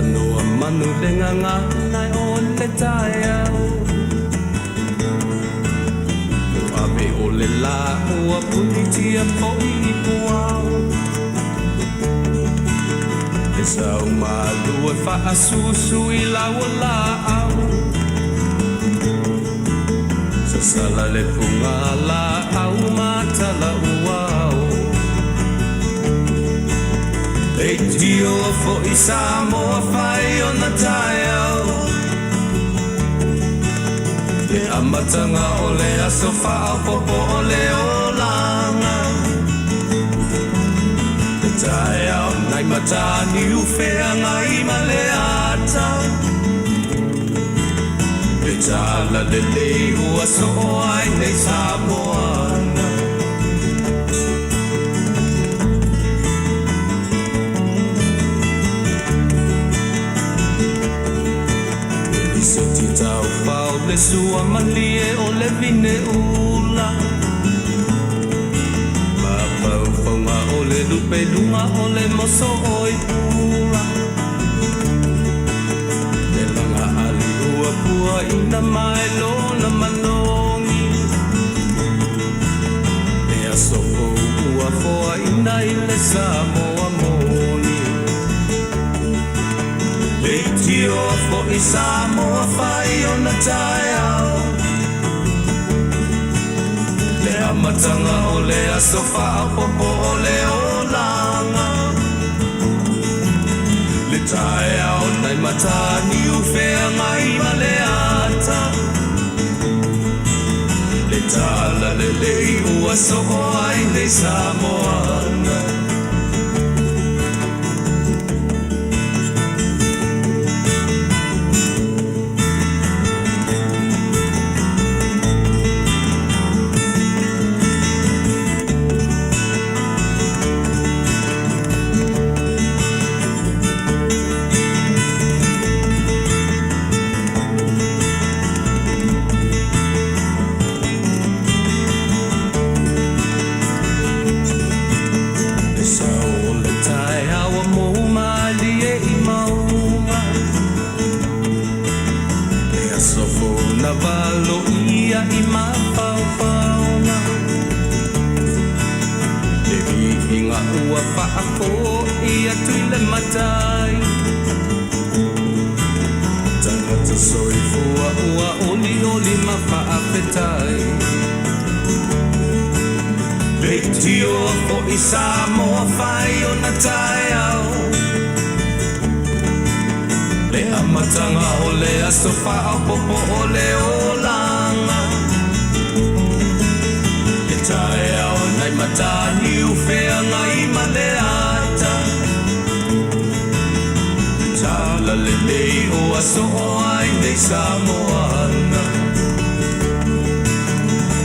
Talanoa manu le gagana o le taeao Ua ave o le lā ua punitia foi i puao Le sau malu e faasusu i lau laau Sasala le puga laau ma talauao Leitio foi Samoa fai ona taeao Le amataga o le aso faaopoopo o le olaga Le taeao nai Mataniu Feagai ma le ata Le talalelei ua soo ai nei Samoana Lisiti taufao le sua malie o le vine ula Mafaufauga o le lupe luga o le moso oi pula Le laga ali ua puaina mai lona manogi Le aso fou ua foaina i le Samoa moni Leitio foi Samoa fai ona taeao Le amataga o le aso faaopoopo o le olaga Le taeao nai Mataniu Feagai ma le ata Le talalelei ua soo ai nei Samoana Le sau o le taeao ua mou malie i mauga Le aso fou na valoia i mafaufauga Le viiga ua faafoi atu i le Matai Tagata soifua ua olioli ma faafetai Leitio foi Samoa fai ona taeao Le amataga o le aso faaopoopo o le olaga Le taeao nai Mataniu Feagai ma le ata Le talalelei ua soo ai nei Samoana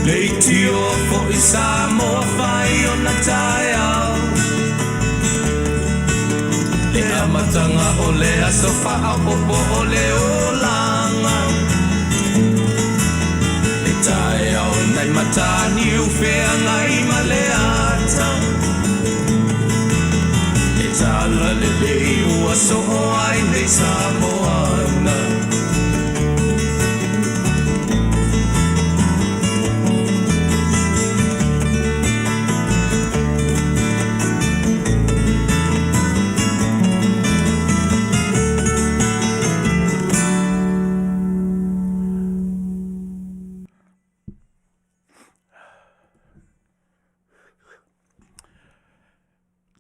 Leitio foi Samoa fai ona taeao Le amataga o le aso faaopoopo o le olaga Le taeao nai Mataniu Feagai ma le ata Le talalelei ua soo ai nei Samoana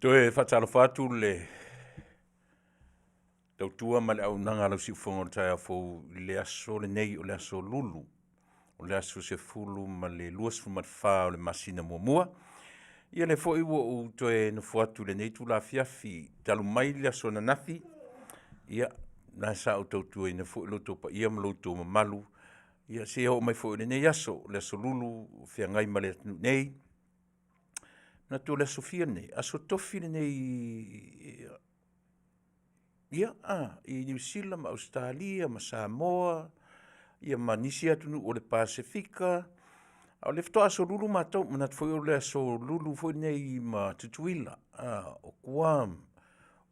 Toe faatalofa atu le tautua ma le auaunaga a lau siufofoga o le taeao fou i le aso lenei o le aso Lulu, o le aso 14 o le masina muamua. Ia lea foi ua ou toe nofo atu i lenei itula afiafi talu mai le aso ananafi, ia na sa ou tautuaina foi lo outou paia ma lo outou mamalu, ia seia oo mai foi i lenei aso, le aso Lulu o feagai ma le atunuu nei. Manatu o le aso fia lenei? Aso Tofi lenei ia, a, i Niu Sila ma Ausetalia ma Samoa, ia ma nisi atunuu o le Pasefika. A o lea faatoa aso Lulu matou, manatu foi o le aso Lulu foi lenei ma Tutuila, a, o Guam,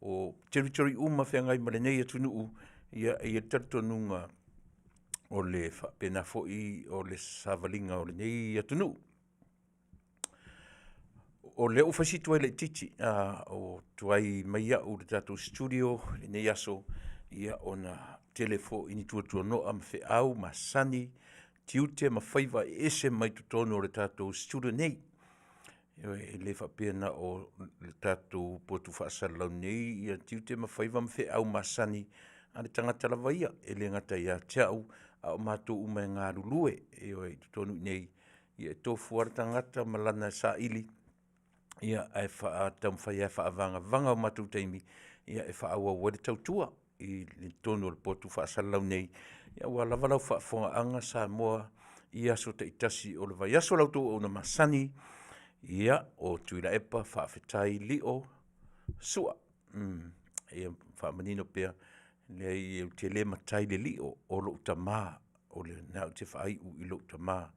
o territory uma feagai ma lenei atunuu, ia e i ai le talitonuga o le faapena foi o le savaliga o lenei atunuu. O lea ua fai si tuai laitiiti ua tuai mai au i le tatou studio i lenei aso, ia ona tele foi ni tuatuanoa ma feau masani, tiute ma faiva e ese mai totonu o le tatou studio nei. Ioe, e le faapea na o le tatou potu faasalalau nei ia tiute ma faiva ma feau masani a le tagata lava ia. E le gata ia te au, a o matou uma e galulue, ioe, i totonu i inei, ia e tofu lava le tagata ma lana saili, ae taumafai lava e faavagavaga o matou taimi e faaauau ai le tautua i totonu o le potu faasalalau nei aua lava lau faafofogaaga Samoa i aso taitasi o le vaiaso. La outou auauna masani, ia, o Tuilaepa Faafetai Lio Sua. Ia faamanino pea, leai ou te le matai i le lio, o lou tama, o lena ou te faaiu i lou tama,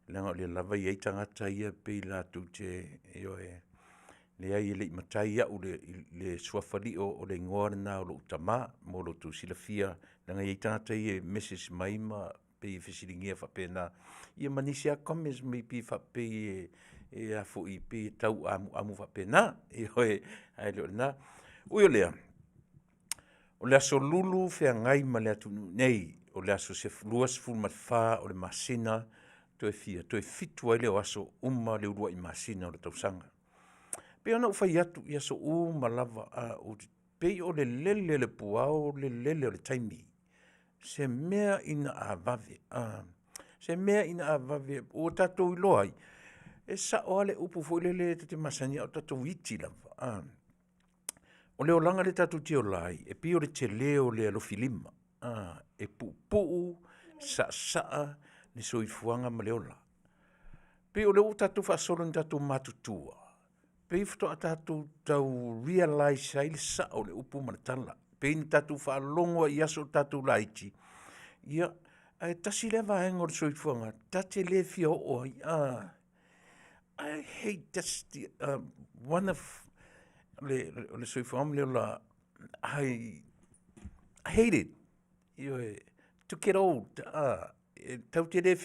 leaga o lea lava e i ai tagata ia e pei latou te, ioe, leai e le i matai au i le suafa Lio, o le igoa lena o lou tama mo lo outou silafia, leaga e i ai tagata ia e message mai ma pei e fesiligia faapena, ia ma nisi lava comments pei e faapei e a foi pei e tau amuamu faapena, ioe, ae le o lena. Ui o lea, o le Aso Lulu feagai ma le atunuu nei, o le aso 24 o le masina, toe fia? Toe 7 ai lea o aso uma le uluai masina o le tausaga. E pei ona ou fai atu i aso uma lava, pei o le lele o le puao o le lele o le taimi. Se mea ina a vave, se mea ina a vave ua tatou iloa ai, e sao lava le upu foi lele ta te masani ai a o tatou iti lava, a? O le olaga lea tatou te ola ai, e pei o le tele o le alofilima, e puupuu, saasaa le soifuaga ma le ola. E pei o lea ua tatou faasolo ina tatou matutua, pei faatoa tatou tau realize ai le sao o le upu ma le tala. Pei ona tatou faalogo lava i aso a o tatou laiti, ia, ae tasi lea vaega o le soifuaga ta te le fia oo ai. I hate this one of o le soifuaga ma le ola, I hate it. Ioe, to get old. Tatou te le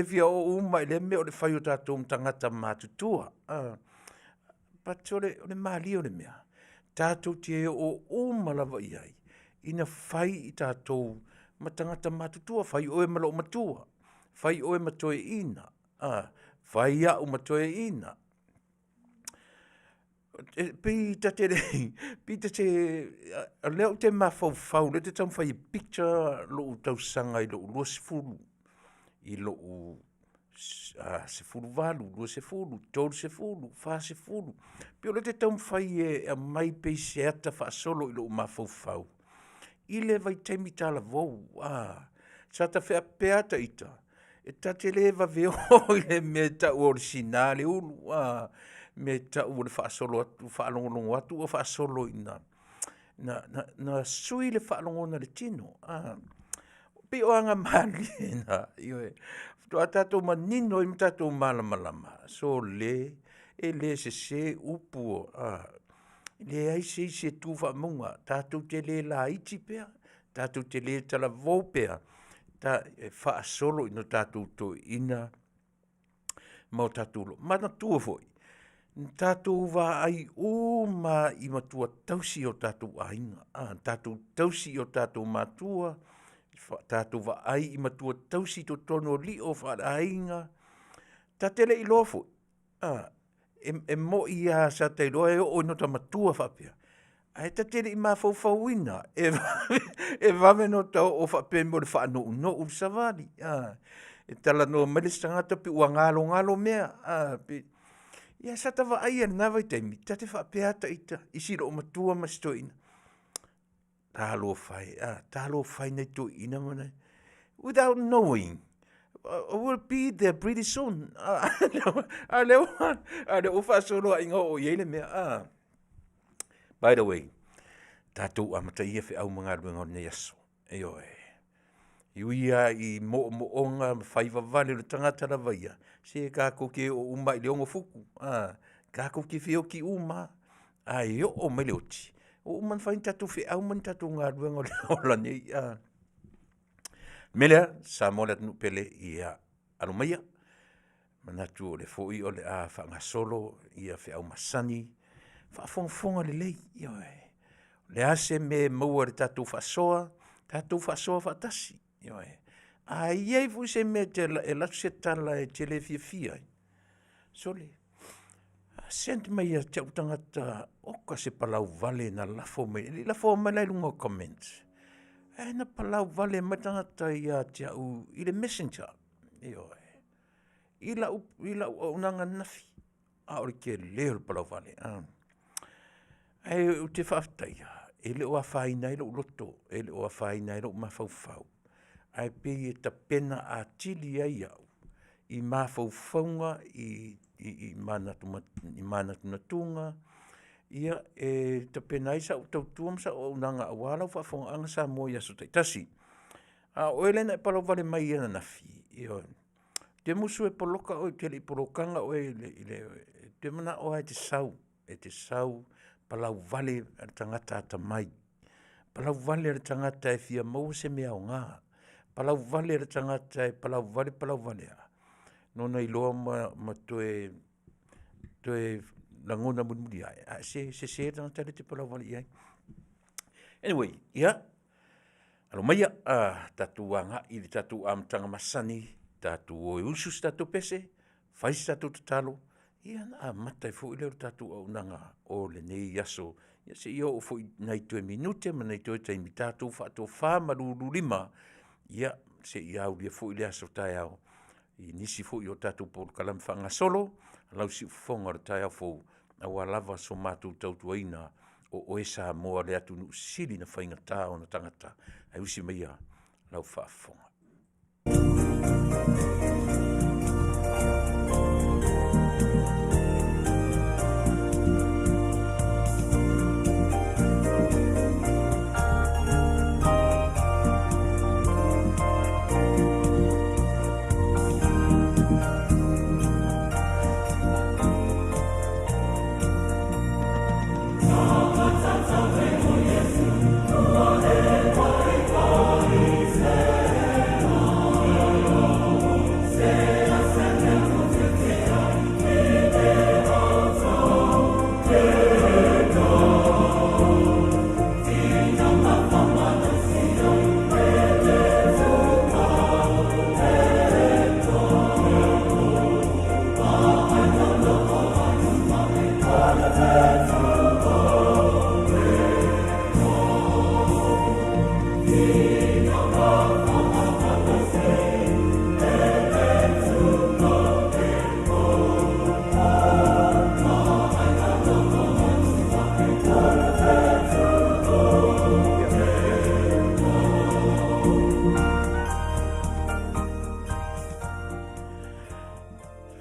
fia oo uma i lea mea o le fai o tatou ma tagata matutua. But o le malie o le mea, tatou te oo uma lava i ai ina fai i tatou ma tagata matutua, fai oe ma loomatua, fai oe ma toeaina, fai au ma toeaina. E pei ta te le i, pei ta te, o lea ou te mafaufau o lea ou te taumafai e picture lou tausaga i lou 20, i lou 18, 20, 30, 40. E pei o lea ou te taumafai e aumai pei se ata faasolo i lou mafaufau i le vaitaimi talavou, sa ta faapea lava ita, e ta te le vave oo i le mea e tau o le sina le ulu, a, mea e tau o le faasolo atu faalogologo atu ua faasolo ina sui le faalogona o le tino. E pei o aga malie na, ioe, faatoa tatou manino ai ma tatou malamalama, sole, e le sese upu, e leai se isi e tu faamauga, tatou te le laiti pea, tatou te le talavou pea, e faasolo ina tatou toeaina ma o tatou manatua foi, na tatou vaai uma lava i matua tausi a o tatou aiga, tatou tausi i o tatou matua, tatou vaai i matua tausi i totonu o lio faaleaiga. Ta te le i iloa foi, e moi lava sa ta iloa e oo ina ota matua faapea, ae ta te le i mafaufauina e vave ona ota oo faapea i mea o le faanounou i le savali, a. E talanoa mai le isi tagata pei ua galogalo mea, a, ia sa ta vaai i lena vaitaimi, ta te faapea lava ita i si loomatua ma si toeaina, talofa e, talofa e i nai toeaiina ma nai… Without knowing, I will be there pretty soon. A o lea ua faasoloaiga ua oo i ai le mea, a. By the way, tatou amata ia feau ma galuega o lenei aso. Ioe. E ui lava i moomooga ma faiva vale o le tagata lava ia, se tatou te oo uma lava i le 6 futu, tatou te feoti uma lava. Ae oo mai le oti, ua uma ona fai ni tatou feau ma ni tatou galuega o le ola nei. O le mea lea, Samoa le atunuu pele, ia alo maia, manatu o lea foi o le a faagasolo feau masani, faafogafoga lelei, ioe. O le a se mea e maua i le tatou faasoa, tatou faasoa faatasi, ioe. A i ai foi se mea e alu atu se tala e te le fiafia ai, sole, send mai ia te au tagata, oka se palauvale na lafo mai, e le i lafoina mai la i luga o comments, ae na palauvale mai le tagata ia te au i le messenger, ioe, i lau auaunaga ananafi, a o le tele o le palauvale. Ae ou te faafetaia, e le o afaina ai lou loto, e le o afaina ai lou mafaufau, ae pei e tapena atili ai au i mafaufauga i manatunatuga e tapena ai sau tautua ma sau auaunaga aua lau faafofogaaga Samoa i aso taitasi. A o oe lea na e palauvale mai ananafi, ioe, ou te musu e poloka oe ou te le i poloka oe ou te manao lava e te sau palauvale a le tagata atamai, palauvale a le tagata e fia maua se mea aoga, palauvale a le tagata e palauvale palauvale lava, ona iloa ma toe lagona mulimuli ae, ae se e sese le tagata lea e te palauvale i ai. Anyway, ia, alo maia tatou agai i le tatou amataga masani, tatou o e usu se tatou pese, fai se tatou tatalo, ia ona amata ai foi lea o le tatou auaunaga o lenei aso, seia oo foi i nai toe minute ma nai toe taimi tatou faatofamalululima seia aulia foi le aso a taeao i nisi foi o tatou polokalame faagasolo a lau siufofoga o le taeao fou, aua lava so matou tautuaina o oe Samoa o le atunuu sili ona faigata ona tagata. Ae usi maia lau faafofoga.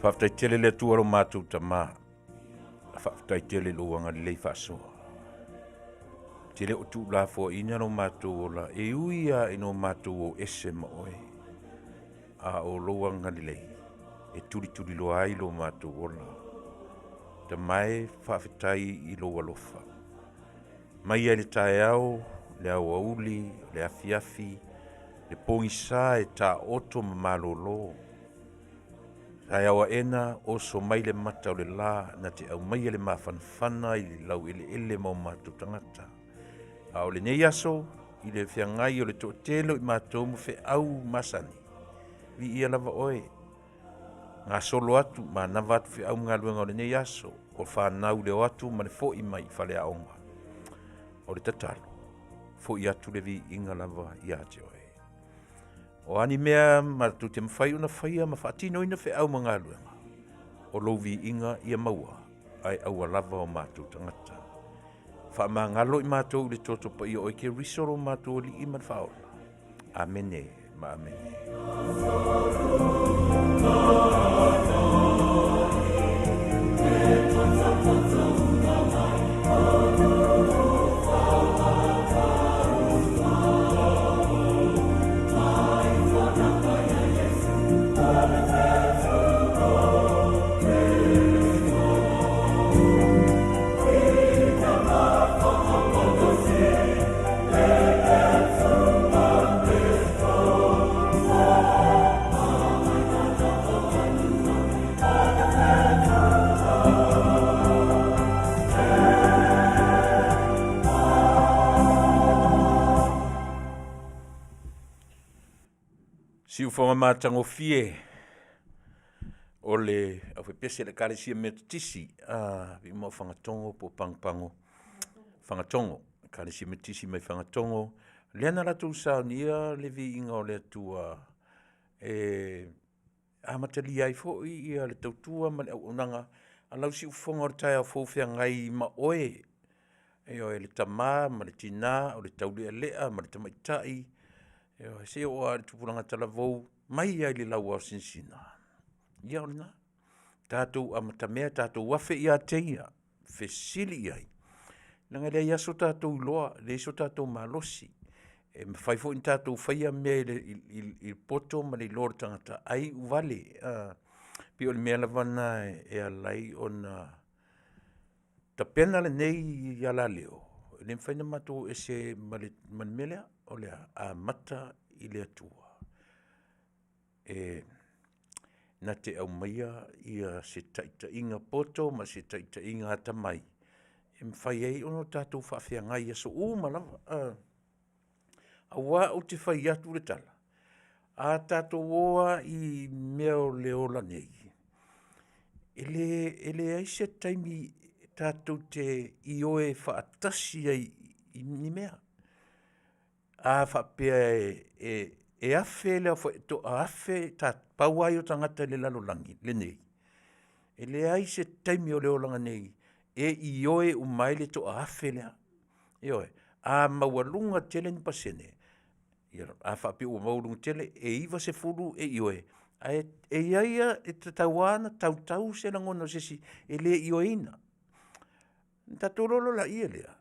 Faafetai tele le Atua lo matou Tama, faafetai tele i lou agalelei faasoa. Ou te le o tuulafoaiina lo matou ola e ui lava ina o matou o ese ma oe, a o lou agalelei e tulituliloa ai lo matou ola. Tama e, faafetai i lou alofa. Mai lava i le taeao, le aoauli, le afiafi, le pogisa e taoto ma malolo, taeao aena, oso mai le mata o le la na te aumaia le mafanafana i le laueleele ma o matou tagata. A o lenei aso, i le feagai o le toatele o i matou ma feau masani, viia lava oe, gasolo atu, manava atu feau ma galuega o lenei aso, o fanau i le o atu ma le foi mai i faleaoga. O le tatalo, foi atu le viiga lava ia te oe. O a ni mea matou te mafai ona faia ma faatinoina feau ma galuega, o lou viiga ia maua, ae aua lava o matou tagata. Faamagalo i matou i le toto paia o oe Keriso lo matou Alii ma le Faaola. Amene ma amene. Siufoga matagofie o le aufaipiese a le Ekalesia Metotisi a o Fagatogo po o Pagopago Fagatogo, Ekalesia Metotisi mai Fagatogo, lea na latou saunia le Viiga o le Atua e amatalia ai foi ia le tautua ma le auaunaga a lau siufofoga o le taeao fou feagai ma oe. Ioe, le tama ma le tina, o le taulealea ma le tamaitai, ioe, seia oo lava i le tupulaga talavou mai lava i le lauaosinasina. Ia o lena, tatou amatamea, tatou afe ia te Ia, fesili i ai, leaga e leai lava so tatou iloa, e leai so tatou malosi, e mafai foi ona tatou faia mea i le poto ma le iloa o le tagata ae iu vale. E pei o le mea lava lena e ala ai ona tapena lenei alaleo, e le mafai ona matou o ese ma le mea lea, o le a? Amata i le Atua e na te aumaia se taitaiga poto ma se taitaiga atamai e mafai ai ona tatou faafeagai i aso uma lava a. Aua ou te fai atu le tala, a tatou o lava i mea o le ola nei, e leai se taimi tatou te ioe faatasi ai i ni mea. A faapea e toa-1000 pau lava ia o tagata i le lalolagi lenei, e leai se taimi o le olaga nei e ioe uma ai le toa-1000 lea, ioe. A maualuga tele ni pasene, ia a faapea ua maualuga tele, e 90 e ioe, ae e i ai lava, e tatau lava ona tautau se lagona o se isi e le ioeina. Ona tatou iloa loa lea,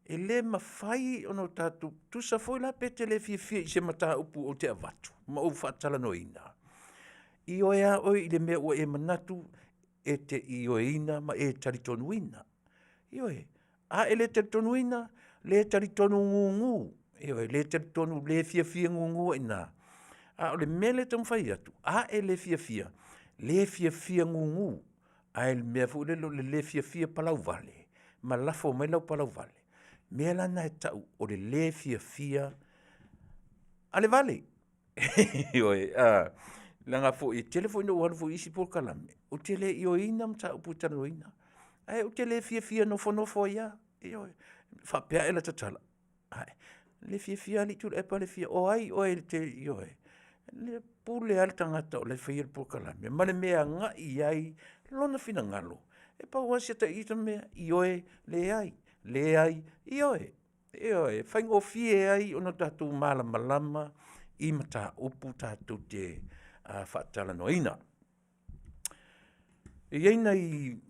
e le mafai ona tatou… Tusa foi la pe te le fiafia i se mataupu ou te avatu ma ou faatalanoaina, ioe lava oe i le mea ua e manatu e te ioeina ma e talitonuina. Ioe. A e le talitonuina, le talitonu gugu, ioe, le talitonu le fiafia gugu ai i ina. A o le mea lea e taumafai atu, a e le fiafia, le fiafia gugu, ae o le mea foi lele o le le fiafia palauvale ma lafo mai lau palauvale, o le mea la lena e tau o le le fiafia alevale. Ioe, leaga foi e tele foi ina ou alu foi i isi polokalame, ou te le ioeina mataupu e talanoaina, ae ou te le fiafia nofonofo ai lava, ioe. Faapea ae lata tala, ae, le fiafia alii Tuilaepa le fia… O ai oe e te… Ioe. E pule lava le tagata o la e faia le polokalame ma le mea e agai i ai lona finagalo. E pau lava si ita mea, ioe, leai, leai, ioe. Ioe, e faigofie ai ona tatou malamalama i mataupu tatou te faatalanoaina. E i ai nai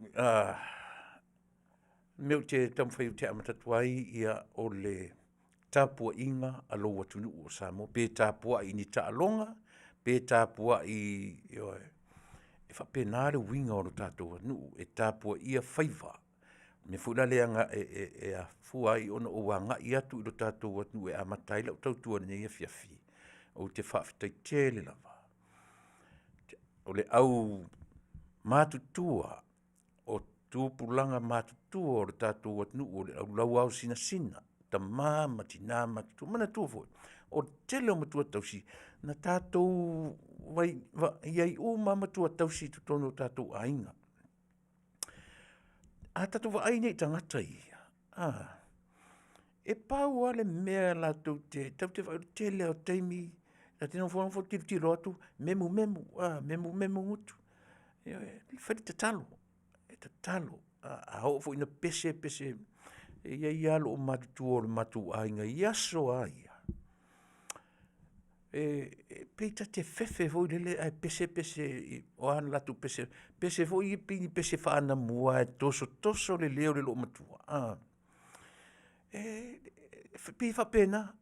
mea ou te taumafai ou te amata atu ai, o le tapuaiga a lou atunuu o Samoa, pe tapuai i ni taaloga, pe tapuai ioe, e faapena le uiga o le tatou atunuu, e tapuaia faiva. O le mea foi la lea e afua ai ona ou agai atu i le tatou atunuu e amata ai lau tautua i lenei afiafi, ou te faafetai tele lava. O le aumatutua o tupulaga matutua o le tatou atunuu o le au lauaosinasina, tama ma tina matutua. Manatua foi, o le tele o matua tausi na tatou i ai uma lava matua tausi i totonu o tatou aiga. A tatou vaai nei i tagata ia, a, e pau lava le mea latou te, tatou te vaai o le tele lava o taimi ta te nofonofo tilotilo atu, memumemu, memumemu gutu. Ioe, fai le tatalo, tatalo. A oo foi ina pese, pese… E i ai lava loomatutua o le matou aiga i aso lava ia, e pei ta te fefe foi lele ae pese pese, o a latou pese, pese foi ia pei ni pese faanamua e tosotoso le leo o le loomatua, E pei e faapena,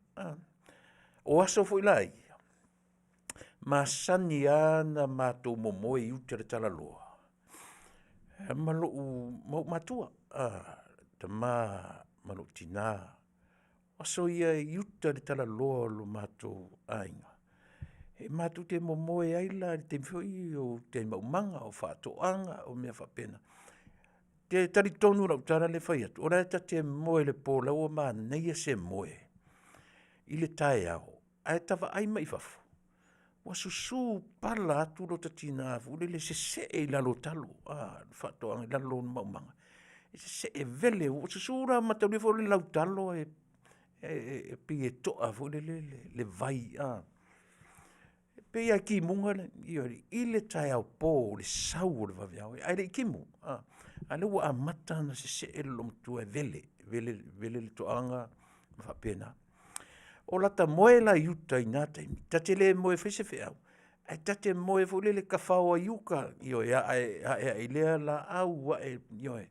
o aso foi la ia, masani lava ona matou momoe i uta i le talaloa ma ou matua, tama ma lou tina. O aso ia i uta i le talaloa o lo matou aiga, e matou te momoe ai la i le taimi foi lea o uta i maumaga, o faatoaga o mea faapena. Ou te talitonu i lau tala lea e fai atu, o la e ta te moe i le po o la e ua manaia se moe i le taeao, ae ta vaai mai i fafo, Ua susu pala atu lota tina foi lele sese'e i lalo o talo, a, le faatoaga i lalo o le maumaga, e sese'e vele, ua susu la mataulia foi le lautalo e pei e to'a foi lele le vai, a. E pei lava e timuga le, ioe, i le taeao po i le sau o le vaveao ae le i timu, a lea ua amata ona sese'e le loomatua e vele, vele, vele le toaga ma faapena. O lata moe la i uta i na taimi, ta te le moe e fai se feau, ae ta te moe foi lele tafao ai i uta, ioe, ae ae i lea laau, ae, ioe.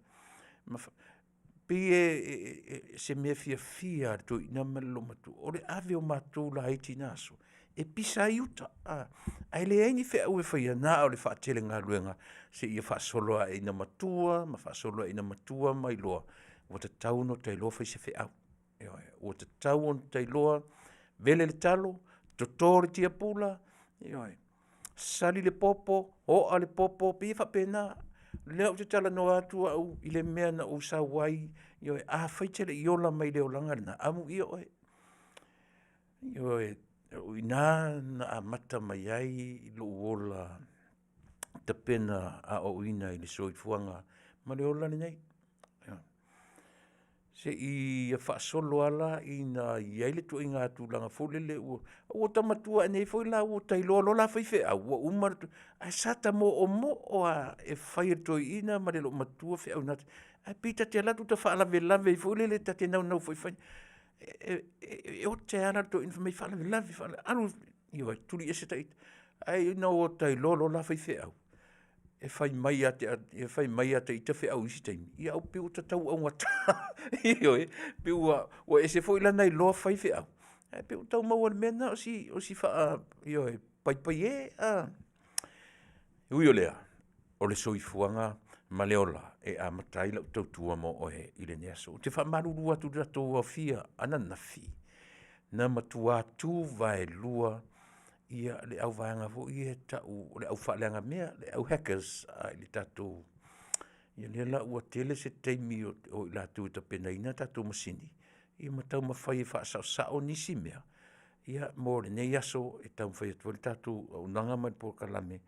Pei o se mea fiafia lava i le toeaina ma le olomatua, o le ave o matou laiti i na aso e pisa ai uta, ae leai ni feau e faia, na o le faatele galuega seia faasolo ae ina matua ma faasolo ae ina matua ma iloa ua tatau ona ta iloa fai se feau. Ioe, ua tatau ona ta iloa vele le talo, toto le tiapula, ioe, sali le popo, oa le popo, e pei e faapena. O lea ou te talanoa atu au i le mea na ou sau ai, ioe, afai e te le i ola mai i le olaga lena, amuia oe. Ioe, o i ina na amata mai ai lou ola tapena aoaoina i le soifuaga ma le ola lenei. Se i faasolo lava la ina i ai le ituaiga tulaga foi lele ua ota matua ae nei foi la ua ta iloa loa la faifeau, ua uma le ae sa ta moomoo lava e fai e le toeaina ma le loomatua feau i na taimi, ae pei ta te alu atu ta faalavelave ai foi lele ta te naunau foi e fai. E ote lava la le toeaina fai mai e faalavelave, alu, ioe, tuli ese ita. Ae ina ua ta iloa loa la faifeau, e fai mai lava e ita feau i isi taimi, ia ae pei ua ta tau augata. Ioe, pei ua ese foi lana iloa fai feau, ae pei ua tau maua i le mea lena o si ioe, paipai e. E ui o lea, o le soifuaga ma le ola e amata ai lau tautua mo oe i lenei aso. Ou te faamalulu atu i le tatou aofia ananafi, na matua tu vaelua le auvaega foi ia e tau o le aufaaleagamea, le au hackers i le tatou… Ia lea la ua tele se taimi o i latou e tapenaina tatou masini ia ma taumafai e faasaosao nisi mea mo lenei aso e taumafai atu ai le tatou auaunaga ma le polokalame,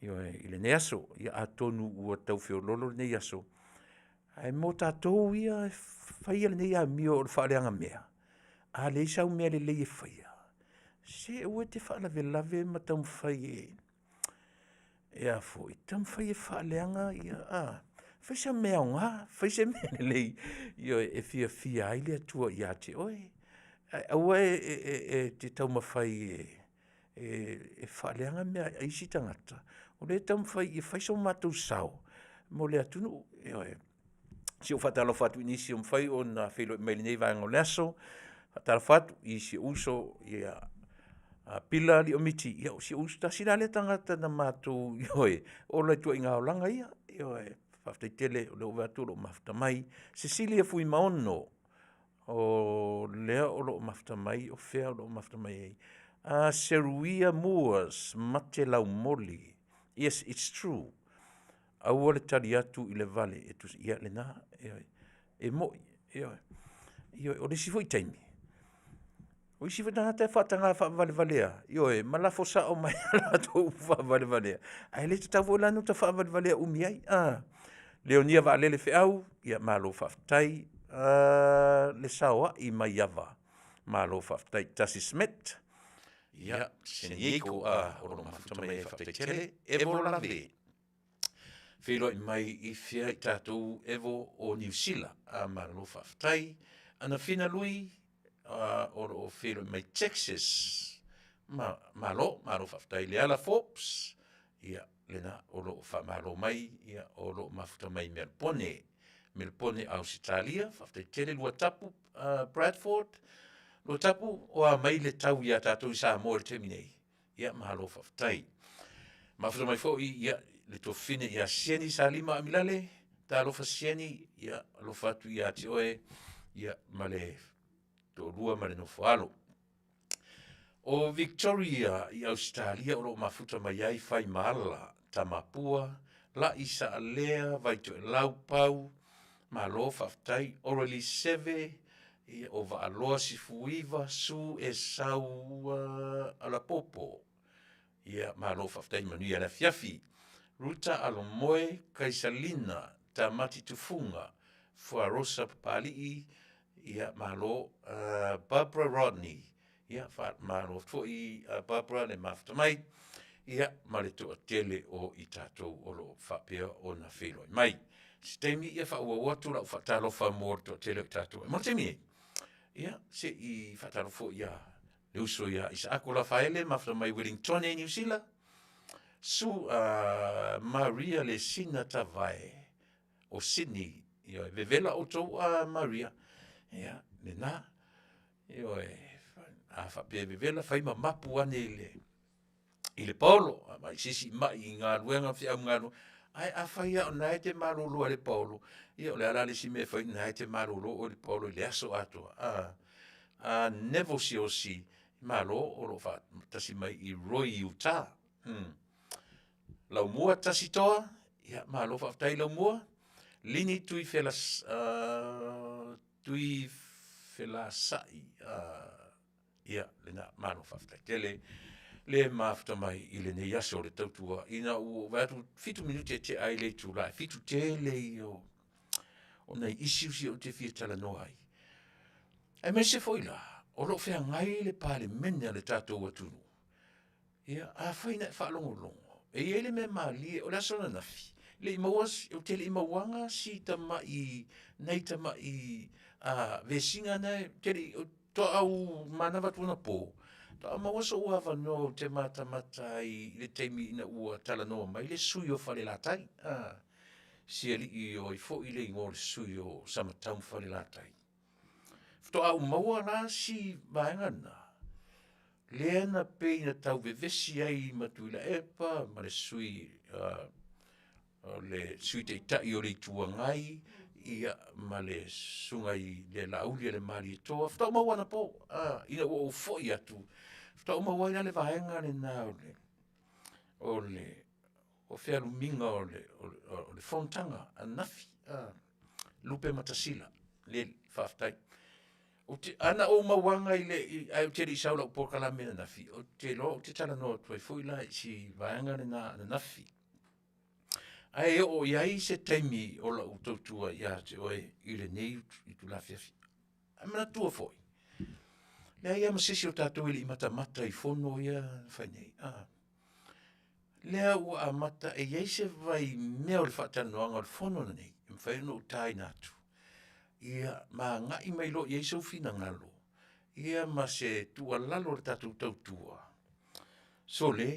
ioe, i lenei aso. Ia atonu ua tau feoloolo lenei aso, ae mo tatou ia e faia lenei amio o le faaleagamea, a leai sau mea lelei e faia, se aua e te faalavelave ma taumafai e taumafai e faaleaga fai se mea aoga, fai se mea lelei, ioe, e fiafia ai le Atua ia te oe, ae aua e te taumafai e faaleaga mea a isi tagata, o lea e taumafai e fai so matou sao mo le atunuu. Ioe. Se i ou faatalofa atu i nisi ua mafai ona feiloai mai i lenei vaega o le aso. E faatalofa atu i si ou uso ia Pila Alii Miti, o si ou uso tasi la lea tagata na matou, ioe, ola i ituaiga olaga ia. Ioe. Faafetai tele o lea ua ou vaai atu o lo o mafuta mai. Cecilia Fuimaono, o lea o lo o mafuta mai, o fea o lo o mafuta mai ai? Seruia Moores Mate Laumoli. Yes, it's true. Aua le tali atu i le vale, e tusa, ia lena, ioe, e moi, ioe. Ioe, o le isi foi taimi, o isi foi tagata e faataga faavalevalea, ioe, ma lafo sao mai lava latou upu faavalevalea, ae le tatau foi la ona ota faavalevalea umi ai. Leonia Vaalele Feau, ia malo faafetai. Le Saoai Maiava, malo faafetai. Tasi Smith, ia, Seniaco o lo o mafuta mai ai, faafetai tele. Evo Lave, feiloai mai i fea i tatou Evo? O Niu Sila. Malo faafetai. Anafina Lui, o lo o feiloai mai Texas. Malo, malo faafetai. Leala Forbes, ia lena o lo o faamalo mai, o lo o mafuta mai Melepone, Melepone Ausetalia. Faafetai tele Luatapu Bradford. Luatapu, o a mai le tau ia tatou i Samoa i le taimi nei? Ia malo faafetai. Mafuta mai foi le tuafafine ia Sieni Salima Amilale, talofa Sieni, ia alofa atu ia te oe ma le toalua ma le nofo a alo. O Victoria i Ausetalia o lo o mafuta mai ai Faimaala Tamapua, Lai Saalea Vaitoelau Pau, malo faafetai. Aurelie Seve, o Vaaloa Sifuiva Su Esau Alapopo. Ia, malo faafetai manuia le afiafi. Ruta Alomoe Kaisalina Tamati Tufuga Fuarosa Papalii, ia malo. Barbara Rodney, ia faamalo atu foi Barbara le mafuta mai, ia ma le toatele o i tatou o lo o faapea ona feiloai mai. Se taimi ia faaauau atu lau faatalofa mo le toatele o i tatou. Mo le taimi nei, ia se i faatalofa foi ia le uso ia Isaako Lafaele, mafuta mai Ueligitone i Niu Sila, Su Maria Lesina Tavae o Sydney. Ioe, vevela outou a Maria, ia lena. Ioe, a faapea e vevela, fai ma mapu ane i le paolo, a vaai i se isi mai i galuega ma feau ma galuega, ae afai lava o lena e te malolo ai i le paolo, ia o le a la le isi mea e fai o lena e te malolo oe i le paolo i le aso atoa, a? Neville Siaosi, malo o lo o faatasi mai i Roy Utah. Laumua Tasitoa, ia malo faafetai Laumua. Lini Tuifelasai, ia lena, malo faafetai tele le mafuta mai i lenei aso o le tautua ina ua ou vaai atu 7 minute e tea ai le itula e 7, tele ia o nai issues ia ou te fia talanoa ai. Aemaise foi la, o lo o feagai le Palemene a le tatou atunuu. Ia, afai na e faalogologo, e i ai le mea malie, o le aso ananafi, le i maua, ou te le i mauaga si tamai, nai tamai vesiga na ou te le i, faatoa ou manava atu anapo, faatoa maua sou avanoa ou te matamata ai i le taimi ina ua talanoa mai le sui usufono o Falelatai, si alii o ai foi le igoa o le sui usufono o Samatau ma Falelatai. Faatoa ou maua la si vaega lena, lea na pei na tau vevesi ai ma Tuilaepa ma le Sui o le Sui Taitai o le Itu Agai, ia ma le Susuga i le Laaulialemalietoa, faatoa ou maua anapo ina ua ou foi atu, faatoa ou maua ai la le vaega lena o le fealumiga o le fonotaga ananafi Lupematasila. Faafetai. Ou te, ana ou mauaga i le, ae ou te le i sau i lau polokalame ananafi, ou te iloa ou te talanoa atu ai foi la i si vaega lena ananafi. Ae oo i ai se taimi o lau tautua ia te oe i lenei itula afiafi. Ae manatua foi, leai lava ma se isi o tatou e le i matamata i fono ia na fai nei. Lea ua amata, e i ai se vaimea o le faatalanoaga o le fono lenei e mafai ona ou taina atu, ia ma agai mai loa i ai sou finagalo, ia ma se tuualalo i le tatou tautua. Sole,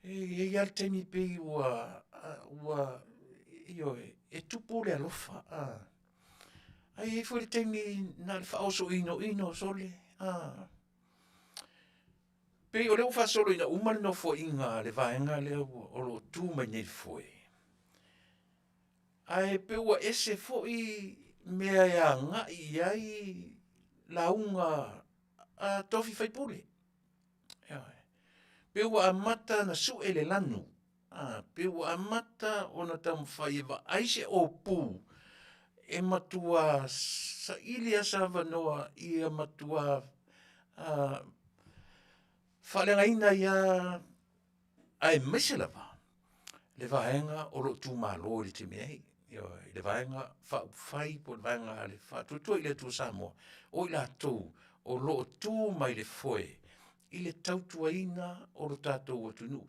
e i ai lava le taimi e pei ua, ioe, e tupu le alofa, ae i ai foi le taimi na o le faaoso inoino, sole, a. Pei o lea ua faasolo ina uma le nofoaiga a le vaega lea o lo o tu mai nei i le foe, ae pei ua ese foi mea e agai i ai lauga a tofi faipule. Ioe. Pei ua amata ona sue le lanu, pei ua amata ona taumafai e vaai se opu e matua saili lava se avanoa ia matua faaleagaina ai lava aemaise lava le vaega o lo o tumalo i le taimi nei, ioe, le Vaega Faaupufai po o le Vaega a le Faatuatua i le Atua Samoa, o i latou o lo o tu mai le foe i le tautuaina o lo tatou atunuu.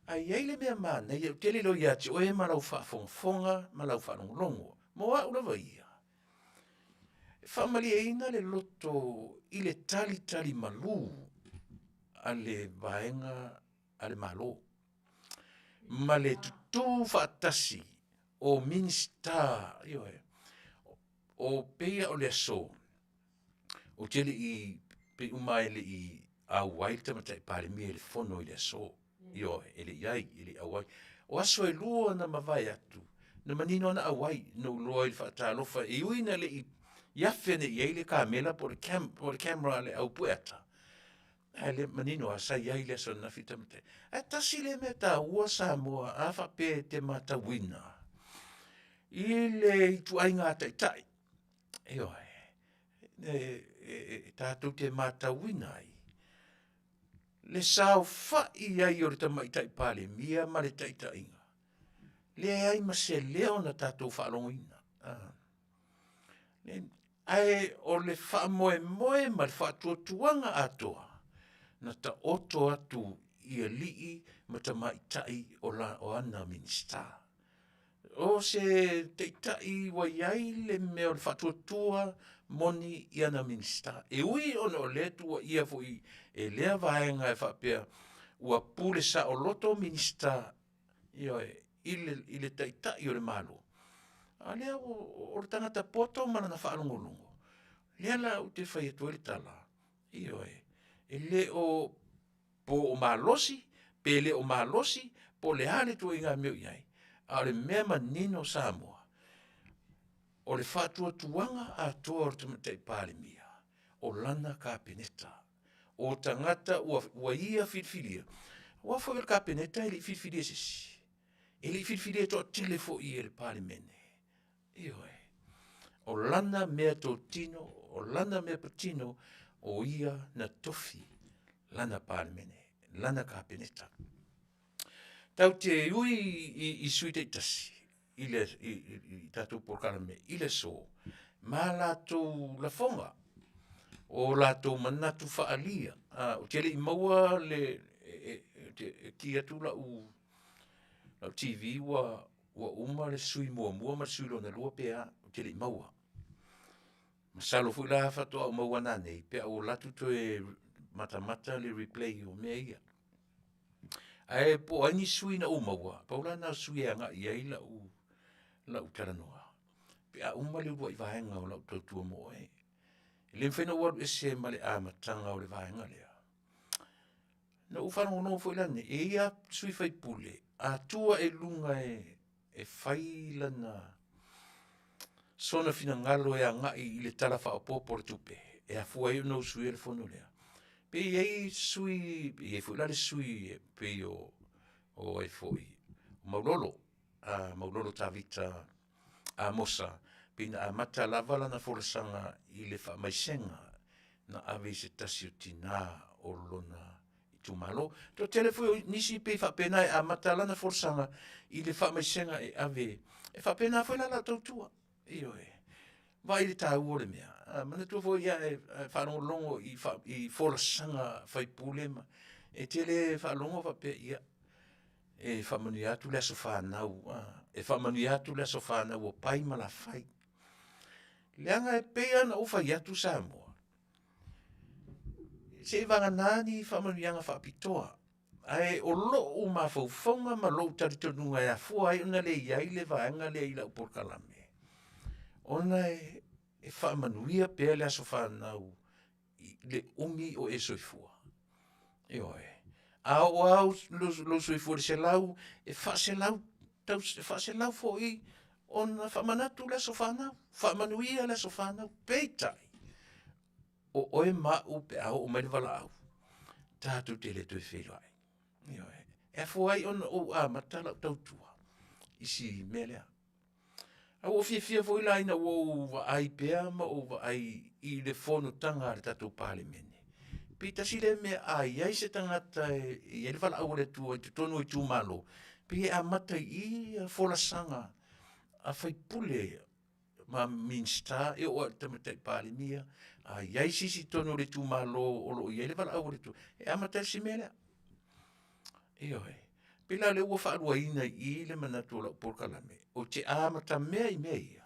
Ae i ai le mea manaia, ou te le iloa ia te oe ma lau faafogafoga ma lau faalogologo, mo au lava ia, e faamalieina le loto i le talitalimalu a le vaega a le Malo ma le tutu faatasi o Minisita, ioe. O pei lava o le aso, ou te le i, pei uma lava e le i auai le Tamaitai Palemia i le fono i le aso. Ioe, e le i i ai, e le i auai. O aso e lua na mavae atu, na manino lava na auai, na ou iloa i le faatalofa, e ui ina le i afe ane i ai le kamela po o le camera a le au pue ata, ae le manino lava sa i ai i le aso ananafi le tamaitai. Ae tasi lea mea taua Samoa, a faapea e te matauina i le ituaiga taitai, ioe, e tatou te matauina ai. Le saofai ai o le Tamaitai Palemia ma le taitaiga, leai ma se leo na tatou faalogoina. Ae o le faamoemoe ma le faatuatuaga atoa, na taoto atu i alii ma tamaitai o ana Minisita. O se taitai ua i ai le mea o le faatuatua moni i ana Minisita, e ui ona o lea e tuuaia foi e lea vaega e faapea ua pule saoloto Minisita, ioe, i le Taitai o le Malo, a o lea o le tagata poto ma lana faalogologo, lea la ou te fai atu ai le tala, ioe, e le o po o malosi pe le o malosi po o le a le ituaiga mea o i ai, a o le mea manino Samoa, o le faatuatuaga atoa o le Tamaitai Palemia, o lana Kapeneta. O tagata ua ia filifilia, aua foi o le Kapeneta e le i filifilia e se isi, e le i filifilia toatele foi e le Palemene, ioe. O lana meatotino, o lana mea patino, o ia na tofi lana Palemene, lana Kapeneta. Tatou te ui i sui usufono taitasi i tatou polokalame i le aso, ma latou lafoga, o latou manatu faaalia. Ou te le i maua le e ki atu lau TV ua uma le sui usufono muamua ma le sui usufono lona lua pe a, ou te le i maua. Masalo foi la faatoa ou maua nanei pe a ou alu atu toe matamata le replay o mea ia. Ae po o ai ni sui usufono na ou maua, pau la na o sui usufono e agai i ai lau talanoa pe a uma le uluai vaega o lau tautua mo oe. E le mafai ona ou alu ese ma le amataga o le vaega lea. Na ou faalogologo foi la nei, e i ai lava sui usufono, a tu ae i luga e fai lana sona finagalo e agai i le Tala Faaopoopo o le Tupe e afua ai ona usuia le Fono lea, pe i ai sui usufono, e i ai foi la le sui usufono pei o ai foi o Maulolo, Maulolo Tavita Amosa, pei na amata lava lana folasaga i le faamaisega na ave i se tasi o tina o lona itumalo. E toatele foi o nisi e pei e faapena e amata lana folasaga i le faamaisega e ave, e faapena foi la lau tautua, ioe. Vaai i le taua o le mea. Manatua foi a e faalogologo i folasaga a sui usufono e te le faalogo faapea, ia, e faamanuia atu le aso fanau, e faamanuia atu le aso fanau o Pai ma Lafai. Leaga e pei lava ona ou fai atu Samoa, seivagana ni faamanuiaga faapitoa, ae o lou mafaufauga ma lou talitonuga e afua ai ona le i ai le vaega lea i lau polokalame, ona e faamanuia pea le aso fanau i le umi o e soifua. Ioe. A oo lava lou soifua i le 100, e faaselau foi ona faamanatu le aso fanau, faamanuia le aso fanau. Peitai, o oe ma au pe a oo mai le valaau, tatou te le toe feiloai. Ioe. E afua ai ona ou amata lau tautua i si mea lea. Ae ua ou fiafia foi la ina ua ou vaai pea ma ou vaai i le fonotaga a le tatou Palemene, pei tasi lea mea a i ai se tagata e i ai le valaau a le Atua i totonu o itumalo, pei e amata i i folasaga a sui usufono ma Minisita e oo lava i le Tamaitai Palemia, a i ai se isi i totonu o le itumalo o lo o i ai le valaau a le Atua, e amata ai le isi mea lea. Ioe. E pei la o lea ua faaluaina i i le manatu o lau polokalame, ou te amatamea i mea ia,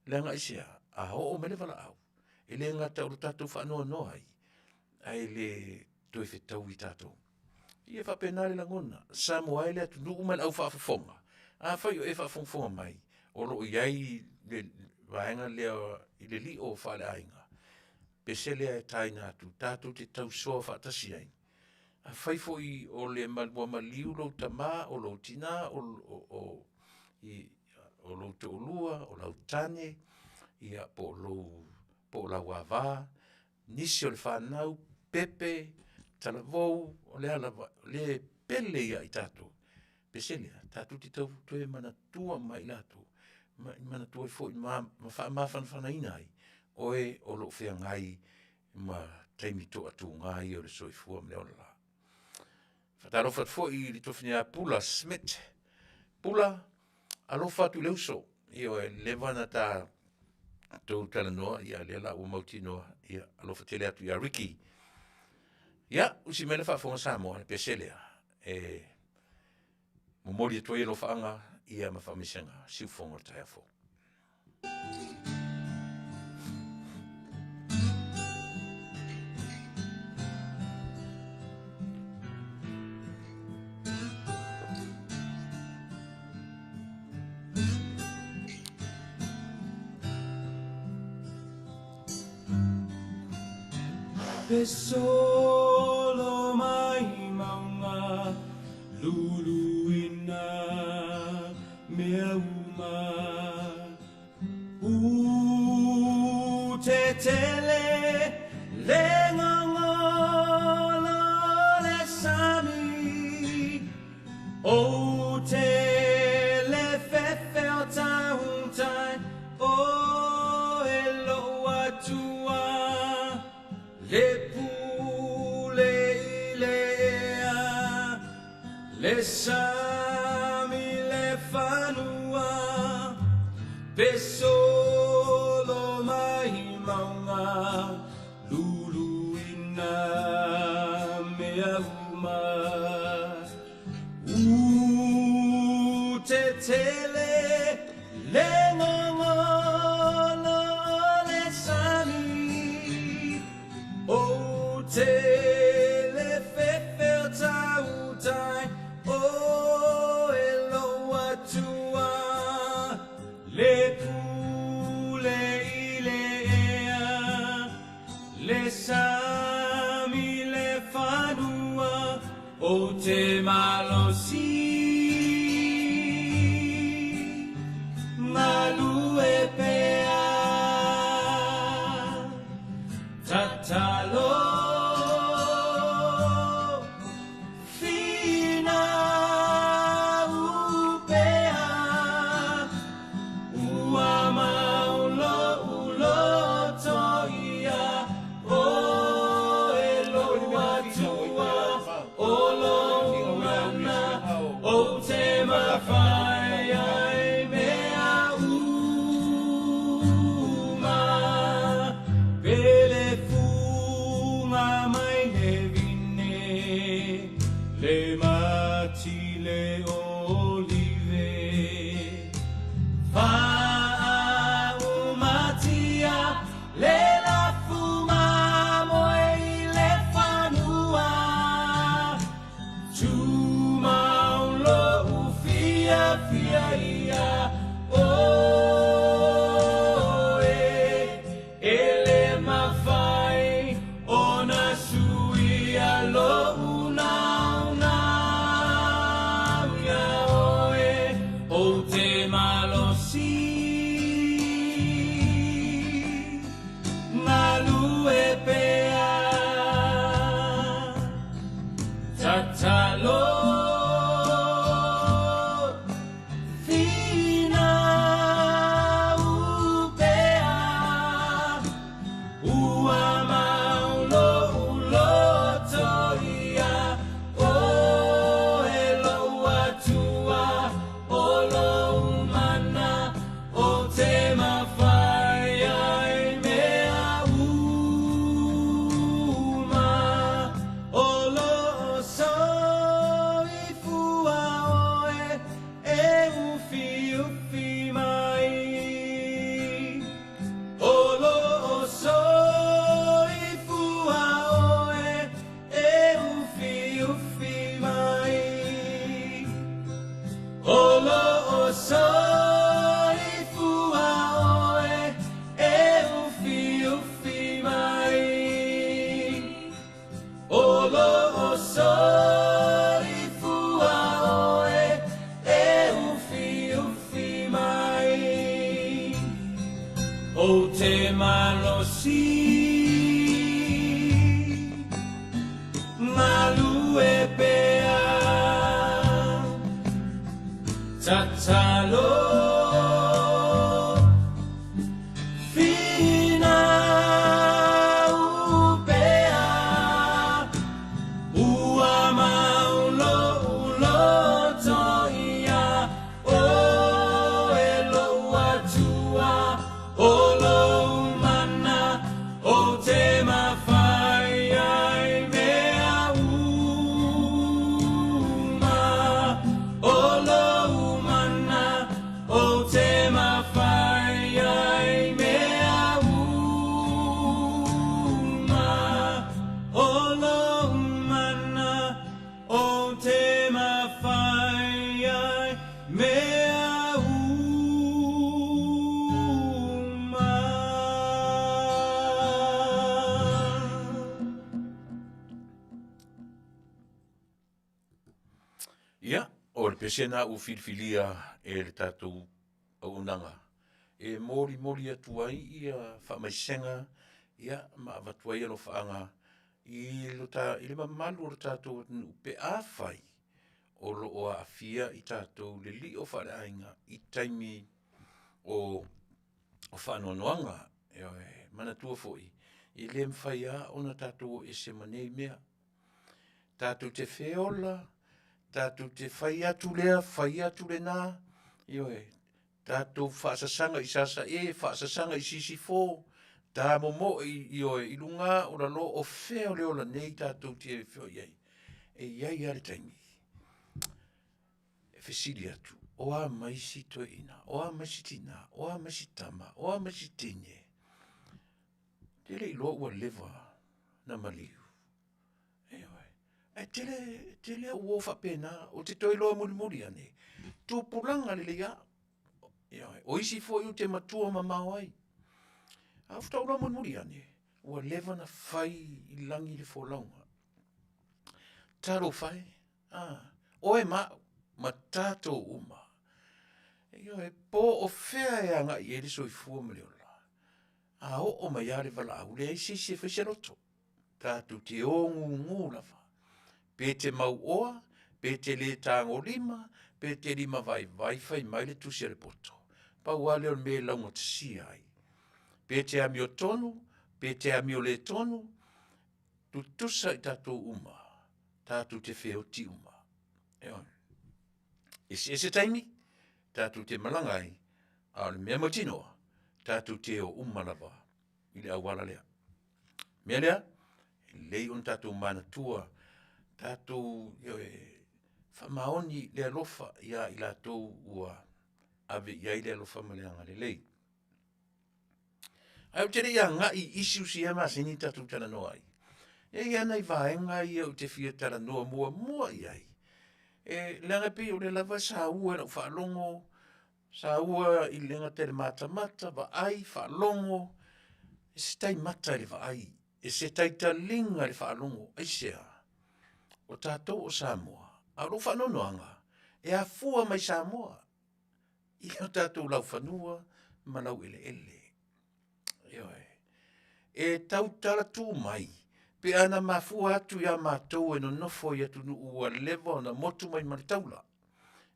leaga aisea? A oo mai le valaau, e le gata o le tatou faanoanoa ai, ae le toe fetaui tatou. Ia e faapena le lagona, Samoa e le atunuu ma le aufaafofoga, afai o e faafogafoga mai, o lo o i ai le vaega lea i le lio faaleaiga, pese lea e taina atu tatou te tausoa faatasi ai. Afai foi ua maliu lou tama, o lou tina, o lou toalua, o lau tane, ia po o lau ava, nisi o le fanau, pepe, talavou, o le a lava, o le e pele ia i tatou, pese lea, tatou te tau toe manatua uma lava i latou, ma e manatua ai foi ma faamafanafanaina ai oe o lo o feagai ma taimi toatuga ia o le soifua ma le ola. Faatalofa atu foi i le tofi ia Pula Smith. Pula, alofa atu i le uso. Ioe, leva na ta tou talanoa, ia lea la ua mautinoa. Ia, alofa tele atu ia Ricky. Ia, usi mai le faafofoga Samoa, le pese lea. E momoli atu ai alofaaga, ia ma faamaisega, siufofoga o le taeao fou. Pe solo mai mauga luluina mea uma U te tele le gagana o le sami O te le fefe o tautai O e lou Atua Le pule i le ea Le sami le fanua Pe solo mai mauga Luluina mea uma U te tele le gagana o le sami O te le fefe o tautai O e lou Atua Le pule i le ea Le sami le fanua O te malosi Galue pea Tatalo Finau pea Ua mau lou loto ia O e lou Atua O lou mana Ou te mafai ai mea uma Pe le fuga Ia, o le pese lena ua filifilia e le tatou auaunaga e molimoli atu ai ia faamaisega ia ma avatu ai alofaaga i lo ta i le mamalu o le tatou atunuu pe afai o lo o aafia i tatou i le lio faaleaiga i taimi o faanoanoaga. Ioe, manatua foi, e le mafai lava ona tatou o ese ma nei mea. Tatou te feola, tatou te fai atu lea, fai atu lena, ioe, tatou faasasaga i Sasae, faasasaga i Sisifo, tamomoe, ioe, i luga o lalo, o fea o le ola nei tatou te feoai ai, e i ai lava le taimi e fesili atu, o a mai si toeaina, o a mai si tina, o a mai si tama, o a mai si teine, te le iloa ua leva na maliu. Ioe. Ae tele, tele au uo faapena, ou te toe iloa mulimuli ane, tupulaga lelei lava. Ioe. O isi foi ou te matua mamao ai. A faatoa ou iloa mulimuli ane, ua leva ona fai i lagi le folauga. Talofa e, a, oe ma au, ma tatou uma. Ioe, po o fea e agai i ai le soifua ma le ola, a oo mai lava le valaau, leai se isi e fai se loto. Tatou te o gugu lava, pe te mauoa, pe te le tagolima, pe te limavaivai, fai mai le tusi a le poto, pau lava lea o le mea e laugatasia ai, pe te amiotonu, pe te amio le tonu, tutusa i tatou uma, tatou te feoti uma. Ioe. Eseese taimi, tatou te malaga ai, a o le mea mautinoa, tatou te o uma lava i le auala lea. Mea lea, e lelei ona tatou manatua, tatou ioe, faamaoni le alofa ia i latou ua ave i ai le alofa ma le agalelei. Ae ou te le i agai i issues ia e masani ona tatou talanoa ai, e i ai lava nai vaega ia ou te fia talanoa muamua i ai, e leaga e pei o lea lava e saua i lau faalogo, saua i le gata i le matamata, vaai, faalogo, e se tai mata i le vaai, e se taitaliga i le faalogo. Aisea? O tatou o Samoa, a o lou faanoanoaga, e afua mai Samoa i o tatou laufanua ma laueleele. Ioe. E tautala tu mai pe ana mafua atu ia matou e nonofo i atunuu ua leva ona motu mai ma le taula,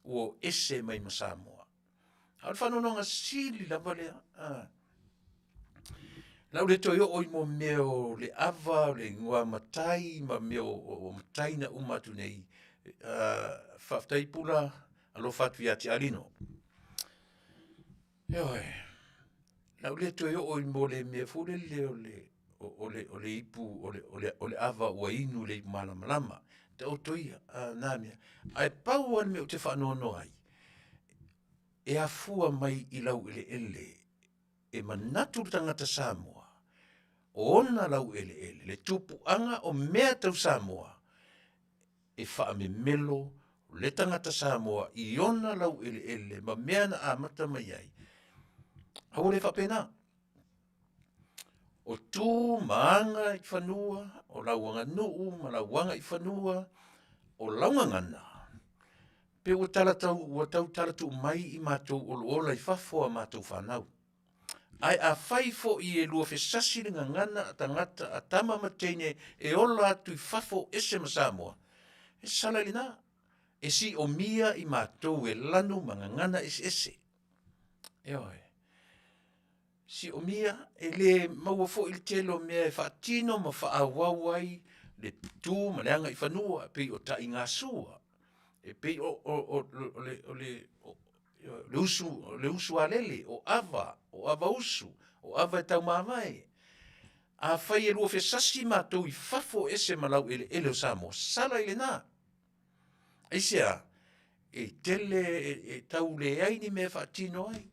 ua o ese mai ma Samoa. A o le faanoanoaga sili lava lea. A. Lau le toe oo i mo mea o le ava, o le igoa matai ma mea o matai na uma atu nei. Faafetai Pula, alofa atu ia te Alino. Ioe, o le a ou le toe oo i mo le mea foi lele o le, o le, o le ipu, o le, o le ava ua inu i le ipu malamalama. Taoto ia a, na mea. Ae pau lava le mea ou te faanoanoa ai, e afua mai i laueleele e manatu le tagata Samoa, o ona laueleele, le tupuaga o mea tau Samoa, e faamemelo le tagata Samoa i ona laueleele ma mea na amata mai ai. Aua le faapena. O tu ma aga i fanua, o lau aganuu ma lau aga i fanua, o lau gagana, pe ua tala tau, ua tau tala tuu mai i matou o lo o ola i fafo a matou fanau. Ae afai foi e luafesasi le gagana a tagata a tama ma teine e ola atu i fafo ese ma Samoa, e sala i lena, e siomia i matou e lanu ma gagana eseese. Ioe. Siomia, e le maua foi le tele o mea e faatino ma faaauau ai le tu ma le agaifanua e pei o taigasua, e pei o le o le usu alele, o ava, o ava usu, o ava e taumavae. Afai e luafesasi matou i fafo ese ma laueleele o Samoa, sala i lena. Aisea? E tele, e tau leai ni mea e faatino ai.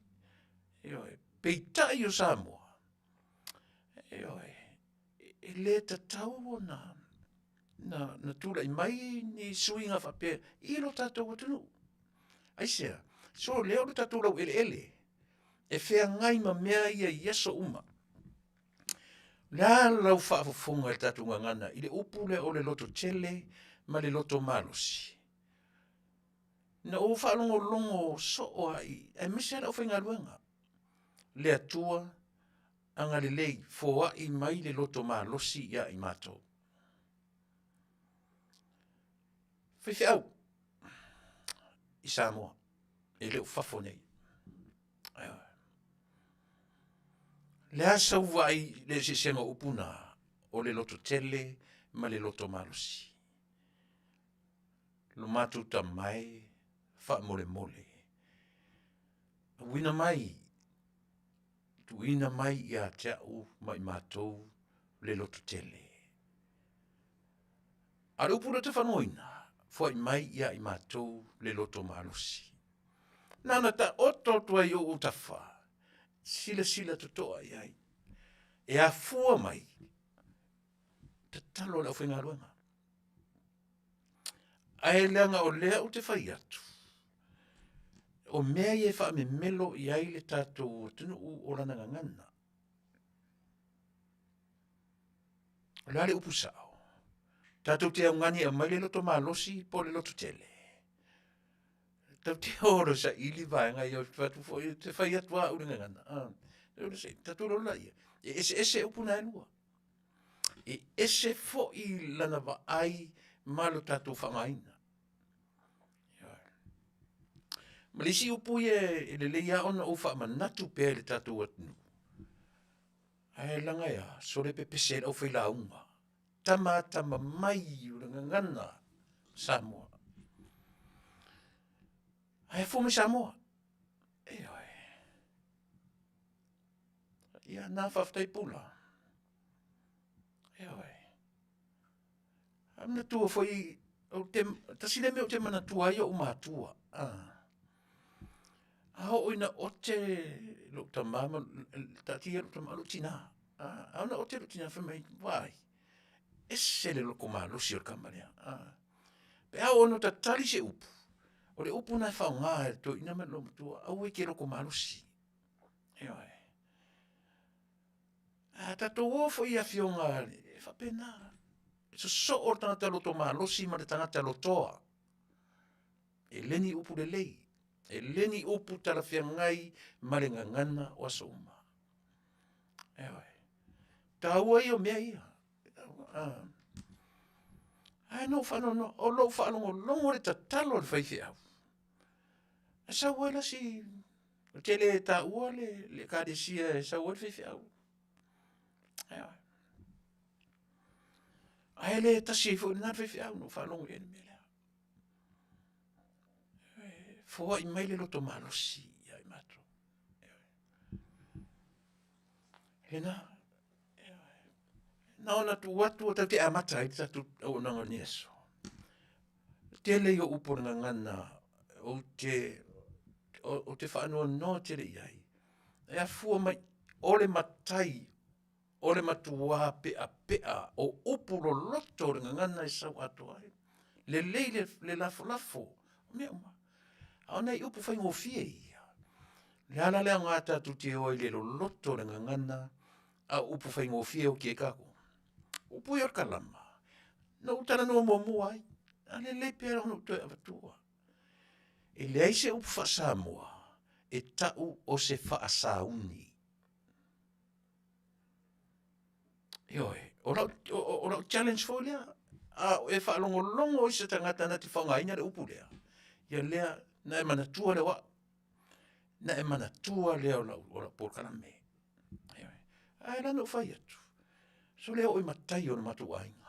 Ioe. Peitai o Samoa, ioe, e le tatau ona na, na tulai mai ni suiga faapea i lo tatou atunuu. Aisea? So lea o lo tatou laueleele e feagai ma mea ia i aso uma. O le a lau faafofoga i le tatou gagana i le upu lea o le loto tele ma le loto malosi? Na ou faalogologo soo lava i, aemaise lava le aufaigaluega, le Atua agalelei, foai mai le loto malosi ia i matou. Faifeau i Samoa, e le o fafo nei. Ioe. O le a sau vaai i le eseesega o upu na? O le lototele ma le loto malosi. Lo matou tama e, faamolemole, auina mai, tuuina mai ia te au ma i matou le lototele. A o le upu lea ou te faalogoina, foai mai ia i matou le loto malosi. Na ona taoto atu ai i ou autafa, silasila totoa i ai. E afua mai, tatalo a le aufaigaluega. Ae leaga o lea ou te fai atu, o mea ia e faamemelo i ai le tatou atunuu o lana gagana. O le a le upu sao? Tatou te augani e aumai le loto malosi po o le loto tele? Tatou te o loa e saili vaega ia, ou te fai atu foi, ou te fai atu lava au i le gagana, tatou iloa laia, e eseese upu na e lua. E ese foi lana vaai ma lo tatou faaaogaina. Ma le isi upu ia e lelei lava ona ou faamanatu pea i le tatou atunuu, ae leaga e a, sole pepese ai le aufailauga, tama atamamai o le gagana Samoa. Ae afua mai Samoa, ioe. Ia na faafetai Pula. Ioe. A manatua foi, ou te, tasi lea mea ou te manatua ai ou matua, a oo ina ote lou tama ma, taatia lou tama, o lou tina, a oo ina ote lou tina fai mai, vaai, ese le loto malosi o le tama lea. Pe a oo ina tatali se upu, o le upu lena e faaaoga e le toeaina ma le olomatua, aua e te loto malosi. Ioe. A tatou o foi i afioga, e faapena, e sosoo le tagata loto malosi ma le tagata lotoa. E le ni upu lelei, e le ni upu talafeagai ma le gagana o aso uma. Ioe. Taua ia o mea ia. Ae na ou faanoanoa, o lou faalogologo i le tatalo a le faifeau, e sau ai le isi, ou te le taua le ekalesia e sau ai le faifeau. Ioe. Ae le tasi ai foi i lena le faifeau na ou faalogo i ai i le mea lea. E foai mai le loto malosi ia i matou. Lena, na ona tuu atu tatou te amata ai le tatou auaunaga o lenei aso. Tele ia o upu o le gagana ou te faanoanoa tele i ai, e afua mai o le matai o le matua peapea o upu loloto o le gagana e sau atoa ai. Lelei le lafolafo, o mea uma, a o nai upu faigofie ia, o le a la le aoga tatou te o ai i le loloto o le gagana, a o upu faigofie e oti ai tatou? O upu ia o le kalama, na ou talanoa muamua ai, a lelei pea ona ou toe avatua. E leai se upu faa-Samoa e tau o se faasauni. Ioe, o lau, o lau challenge foi lea, a o e faalogologo i se tagata na te faaaogaina le upu lea, ia lea, na e manatua lea o au, na e manatua lea o lau, o lau polokalame. Ioe. Ae na ona ou fai atu, sole e oo i matai o le matou aiga.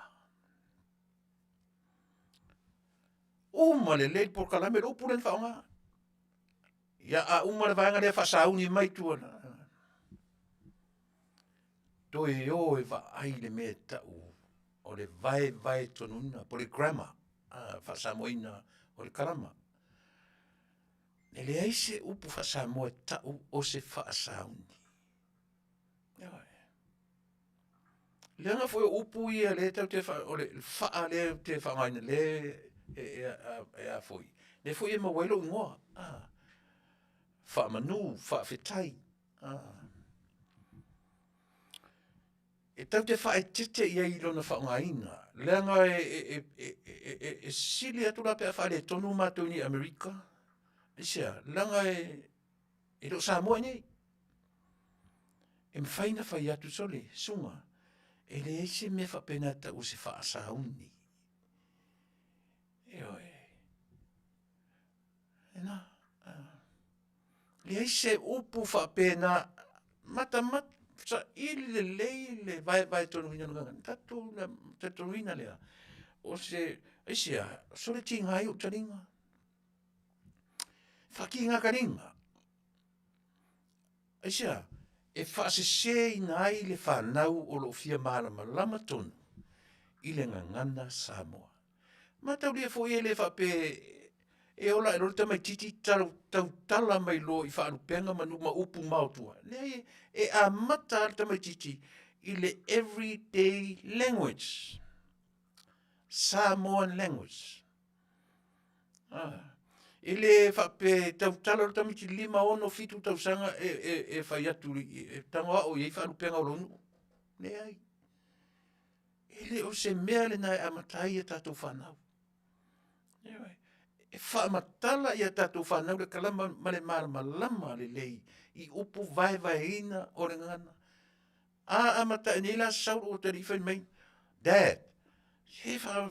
Uma lelei le polokalame, o le upu lea na faaaoga. Ia a uma le vaega lea faasauni mai tua. Toe o e vaai le mea e tau o le vaevaetonuina po o le grammar faa-Samoaina o le kalama. E leai se upu faa-Samoa e tau o se faasauni. Ioe. Leaga foi o upu ia lea tatou te o le faa lea ou te faaaogaina lea e a foi, lea foi e maua ai lou igoa, faamanu, faafetai. E tatou te faaeteete i ai i lona faaaogaina, leaga e sili atu la pe a faaletonu matou i Amerika. Aisea? Leaga e le o Samoa i inei. E mafai ona fai atu, sole, Susuga, e leai se mea faapena e tau o se faasauni. Ioe. Lena. Leai se upu faapena, matamata, saili lelei le vaevaetonuina o le gagana, tatou talitonuina lea, o se, aisea? Sole tiga ai ou taliga, faatiga taliga. Aisea? E faaseseina ai le fanau o lo o fia malamalama tonu i le gagana Samoa. Mataulia foi e le faapea e ola ae loa le tamaititi tautala mai loa i faalupega ma nuu ma upu maotua. Leai, e amata lava le tamaititi i le everyday language, Samoan language. Ah. E le faapea e tautala le tamaiti 5, 6, 7 tausaga e, e, e fai atu, e tago ao i ai faalupega o lou nuu. Leai. E le o se mea lena e amata ai a tatou fanau. Ioe. E faamatala i a tatou fanau le kalama ma le malamalama lelei i upu vaevaeina o le gagana. A amata nei la sau lou atalii fai mai, Dad, se fa,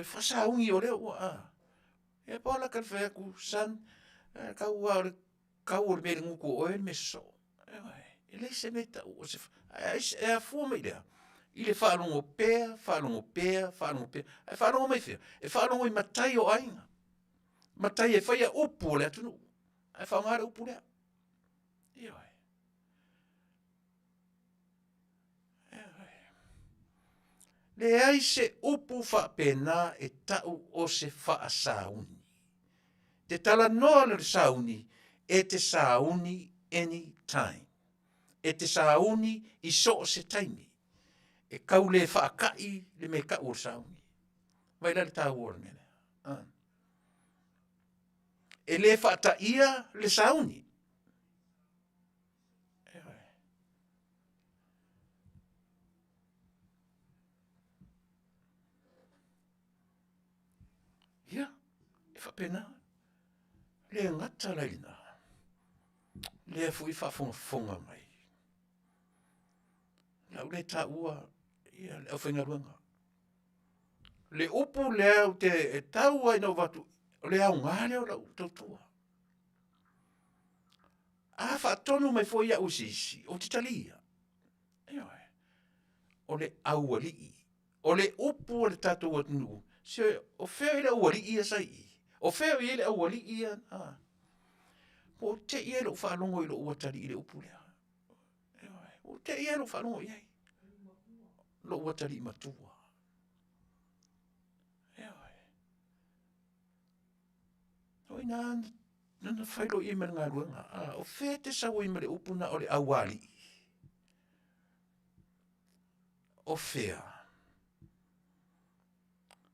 faasauni o lea ua a. E po la ka fai atu, son, kau a o le kau o le mea i le gutu o oe le mea sosoo. E leai se mea e tau o se, e afua mai i le a? I le faalogo pea, faalogo pea, faalogo pea. Ae faalogo mai fea? E faalogo i matai o aiga. Matai e faia upu o le atunuu. Ae faaaoga le upu lea. Ioe. Leai se upu faapena e tau o se faasauni. Te talanoa le sauni, e te sauni any time. E te sauni i so o se taimi. E kau le whaakai le me kau o sauni. Vai la le tāua o le mea lea. Ah. E le whaataia le sauni. Ia, e faapena. Le gata la i lena. Lea foi faafogafoga mai. Lau le taua ia le aufaigaluega. Le upu lea ou te e tau ai na ou avatu, o le aoga lea o lau tautua. A faatonu mai foi au e se isi, ou te talia. Ioe. O le aualii. O le upu a le tatou atunuu, se o fea i le aualii ia sa i i? O fea o i ai le aualii ia? A. Ua ou te i ai lou faalogo i lou atalii i le upu lea. Ioe. Ua ou te i ai lou faalogo i ai. Lou atalii matua. Ioe. O ina na fai loa i ai ma le galuega. A, o fea e te sau ai ma le upu na o le aualii? O fea?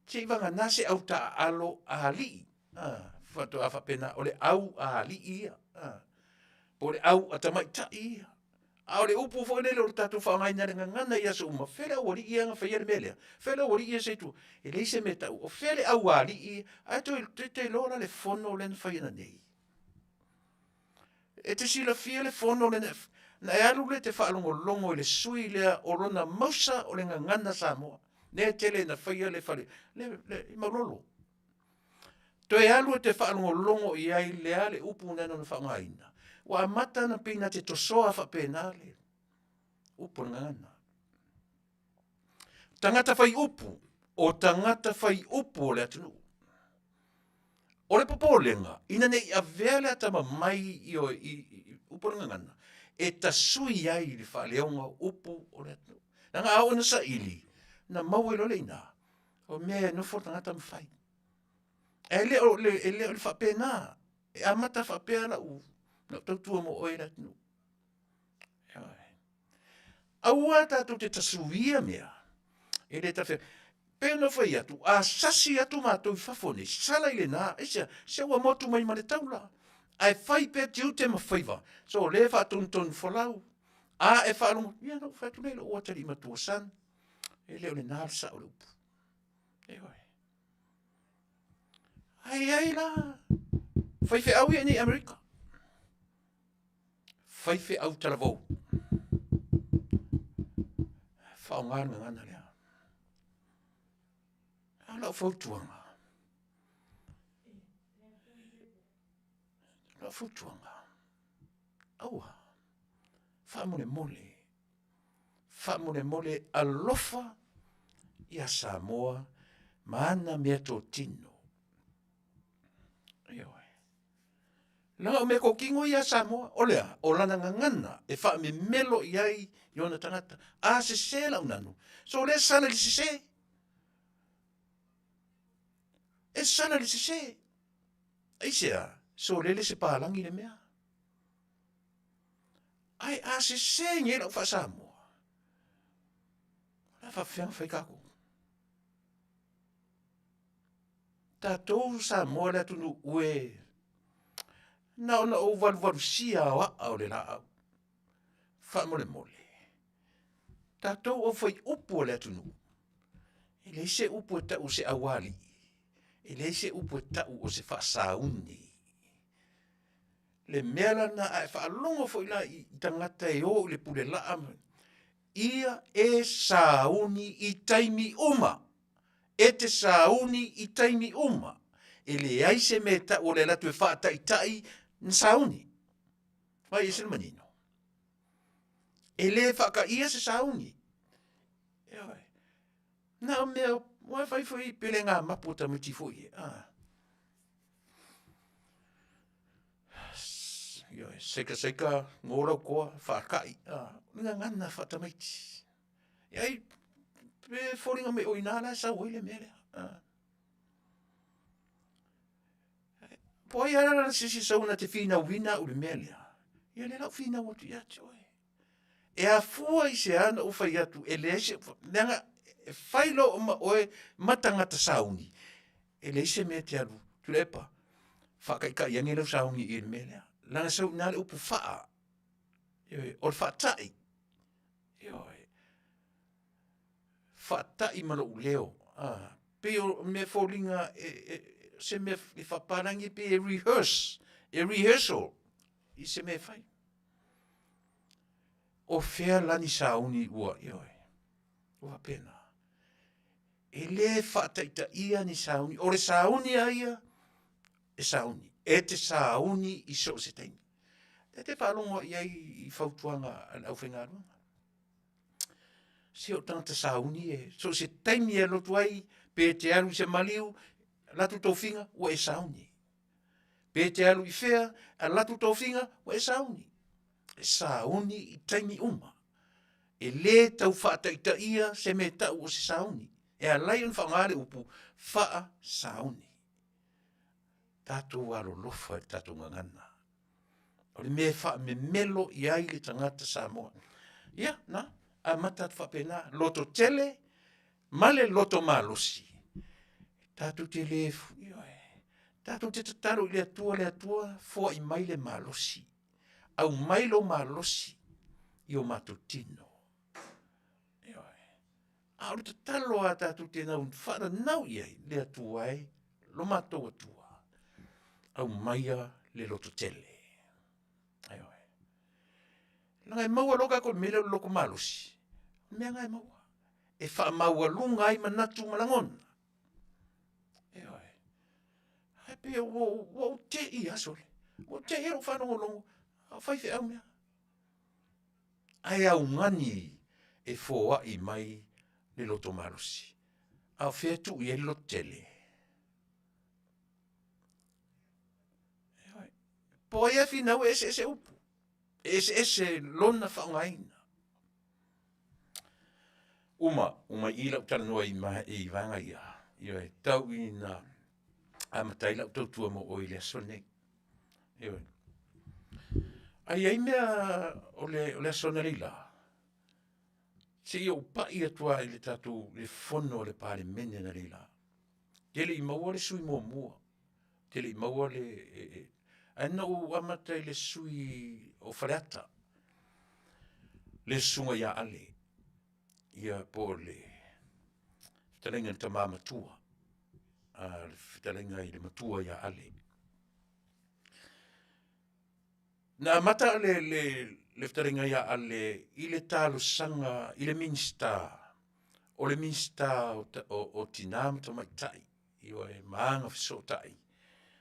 Se i vagana se au taaalo alii. A, faatoa faapena, o le au alii ia. A, po o le au a tamaitai ia. A o le upu foi lele o le tatou faaaogaina i le gagana i aso uma, fea le aualii ia na faia le mea lea? Fea le aualii ia sa i tua? E leai se mea e tau, o fea le aualii ia? Ae toe, toe, toe iloa la le fono lea na fai ananei. E te silafia le fono lea na, na e alu lea e te faalogologo i le sui lea o lona mausa o le gagana Samoa. Lea e tele na faia le fale, le, le, i Maulolo. Toe alu e te faalogologo i ai le a le upu na ona faaaogaina. Ua amata ona pei na te tosoa faapena le upu o le gagana. Tagata fai upu, o tagata fai upu o le atunuu. O le popolega, ina ne i avea le atamamai i, i, i, i upu o le gagana, e tasui ai le faaleoga o upu o le atunuu. Leaga a oo ina saili, na maua ai loa le iina, o mea e nofo le tagata ma fai. E le o le, e le o le faapena. E amata faapea lau, lau tautua mo oe le atunuu. Aua tatou te tasuia mea e le talafeagai. Pei ona fai atu, a sasi atu matou i fafo nei, sala i lena, aisea, se ua motu mai ma le taula. Ae fai pea tiute ma faiva, so o lea e faatonutonu folau. A e faalogo, ia na ou fai atu lea i lou atalii matua, son, e le o lena le sao o le upu. Ioe. Ae i ai la faifeau ia i nei Amerika. Faifeau talavou. Faaaoga le gagana lea. A o lau fautuaga, lau fautuaga, aua, faamolemole, faamolemole alofa ia Samoa ma ana meatotino. Ioe. Leaga o meatotino ia a Samoa, o le a? O lana gagana e faamemelo i ai i ona tagata. A sese lau nanu, so lea sala i le sese. E sala i le sese. Aisea? So lele se palagi le mea. Ae a sese nei lau faa-Samoa, o le a faapefea ona fai tatou? Tatou Samoa le atunuu e na ona ou valuvalusia aoaa o le laau. Faamolemole, tatou au fai upu a le atunuu, e leai se upu e tau o se aualii, e leai se upu e tau o se faasauni. Le mea la lena, a e faalogo foi la i tagata e o i le pule laa, ia e sauni i taimi uma. E te sauni i taimi uma. E leai se mea e tau o le alu atu e faataitai na sauni. Vai e se le manino. E le faataia se sauni. Ioe. Na o mea, ua fai foi pele ngā mapu o tamaiti foi e. Ah. Ioe, seika seika ngō lau koa, whaakai, ah, le gagana whaatamaiti. E ai, pe foliga mai o inā la e sau ai le mea lea. Ah. Po ai ala la sisi sau na te whinau wina u le mea lea. Ia le lau whinau atu ia te oe. E afua i se ana u whai atu e leai se, leaga e whai lo ma oe ma tangata sauni. E leai se mea te alu, Tuilaepa, whaakaikai ange lau sauni i le mea lea. Langa sau ina le upu whaa. Ioe, o le whaatai. Ioe. Whaatai ma lou leo. Ah, pei o mea foliga e, e, se mea e whaparangi pei e rehearse, e rehearsal i se mea e whai. O fea lani sauni ua, ioe, ua faapena. E le faataitaia ni sauni. O le sauni a ia, e sauni. E te sauni i so o se taimi. E te faalogo i ai i fautuaga a le aufaigaluega. Se o tagata sauni e, so o se taimi e lotu ai, pe te alu i se maliu, latu tofiga, ua e sauni. Pe te alu i fea, a latu tofiga, ua e sauni. E sauni i taimi uma. E lē tau faataitaia se mea tau o se sauni. E alai ona faaaoga le upu faa-sauni. Tatou alolofa i le tatou gagana. O le mea e faamemelo i ai le tagata Samoa. Ia, na, amata atu faapena, loto tele ma le loto malosi. Tatou te le, ioe, tatou te tatalo i le Atua, le Atua, foai mai le malosi. Aumai lou malosi i o matou tino. Ioe. A o le tatalo a tatou te nau wharanau i ai, le Atua e, lo matou Atua. Aumaia le loto tele. Ioe. Langa e maua loa kākou mea lea o le loto malosi. Mea nga e maua. E whaamaualuga ai manatu ma lagona. Ioe. Ae pei ua ou te'i lava sole. Ua ou te'i lou faalogologo, a o faifeau mea. Ae augani e foai mai le loto malosi. A o fea e tuu i ai le loto tele? Ioe. Po ai e finau e eseese upu. E eseese lona faaaogaina. Uma, uma i lau talanoa i, ma, i vaega ia, ioe, tau ina amata ai lau tautua mo oe i le aso lenei. Ioe. Ai ai mea o le, o le aso analeila, se i ou pai atu lava i le tatou, le fono a le Palemene analeila. Te le i maua le sui muamua, te le i maua le, e, e, ae na ou amata i le sui o Faleata. Le susuga ia Ale, ia po o le fetalaiga i le tama matua, le fetalaiga i le matua ia Ale. Na amata le, le, le fetalaiga ia Ale i le talosaga i le Minisita, o le Minisita o, o, o Tina ma Tamaitai, ioe, ma Agafesootai.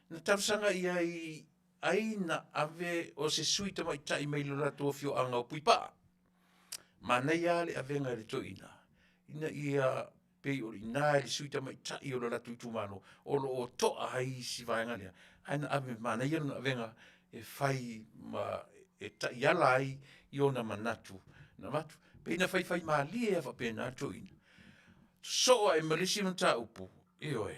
Na talosaga i ai ai na ave o se sui tamaitai mai le latou afioaga o Puipaa. Manaia lava le avega e le toeaina ina ia pei o i ina i le sui tamaitai o le latou itumalo o lo o toa ai si vaega lea, ae na ave, manaia lona avega e fai ma e taiala ai i ona manatu na avatu. Pei na faifaimalie lava faapena le toeaina, sosoo ae ma le isi mataupu, ioe,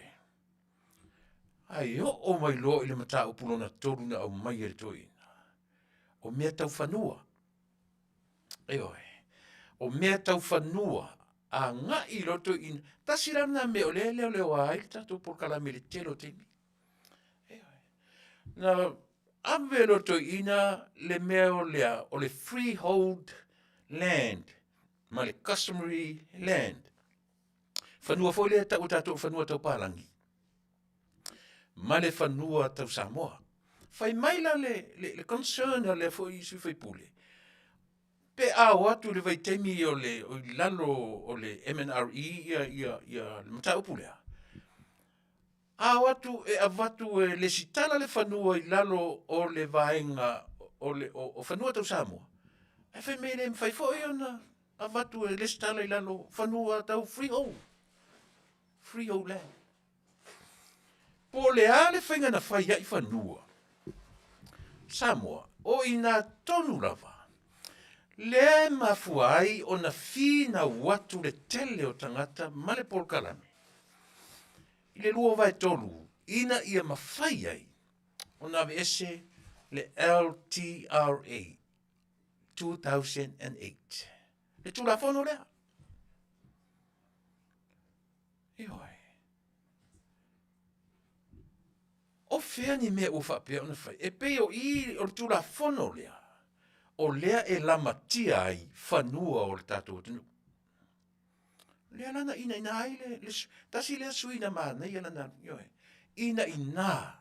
ae oo mai loa i le mataupu lona tolu na aumai e le toeaina, o mea tau fanua. Ioe, o mea tau fanua, agai loa le toeaina, tasi la lena mea o lea e leoleoa ai le tatou polokalame i le tele o taimi. Ioe. Na ave loa e le toeaina le mea o le a? O le freehold land ma le customary land. Fanua foi lea e tau e tatou o fanua tau palagi ma le fanua tau Samoa. Fai mai la le, le, le concern a lea foi sui usufono, pe a o atu i le vaitaimi o le o i lalo o le MNRE ia, ia, ia le mataupu lea, a o atu e avatu e lesitala le fanua i lalo o le vaega o le o, o fanua tau Samoa, ae fai mai e le mafai foi ona avatu e lesitala i lalo fanua tau freehold, freehold land. Po o le a le faiga na fai ai fanua Samoa, o i ina tonu lava lea e mafua ai ona finau atu le tele o tagata ma le polokalame i le 2/3 ina ia mafai ai ona aveese le LTRA 2008. Le Tulafono lea. Ioe. O fea ni mea ua faapea ona fai? E pei o i o le Tulafono lea, o lea e lamatia ai fanua o le tatou atunuu. Lea la na inaina ai le, le tasi lea sui na manaia lana, ioe, inaina.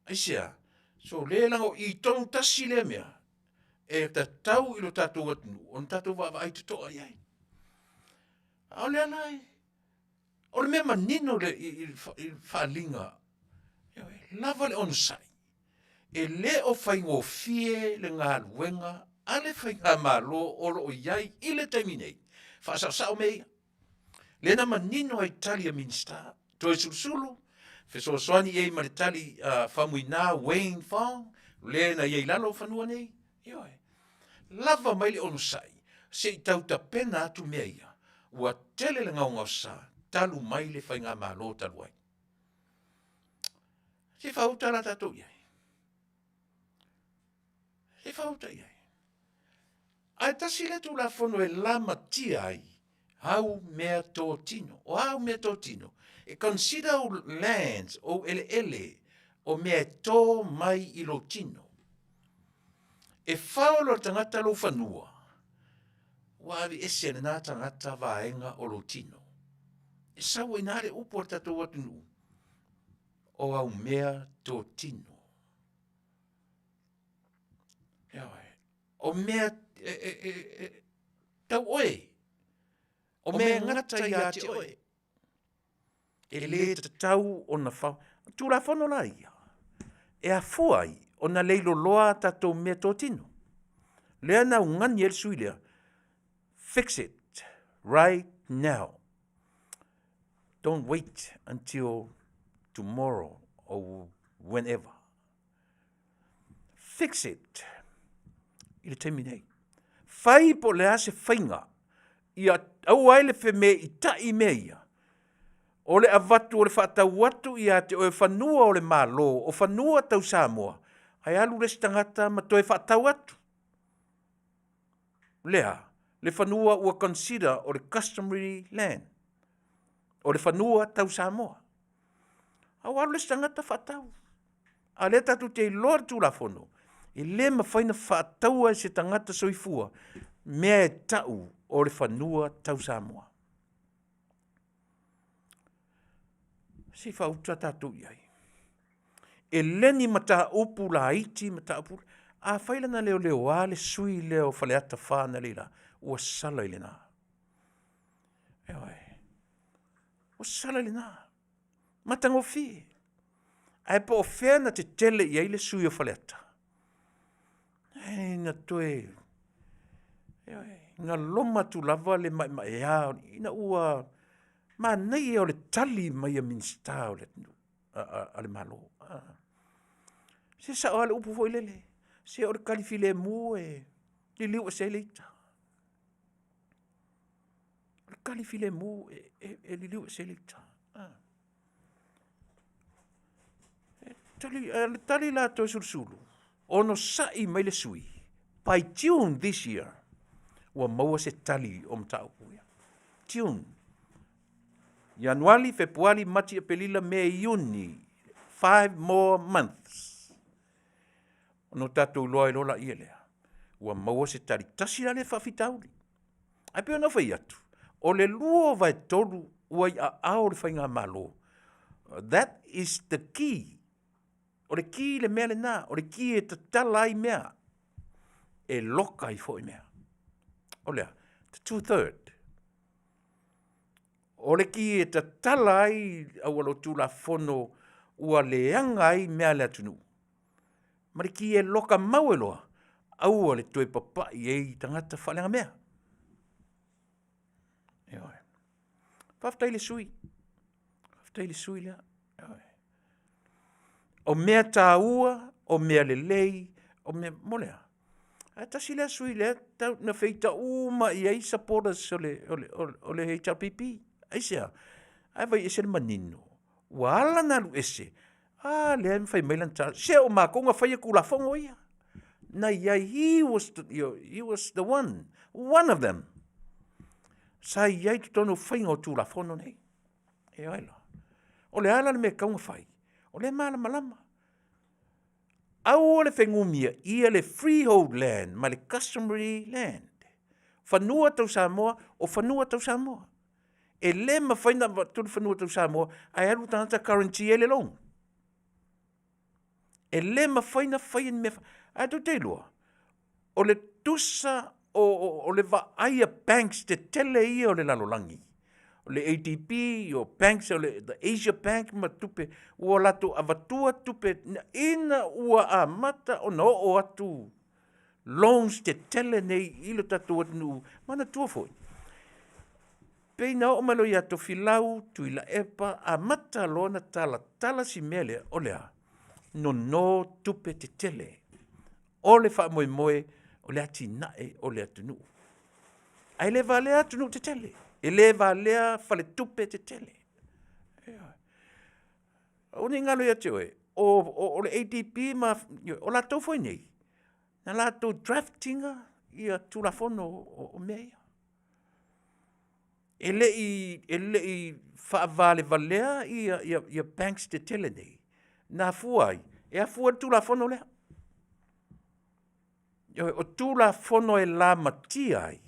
Aisea? So le leaga o i tonu tasi lea mea e tatau i lo tatou atunuu ona tatou vaavaai totoa i ai. A o lea la e, o le mea manino le, i, i, i le faaaliga, ioe, lava le onosai. E le o faigofie le galuega a le Faigamalo o lo o i ai i le taimi nei, faasaosao mea ia. Lea na manino ai tali a Minisita, Toesulusulu, fesoasoani i ai ma le tali a Faumuina Wayne Fong, le na i ai i lalo o fanua nei, ioe. Lava mai le onosai, se i tau tapena atu mea ia, ua tele le gaogaosa talu mai le Faigamalo talu ai. Se i faauta la tatou i ai. Se i faauta i ai. Ae tasi lea Tulafono e lamatia ai au mea totino. O a au mea totino? E consider ou lands, ou eleele, o mea e tō mai i lou tino. E fao loa le tagata lou fanua, ua aveese e lena tagata vaega o lou tino. E sau ai nā le upu a le tatou atunuu, o au mea totino. Ioe. O mea e, e, e, e, tau oe, o mea e gata ia te oe. E le tatau ona fao. Tulafono la ia, e afua ai ona leiloloa a tatou mea totino. Lea na augani ai le sui lea, fix it right now. Don't wait until tomorrow or whenever. Fix it i le taimi nei. Fai po o le a se faiga ia aua ai le femeita'i mea ia, o le avatu o le faatau atu ia te oe fanua o le Malo, o fanua tau Samoa, ae alu le isi tagata ma toe faatau atu. Lea, le fanua ua consider o le customary land, o le fanua tau Samoa. A ua alu le isi tagata faatau. A o lea tatou te iloa le Tulafono, e le mafai ona faataua e se tagata soifua. mea e tau o le fanua tau Samoa. Se i faauta tatou i ai. E le ni mataupu laiti mataupu, afai la na leoleoa le sui usufono lea o Faleata 4 analeila, ua sala i lena. Ioe, ua sala i lena, matagofie. Ae po o fea na tetele i ai le sui usufono o Faleata, na toe, ioe, na loma atu lava le maemaea ina ua manaia o le tali mai a Minisita o le Malo. Se sao lava le upu foi lele, se o le tali filemu e liliu ese ai le ita. O le tali filemu e liliu ese ai le ita. O le tali la a Toeolesulusulu, onosai mai le sui usufono, by June this year, ua maua se tali o mataupu ia. June, Ianuari, Fepuari, Mati, Aperila, Me, Iuni, 5 more months ona tatou iloa ai loa lea, ua maua se tali. Tasi la lea faafitauli. Ae pei ona ou fai atu, o le 2/3 ua i aao o le faigamalo. That is the key. O le key le mea lena, o le key e tatala ai mea, e loka ai foi mea. O le a? The 2/3. O le ki e tatala ai auala o Tulafono ua leaga ai mea a le atunuu, ma le ki e loka mau ai loa, aua le toe papai i ai i tagata faaleaga mea. Ioe. Faafetai i le sui usufono, faafetai i le sui usufono lea. Ioe. O mea taua, o mea lelei, o mea, mo le a? Ae tasi lea sui usufono lea na feita uma i ai supporters o le HRPP. Aisea? Ae vaai ese le manino, ua ala ona alu ese, a lea na fai mai lana tala, se o matou na faia Tulafono ia. Na i ai, he was the one, one of them sa i ai i totonu o faiga o Tulafono nei. Ioe la. O le a la le mea e tatau ona fai? O lea e malamalama. Aua le fenumiaia le freehold land ma le customary land. Fanua tau Samoa, o fanua tau Samoa. E le mafai ona avatu le fanua tau Samoa ae alu le tagata guarantee ai le loan. E le mafai ona faia ni mea ae tou te iloa, o le tusa o le vaai a banks tetele ia o le lalolagi, o le ADB, o banks o le Asia Bank ma tupe, ua latou avatua tupe ina ua amata ona oo atu loans tetele nei i le tatou atunuu. Manatua foi, pei na oo mai loa ia Tofilau, Tuilaepa, amata loa ona talatala si mea lea, o le a? Nono tupe tetele. O le faamoemoe o le atinae o le atunuu. Ae le valea atunuu tetele, e le valea faletupe tetele. Aua ne i galo ia te oe, o le ADB ma, o latou foi nei, na latou draft ina ia Tulafono o mea ia. E le i faavalevalea ia banks tetele nei, na afua ai? E afua i le Tulafono lea. Ioe, o Tulafono e lamatia ai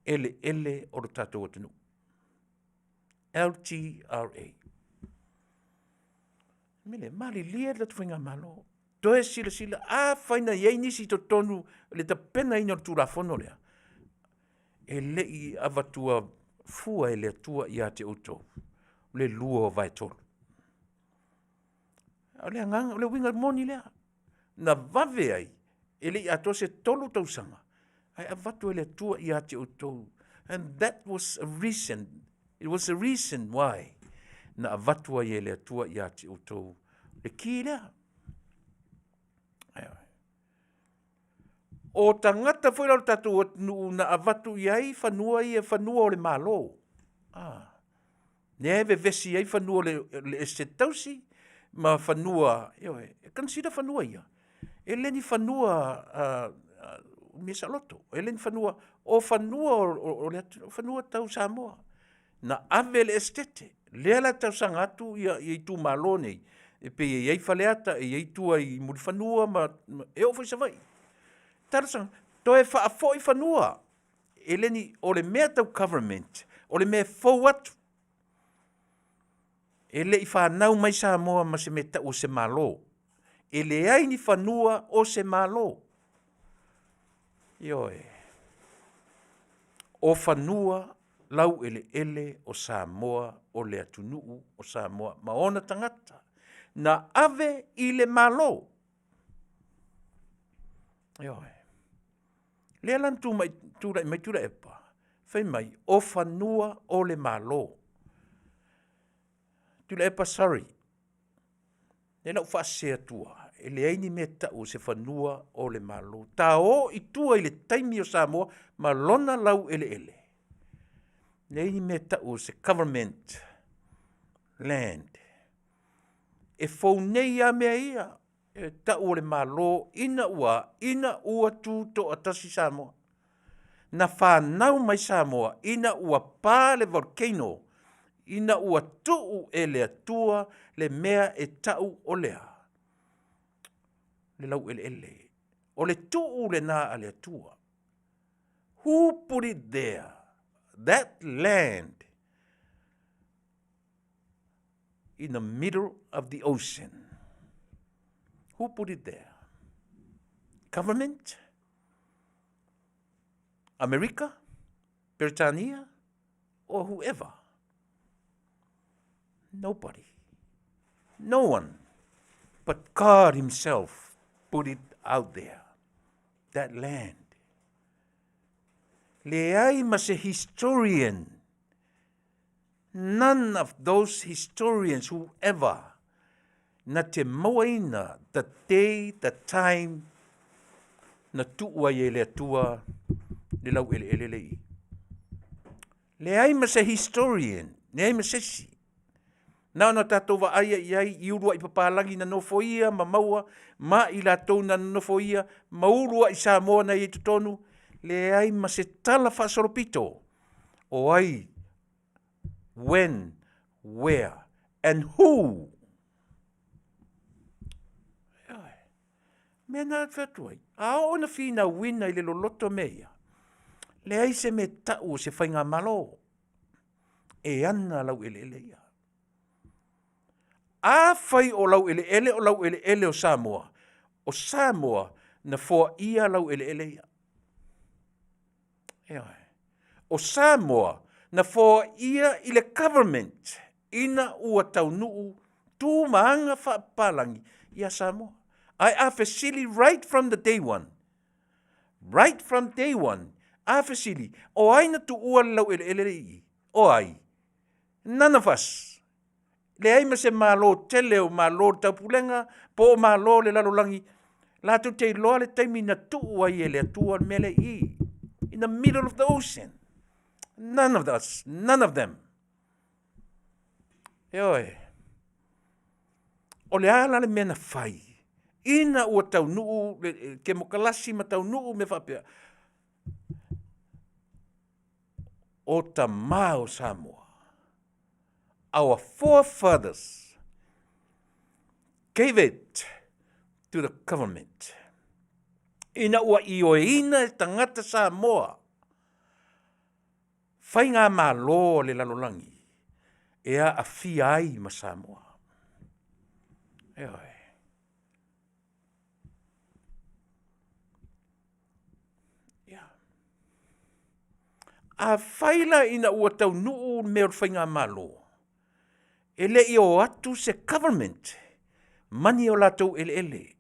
eleele o le tatou atunuu, LTRA. O le mea lea, malilie le tatou faigamalo, toe silasila, afai na i ai nisi i totonu i le tapenaina o le Tulafono lea, e le i avatua fua e le Atua ia te outou le 2/3. O le agaga, o le uiga moni lea, na vave ai, e le i atoa se 3 tausaga ae avatu e le Atua ia te outou. And that was a reason, it was a reason why na avatu ai e le Atua ia te outou le ki lea. O tagata foi la o le tatou atunuu na avatu i ai fanua ia, fanua o le Malo. Lea e vevesi ai fanua o le Esetete Tausi ma fanua, ioe, e consider fanua ia, e le ni fanua mea saoloto, e le ni fanua, o fanua o le atunuu, fanua tau Samoa. Na ave e le Esetete, lea la e talosaga atu ia itumalo nei, e pei e i ai Faleata, e i ai tua i Mulifanua ma e oo foi i Savaii. Talosaga Toe faafoi fanua. E le ni, o le mea tau government, o le mea fou atu. E le i fanau mai Samoa ma se mea tau o se Malo. E leai ni fanua o se Malo. Ioe. O fanua laueleele o Samoa o le atunuu o Samoa ma ona tagata na ave i le Malo. Ioe. Lea la na tulai mai Tuilaepa, fai mai, o fanua o le Malo. Tuilaepa, sorry, lea na ou faasese atua, e leai ni mea tau o se fanua o le Malo. Ta o i tua i le taimi o Samoa ma lona laueleele, leai ni mea tau o se government land. E fou nei lava mea ia, e tau o le Malo ina ua, ina ua tutoatasi Samoa. Na fanau mai Samoa ina ua pa le volcano, ina ua tuu e le Atua le mea e tau o lea, le laueleele. O le tuu lena a le Atua. Who put it there? That land in the middle of the ocean. Who put it there? Government? America? Britannia? Or whoever? Nobody. No one. But God himself put it out there. That land. Leai ma se historian. None of those historians who ever na te mauaina the day, the time na tuu ai e le Atua le laueleele le i. Leai ma se historian, leai ma se isi. Na ona tatou vaaia i ai i uluai papalagi na nofoia ma maua ma i latou na nofoia ma uluai Samoa na i ai totonu, leai ma se tala faasolopito o ai, when, where and who. Mea na fai atu ai, a oo ina finauina i le loloto mea ia, leai se mea tau o se faigamalo e ana laueleele ia. Afai o laueleele o laueleele o Samoa, o Samoa na foaia laueleele ia. Ioe. O Samoa na foaia i le government ina ua taunuu tu ma aga faapapalangi ia Samoa. Ae a fesili right from the day one, right from day one, a fesili, o ai na tuua le laueleele le i? O ai? None of us. Leai ma se Malo tele o Malo le Taupulega po o Malo le lalolagi latou te iloa le taimi na tuu ai e le Atua le mea lea i i. In the middle of the ocean. None of us, none of them. Ioe. O le a la le mea na fai? Ina ua taunuu le kemokalasi ma taunuu mea faapea. O tamā o Samoa. Our forefathers gave it to the government. Ina ua ioeina e tagata Samoa faigamalo a le lalolagi e aafia ai ma Samoa. Ioe. Ia. Afai la ina ua taunuu le mea o le faigamalo, e le i o atu se government ma ni o latou eleele.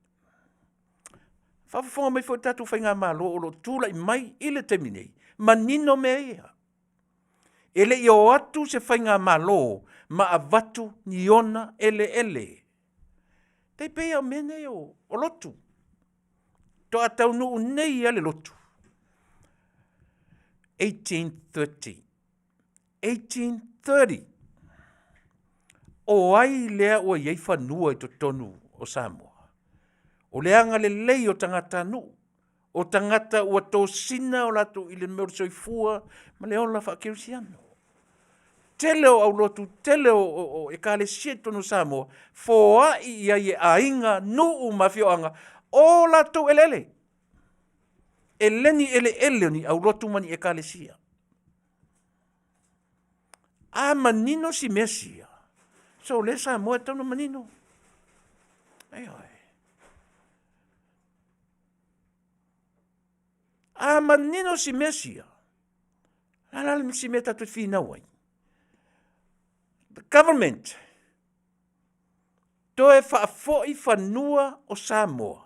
Faafofoga mai foi le tatou faigamalo o lo o tulai mai i le taimi nei, manino mea ia. E le i o atu se faigamalo ma avatu ni ona eleele. Tai pei o mea nei o lotu. Toa taunuu nei a le lotu. 1830. 1830. O ai lea ua i ai fanua i totonu o Samoa? O le agalelei o tagatanuu, o tagata ua tosina o latou i le mea o le soifua ma le ola faakerisiano. Tele o aulotu, tele o ekalesia i totonu o Samoa, foai i ai e aiga, nuu ma afioaga o latou eleele. E le ni eleele o ni aulotu ma ni ekalesia. A manino si mea sia, so le Samoa e tatau ona manino. Ioe. A manino si mea sia, a la le si mea tatou te finau ai? The government toe faafoi fanua o Samoa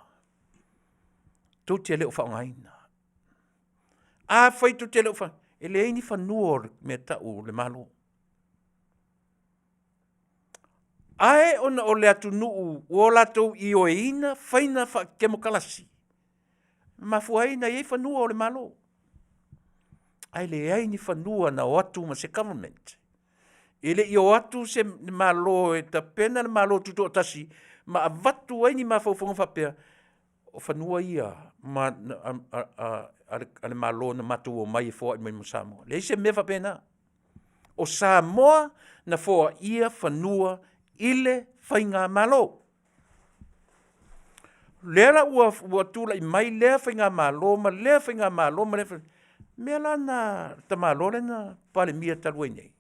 tou te le o faaaogaina. Afai tou te le o fa... e leai ni fanua o le mea e tau o le Malo. Ae ona o le atunuu ua latou ioeina faiga faakemokalasi, mafua ai ona i ai fanua o le Malo. Ae leai ni fanua na o atu ma se government. E le i o atu se Malo e tapena le Malo Tutoatasi ma avatu ai ni mafaufauga faapea, o fanua ia ma, a, a, a, a le Malo na matou omai e foai mai mo Samoa. Leai se mea faapena. O Samoa na foaia fanua i le faigamalo. Lea la ua, ua tulai mai lea faigamalo ma lea faigamalo ma lea faigamalo, mea la na tamaloa lea na Palemia talu ai nei,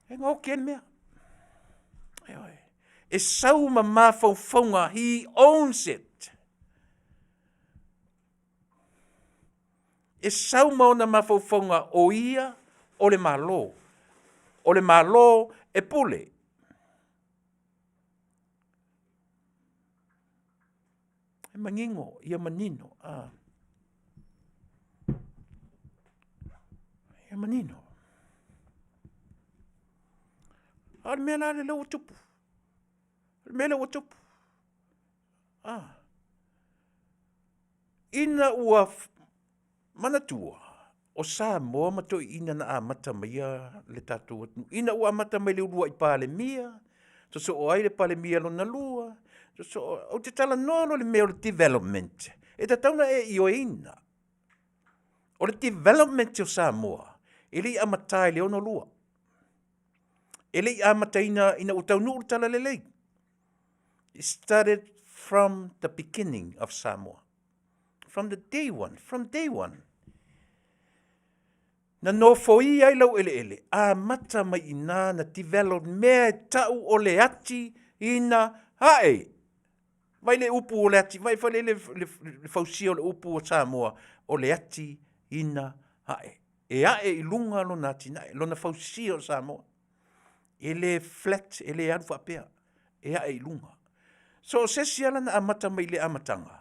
e gaoki ai le mea. Ioe. E sau ma mafaufauga, he owns it. E sau ma ona mafaufauga o ia o le Malo. O le Malo e pule. E manino, ia manino. A. Ia manino. A o le mea la lea ua tupu. O le mea lea ua tupu. A. Ina ua manatua, o Samoa ma toeaiina na amata maia le tatou atunuu. Ina ua amata mai le uluai Palemia, sosoo ai le Palemia lona lua, sosoo, ou te talanoa loa i le mea o le development, e tatau ona e ioeina. O le development o Samoa, e le i amata i le 62. E le i amataina ina ua taunuu le talalelei. It started from the beginning of Samoa. From the day one, from day one. Na nofoia ai lau eleele, amata mai ina na develop mea e tau o le ati ina ae. Vai le upu o le ati, vai fale le, le, le fausia o le upu o Samoa, o le ati ina ae. E ae i luga lona atinae, lona fausia o Samoa. E le flat, e le alu faapea, e ae i luga. So o se isi ala na amata mai i le amataga,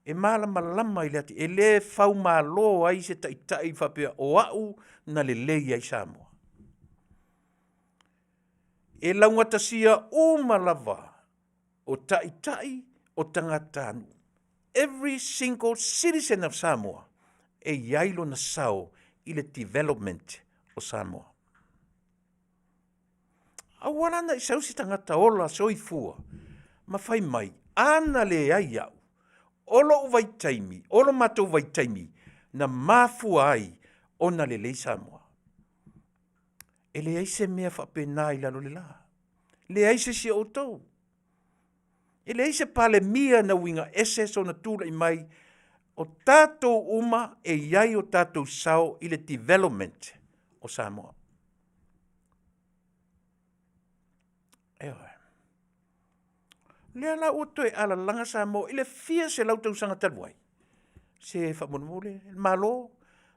e malamalama i le ati, e le faumalo ai se taitai faapea o au na lelei ai Samoa. E laugatasia uma lava o taitai o tagatanuu. Every single citizen of Samoa e i ai lona sao i le development o Samoa. Aua la na i sau se tagata ola soifua ma fai mai, ana leai au, o lou vaitaimi, o lo matou vaitaimi, na mafua ai ona lelei Samoa. E leai se mea faapena i lalo o le la. Leai se isi o outou. E leai se Palemia na uiga ese sona tulai mai, o tatou uma e i ai o tatou sao i le development o Samoa. Ioe. Lea la ua toe alalaga Samoa i le fia selau tausaga talu ai. Se faamolemole, le Malo,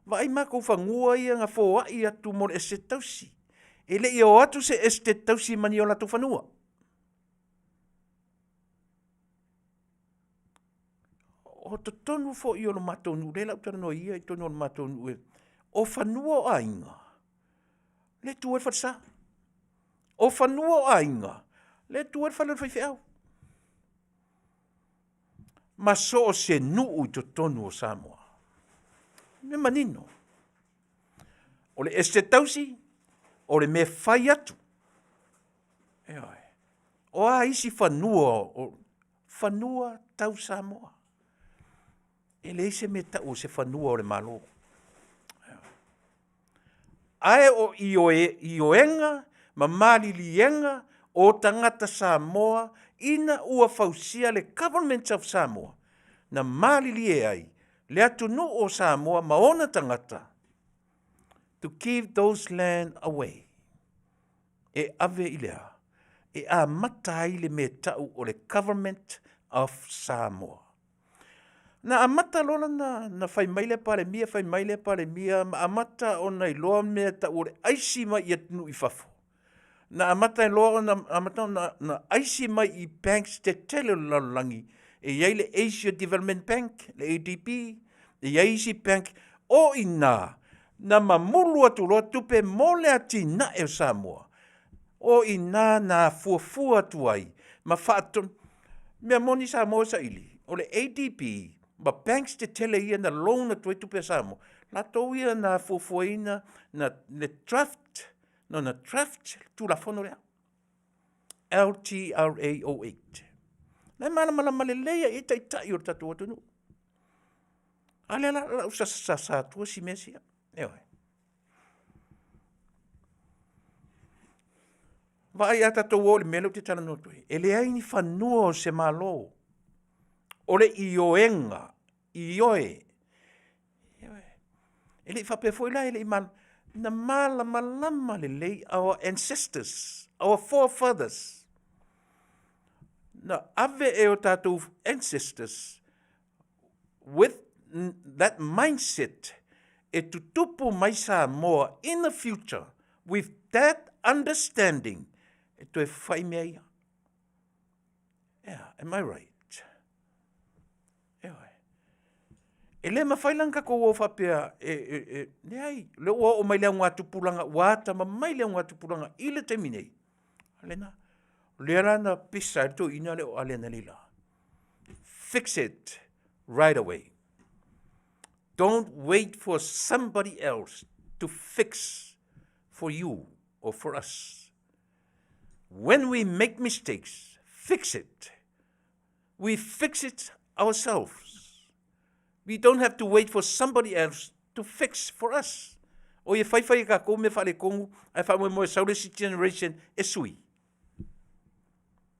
vaai matou fanua ia na foai atu mo le Esetete Tausi. E le i o atu se Esetete Tausi ma ni o latou fanua. O totonu foi o le matou nuu, lea la ou talanoa ia i totonu o le matou nuu, o fanua o aiga, lea e tu ai le falesa. O fanua o aiga, lea e tu ai le fale o le faifeau. Ma so o se nuu i totonu o Samoa. Mea manino. O le Esetete Tausi, o le mea fai atu. Ioe. O a isi fanua, o fanua tau Samoa. E leai se mea tau o se fanua o le Malo. Ae o ioe, ioega ma maliliega o tagata Samoa ina ua fausia le Government of Samoa. na malilie ai le atunuu o Samoa ma ona tagata to give those land away. E ave i le a? E amata ai le mea tau o le Government of Samoa. Na amata loa na, na fai mai le Palemia, fai mai le Palemia, ma amata ona iloa mea tau o le aisi mai i atunuu i fafo. Na amata loa ona, amata ona na aisi mai i banks tetele o le lalolagi. E i ai le Asia Development Bank, le ADB, e i ai isi bank, o i ina na mamulu atu loa tupe mo le atinae o Samoa. O i ina na fuafua atu ai ma faatonu. Mea moni Samoa e saili, o le ADB ma banks tetele ia na loan atu ai tupe a Samoa, latou ia na fuafuaina na le draft, no na draft le Tulafono lea. LTRA 08. Na e malamalama lelei ai i taitai o le tatou atunuu. A lea la lau sasasa atua si mea sia. Ioe. Vaai a tatou o i le mea lea ou te talanoa atu ai, e leai ni fanua o se Malo. O le ioega, ioe. Ioe. E le i faapea foi la e le i mal... Na malamalama lelei our ancestors, our forefathers. Na ave e o tatou ancestors with that mindset e tutupu mai Samoa in the future with that understanding e toe fai mea ia. Yeah, am I right? Eoe. E le mawhai la na tatou o faapea e, e, e, leai, le ua oo mai le augatupulaga, ua atamamai le augatupulaga i le taimi nei. A lena, lea la na pisa ai le toeaina lea o Aliana Lila. Fix it right away. Don't wait for somebody else to fix for you or for us. When we make mistakes, fix it. We fix it ourselves. We don't have to wait for somebody else to fix for us. O ia whaiwhai e kākou mea wharekonu, ai whaamoemoe sau le isi generation e sui.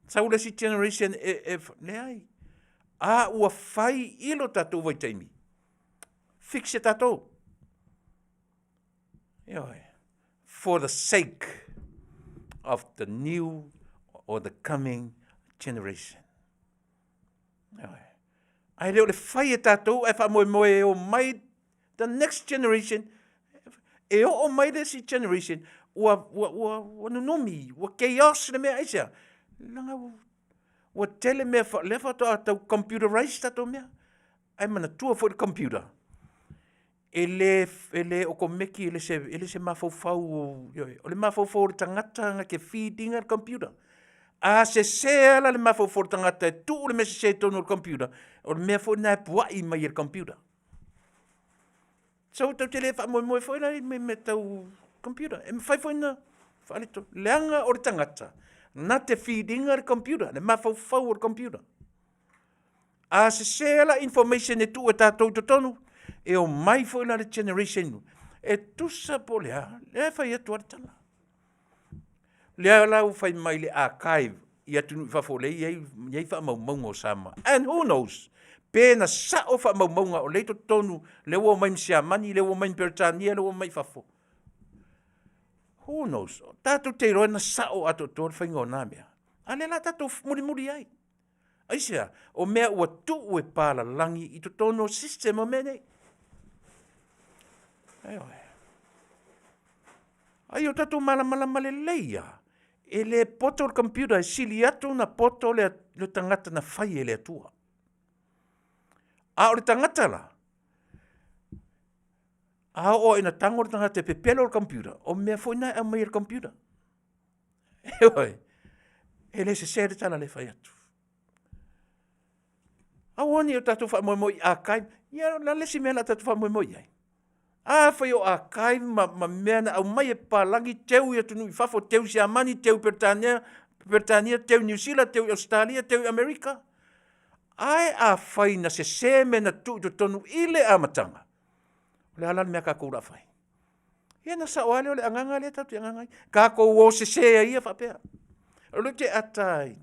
Sau le isi generation e, e, leai. A ua whai i lo tātou vaitaimi. Fix e tātou. Ioe. For the sake of the new or the coming generation. Ioe. Ai le o le whai e tātou, ai whaamoemoe e o mai the next generation, e oo mai le isi generation, ua, ua, ua, ua nunumi, ua chaos le mea aisea. Langa ua, ua tele mea, wha, lea whatoa tau computerize tātou mea. Ai manatua foi le computer. E le, e le okomeki, e le se, e le se mafaufau o, o le mafaufau o le tagata na ke feed inga le computer. A sese ala le mafaufau o le tagata e tuu le mea sese i totonu o le computer, o le mea foi lena e puai mai e le computer. So tou te le faamoemoe foi la i mea tau computer. E mafai foi na faaletonu. Leaga o le tagata, na te feed inga le computer, le mafaufau o le computer. A sese la information e tuu e tatou i totonu, e omai foi la le generation e tusa po o le a, lea e fai atu a le tala. Lea la ua fai mai le archive i atunuu i fafo lea e i ai faamaumauga o Samoa. And who knows, pe na sao faamaumauga o lea i totonu, lea ua omai ma Siamani, lea ua omai ma Peretania, lea ua omai i fafo. Who knows? Tatou te iloa na sao atoatoa le faiga o na mea. A lea la tatou mulimuli ai. Aisea? O mea ua tuu e pālalagi i totonu o system o mea nei. Ioe. Ai o tatou malamalama lelei a, e le poto le computer e sili atu na poto le, le tagata na fai e le Atua. A o le tagata la, a oo ina tango le tagata e pepelo le computer, o mea foi na e aumai e le computer. Ioe, e le sese le tala le fai atu. Aua ne i o tatou faamoemoe i archive, ia o le a le isi mea o le a tatou faamoemoe i ai? Afai o archive ma, ma mea na aumai e papalagi, teu i atunuu i fafo, teu i Siamani, teu i Peretania, Peretania, teu i Niu Sila, teu i Ausetalia, teu i Amerika. Ae afai na sese mea na tuu i totonu i le amataga, o le a la le mea a tatou o le a fai? Ia na sao lava lea o le agaga lea tatou te agaga ai. Tatou o sese ai ia faapea. O lea ou te ata ai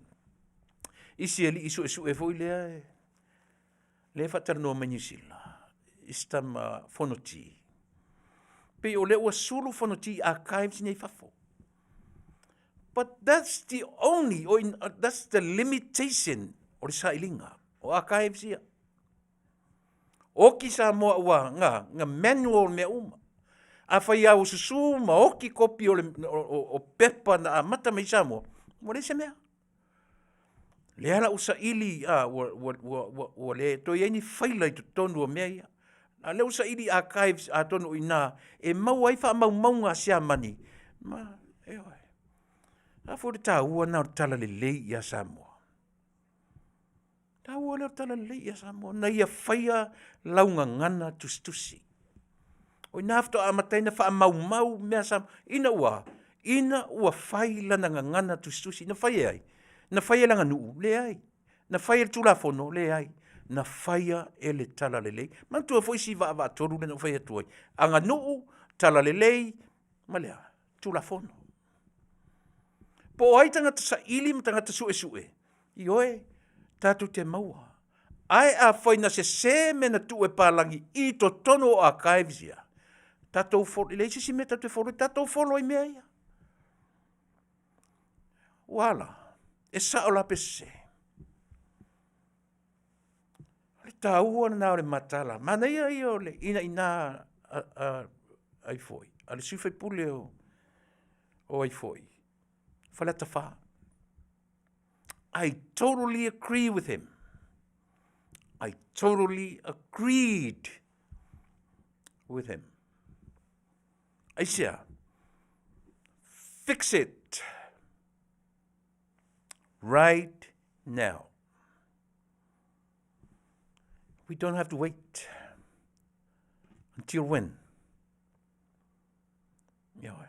i si alii suesue foi lea e... Lea e faatalanoa mai Niu Sila i si tama Fonoti. Pei o lea ua sulu Fonoti archives nei i fafo. But that's the only, or in, that's the limitation o le sailiga o archives ia. Oki Samoa ua nga, nga manual mea uma. A fai lava ua susu ma oki kopi o, le, o, o, o pepa na amata mai Samoa, ua leai se mea. Lea la ua saili, a, ua, ua, ua, ua, ua le toe i ai ni faila i totonu o mea ia. A o lea ua saili archives atonu o i ina e maua ai faamaumauga a Siamani, ma, ioe. A foi o le taua lena o le talalelei ia Samoa. Taua lea o le talalelei ia Samoa, na ia faia lau gagana tusitusi. O i ina faatoa amata ai ona faamaumau mea sa, ina ua, ina ua fai lana gagana tusitusi. Na fai e ai? Na fai e le aganuu? Leai. Na fai e le Tulafono? Leai. Na faia e le talalelei. Manatua foi si vaavaatolu lea na ou fai atu ai, aganuu, talalelei ma le a? Tulafono. Po o ai tagata saili ma tagata suesue, ioe, tatou te maua. Ae afai na sese mea na tuu e palagi i totonu o archives ia, tatou follow, e leai se isi mea tatou te follow ai, tatou follow i mea ia. Ua ala, e sao la pe sese? O le taua lena o le mataala. Manaia ia o le inaina ai foi a le sui usufono o ai foi, Faleata 4. I totally agree with him. I totally agreed with him. Aisea, fix it right now. We don't have to wait until when? Ioe.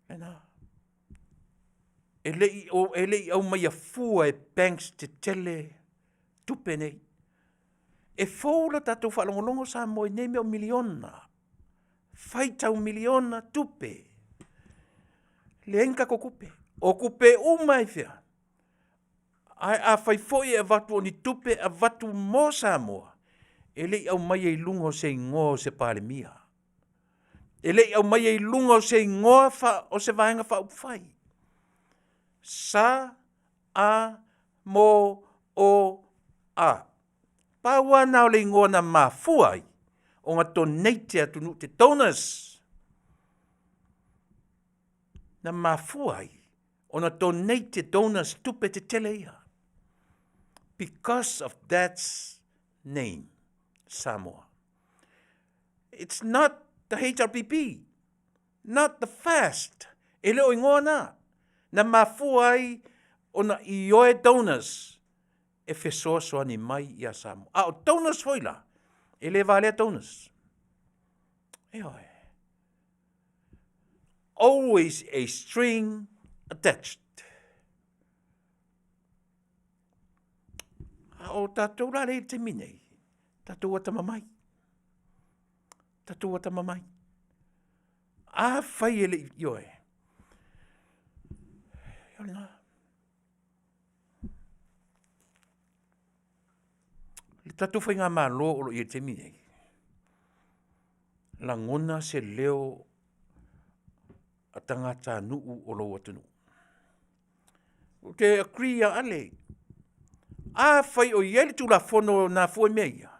Lena. E le i, o, e le i aumaia fua e banks tetele tupe nei. E fou la tatou faalogologo Samoa i nei mea o miliona. Faitau miliona tupe. Leai ni tatou tupe. O tupe uma i fea? Ae afai foi e avatu o ni tupe avatu mo Samoa, e le i aumaia i luga o se igoa o se Palemia. E le i aumaia i luga o se igoa fa, o se Vaega Faaupufai. Sa, a, mo, o, a. Pau lava na o le igoa na mafua ai ona donate e atunuu te donors. Na mafua ai ona donate e donors tupe tetele ia. Because of that name, Samoa. It's not the HRPP, not the FAST. E le o igoa na. Na mafua ai ona ioe donors e fesoasoani mai ia Samoa. A o donors foi la, e le valea donors. Ioe. Always a string attached. A o tatou la lea i le taimi nei, tatou atamamai. Tatou atamamai. Afai e le i, ioe. Ioe lena. Le tatou faigamalo o lo o i ai i le taimi nei, lagona se leo a tagatanuu o lou atunuu. Ou te agree ia Ale, afai o i ai le Tulafono na afua i mea ia,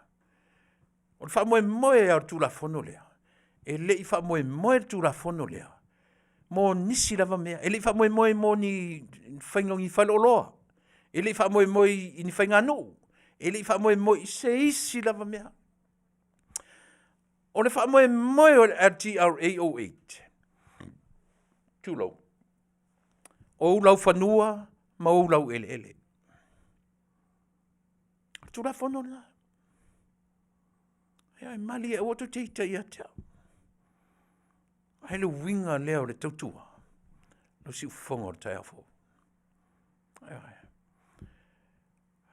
o le faamoemoe lava o le Tulafono lea, e le i faamoemoe le Tulafono lea mo nisi lava mea. E le i faamoemoe mo ni faiga o ni faleoloa, e le i faamoemoe i ni faiganuu, e le i faamoemoe i se isi lava mea. O le faamoemoe o le LTRA 08, tulou, o ou laufanua ma ou laueleele. O le Tulafono lena. Ia, e malie aua tou te ita ia te au. Ai le uiga lea o le tautua, lau siufofoga o le taeao fou.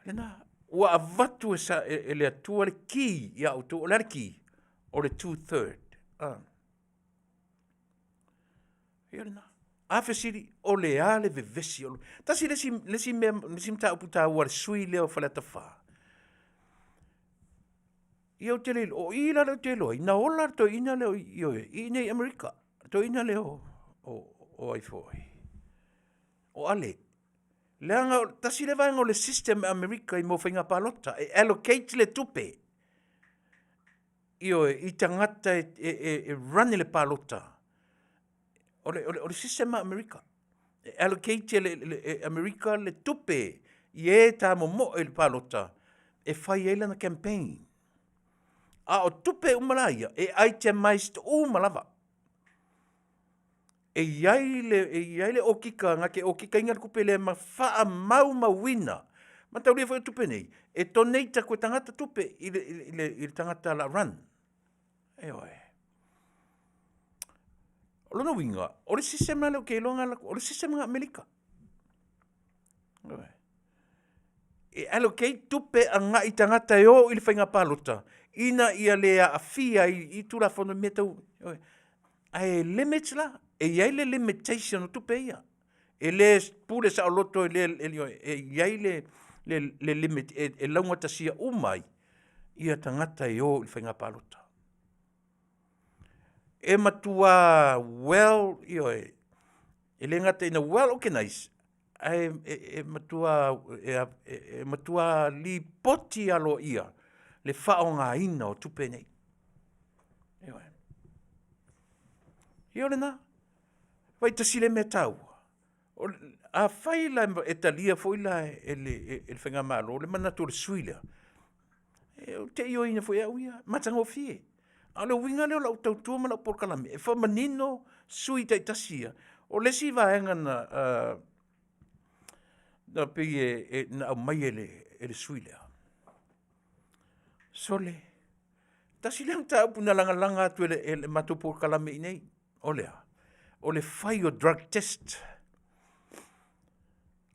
Lena, ua avatu e, sa, e, e le Atua le ki ia outou. O le a le ki? O le two third. Ah. Ia lena. A fesili, o le a le vevesi o Tasi le isi, le isi mea, le isi mataupu taua a le sui lea o Faleata 4. Ia ou te le iloa, o i la lea ou te iloa ai, na ola le toeaina lea ioe, i inei i Amerika, le toeaina lea o ai foi, o Ale. Leaga tasi lea vaega o le system a Amerika i mea o faiga palota, e allocate le tupe, ioe, i tagata e run i le palota. O le system a Amerika, e allocate e Amerika le tupe i e tamomoe i le palota e fai ai lana campaign. A o tupe uma la ia, e itemized uma lava. E i ai le, e i ai le okika, na te okikaina le tupe lea ma faamaumauina. Mataulia foi o tupe nei, e donate atu e tagata tupe i le tagata o le a run. Ioe. O lona uiga, o le system la lea ou te iloa na alu atu, o le system na Amerika. Ioe. E allocate tupe agai i tagata e o i le faiga palota ina ia le aafia ai i Tulafono i mea tau, ioe. Ae limit la, e i ai le limitation o tupe ia. E le pule saoloto e le, e i ai le limit e laugatasia uma ai ia tagata e o i le faiga palota. E matua well, ioe, e le gata ina well organized, ae e matua lipoti aloaia le faaaogaina o tupe nei. Ioe. Ia o lena. Vaai tasi lea mea taua, afai la e talia foi la e le faigamalo le manatu o le sui usufono lea, ou te ioeina foi e au ia, matagofie. A o le uiga lea o lau tautua ma lau polokalame, e faamanino sui usufono taitasi ia. O le isi vaega na pei e na aumai e le sui usufono lea, sole, tasi lea mataupu na lagalaga atu e le matou polokalame i inei, o le a? O le fai o drug test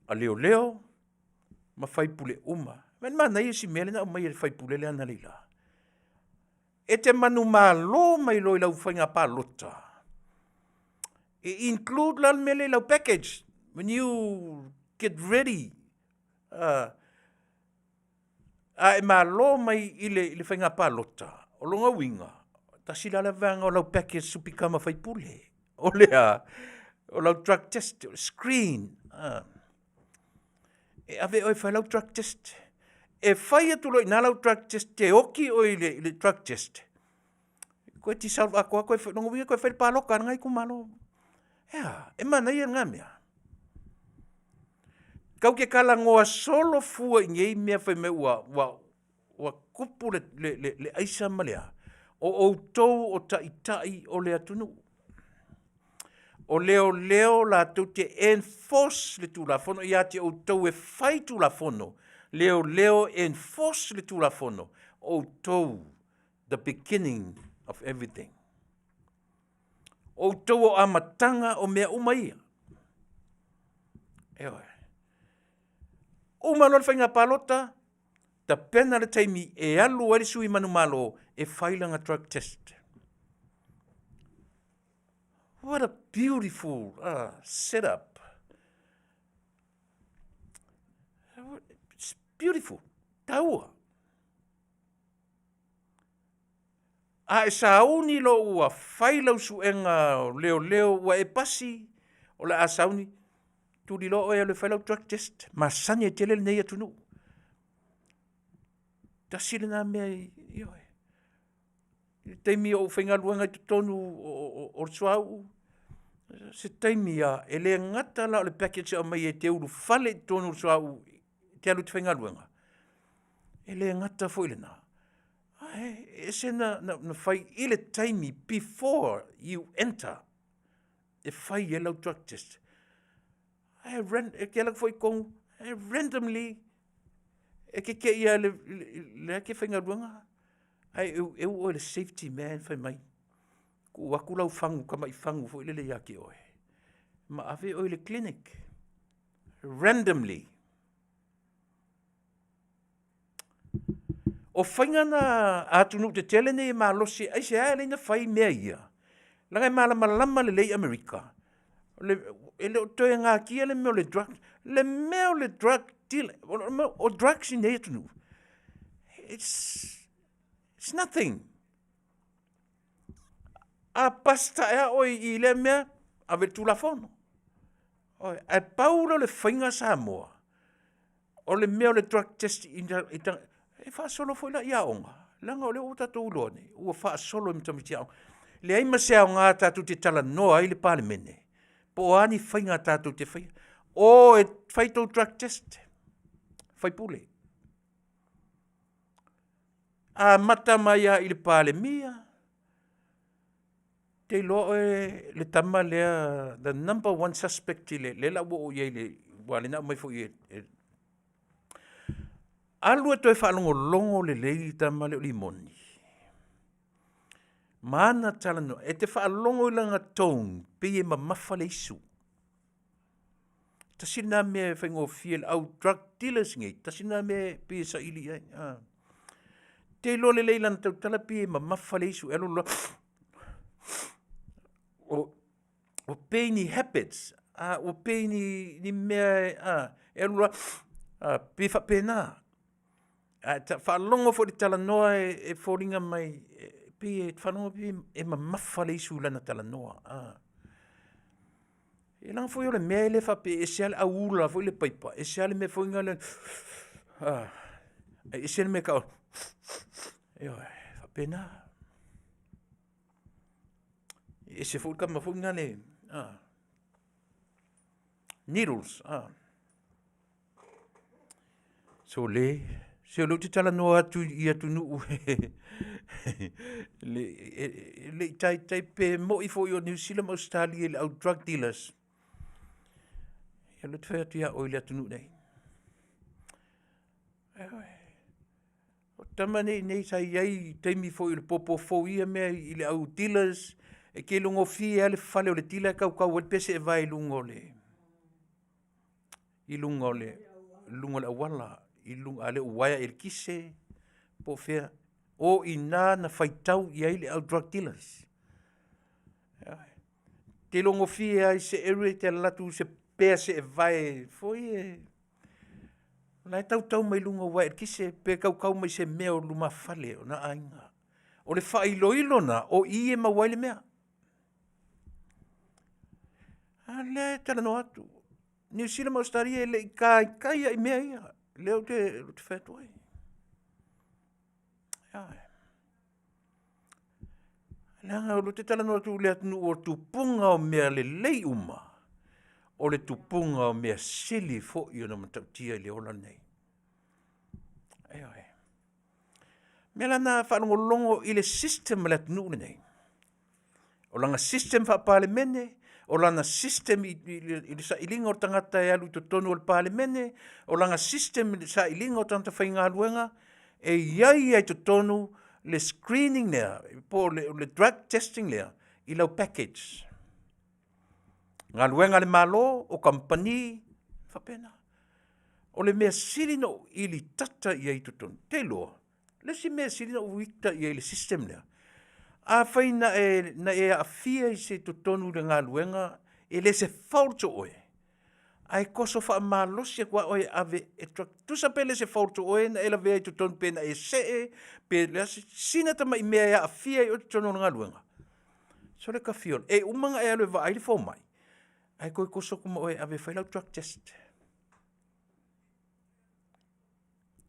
a leoleo ma faipule uma. Vaai i le manaia o si mea lea na aumai e le faipule lea analeila. E te manumalo mai loa i lau faiga palota, e include la le mea lea i lau package when you get ready. A e malo mai i le faiga palota, o lona uiga, tasi la lea vaega o lau package to become a faipule. O le a? O lau drug test, screen. E ave oe e fai lau drug test. E fai atu loa i ina lau drug test, te oti oe i le drug test, koe dissolve atoa, koe, lona uiga toe fai le paloka a lena itumalo. E a? E manaia lena mea. Tatou te talanoa solo fua i nei mea fai mai ua, ua, ua tupu le, le, le, le aisa ma le a, o outou o taitai o le atunuu. O leoleo latou te enforce le Tulafono ia te outou e fai Tulafono, leoleo enforce le Tulafono, outou the beginning of everything. Outou o amataga o mea uma ia. Ioe. Uma loa le faiga palota, tapena le taimi e alu ai le sui manumalo e fai lana drug test. What a beautiful setup. It's beautiful. Taua. A e sauni loa ua fai lau suega o leoleo ua e pasi, o le a sauni, tuli loa oe e alu e fai lau drug test. Masani ai tele lenei atunuu. Tasi lena mea ioe. I le taimi o ou faigaluega i totonu o le suauu, se taimi lava, e le gata la o le package e aumai e te ulufale i totonu o le suauu e te alu e te faigaluega, e le gata foi i lena, ae ese na fai i le taimi before you enter e fai ai lau drug test. Ae e te alu atu foi i totonu, e randomly e keke'i lava i le ake faigaluega, ae eu oe i le safety man fai mai, tuu atu lau fagu tamai fagu foi lele ia te oe, ma ave oe i le clinic, randomly. O faiga na a atunuu tetele nei e malosi, aisea e ala ai ona fai mea ia? Leaga e malamalama lelei Amerika. Le, e le o toe gatia le mea o le drug, le mea o le drug dealer, o drugs i nei atunuu, it's nothing. A pasta ea oe i lea mea, ave i le Tulafono. Oi, ae pau lea o le faiga Samoa, o le mea o le drug test i, i, e faasolo foi la i aoga, leaga o lea ua tatou iloa nei, ua faasolo i tamaiti aoga. Leai ma se aoga tatou te talanoa ai le Palemene, po o a ni faiga tatou te faia. O e fai tou drug test, faipule. Amata mai lava i le Palemia, te iloa oe le tama lea, the number one suspect i le, lea la ua oo i ai, aua o lea na aumai foi e alu e toe faalogologo lelei le tama lea o Limoni ma ana talanoa, e te faalogo i lana tone pei e mamafa le isu. Tasi lena mea e faigofie i le au drug dealers nei, tasi lena mea e pei e saili i ai. A. Te iloa lelei i lana tautala pei e mamafa le isu, e alu loa o pei ni habits, a, ua pei ni mea a, e alu loa, a, pei e faapena. A e faalogo foi i le talanoa e foliga mai, e pei e faalogo pei e mamafa le isu i lana talanoa. A. E leaga foi o le mea e le faapea e ese lava le auula foi le paipa, ese lava le mea foi lea, ae ese le mea e tau ioe, e faapena. E ese foi le tama foi lea, needles. Sole, se o lea ou te talanoa atu i atunuu e le i taitai pe moi foi o Niu Sila ma Ausetalia i le au drug dealers. Ia o lea ou te fai atu ia oe i le atunuu nei. O tama nei nei sa i ai i taimi foi o le popo fou ia mea i le au dealers, e te iloa gofie lava le fale o le dealer e tautau ai le pese e vae i luga o le i luga o le luga o le auala, i luga, a le o uaea eletise po o fea. O i ina na faitau i ai le au drug dealers. Te iloa gofie lava i se area e te alu atu i se pea seevae foi e la e tautau mai luga o uaea eletise pe tautau mai se mea o lumafale o na aiga. O le faailoilo lena o i e maua ai le mea. A lea e talanoa atu, Niu Sila ma Ausetalia e le i taitai lava i mea ia, lea ou te fai atu ai. Ioe. Leaga o lea ou te talanoa atu i le atunuu o le tupuga o mea lelei uma, o le tupuga o mea sili foi ona matautia i le ola lenei. Ioe. O mea la na faalogologo i le system a le atunuu lenei, o lana system faa-Palemene, o lana system i le sailiga o tagata e alu i totonu o le Palemene, o lana system i le sailiga o tagata faigaluega, e i ai lava i totonu le screening lea, po o le drug testing lea i lau package. Galuega a le Malo, o kamupani, faapena. O le mea sili ona ou ilitata i ai i totonu, te iloa, le isi mea e sili ona ou ita i ai i le system lea, afai na e aafia i se totonu i le galuega, e le se fault o oe, ae toso faamalosi atu lava oe e ave e drug, tusa pe le se fault o oe na e lavea ai i totonu pe na e see, pe le a se, sina tamai mea e aafia ai oe i totonu o le galuega, sole tafiolo, e uma ona e alu e vaai le fomai, ae toe toso atu ma oe e ave e fai lau drug test.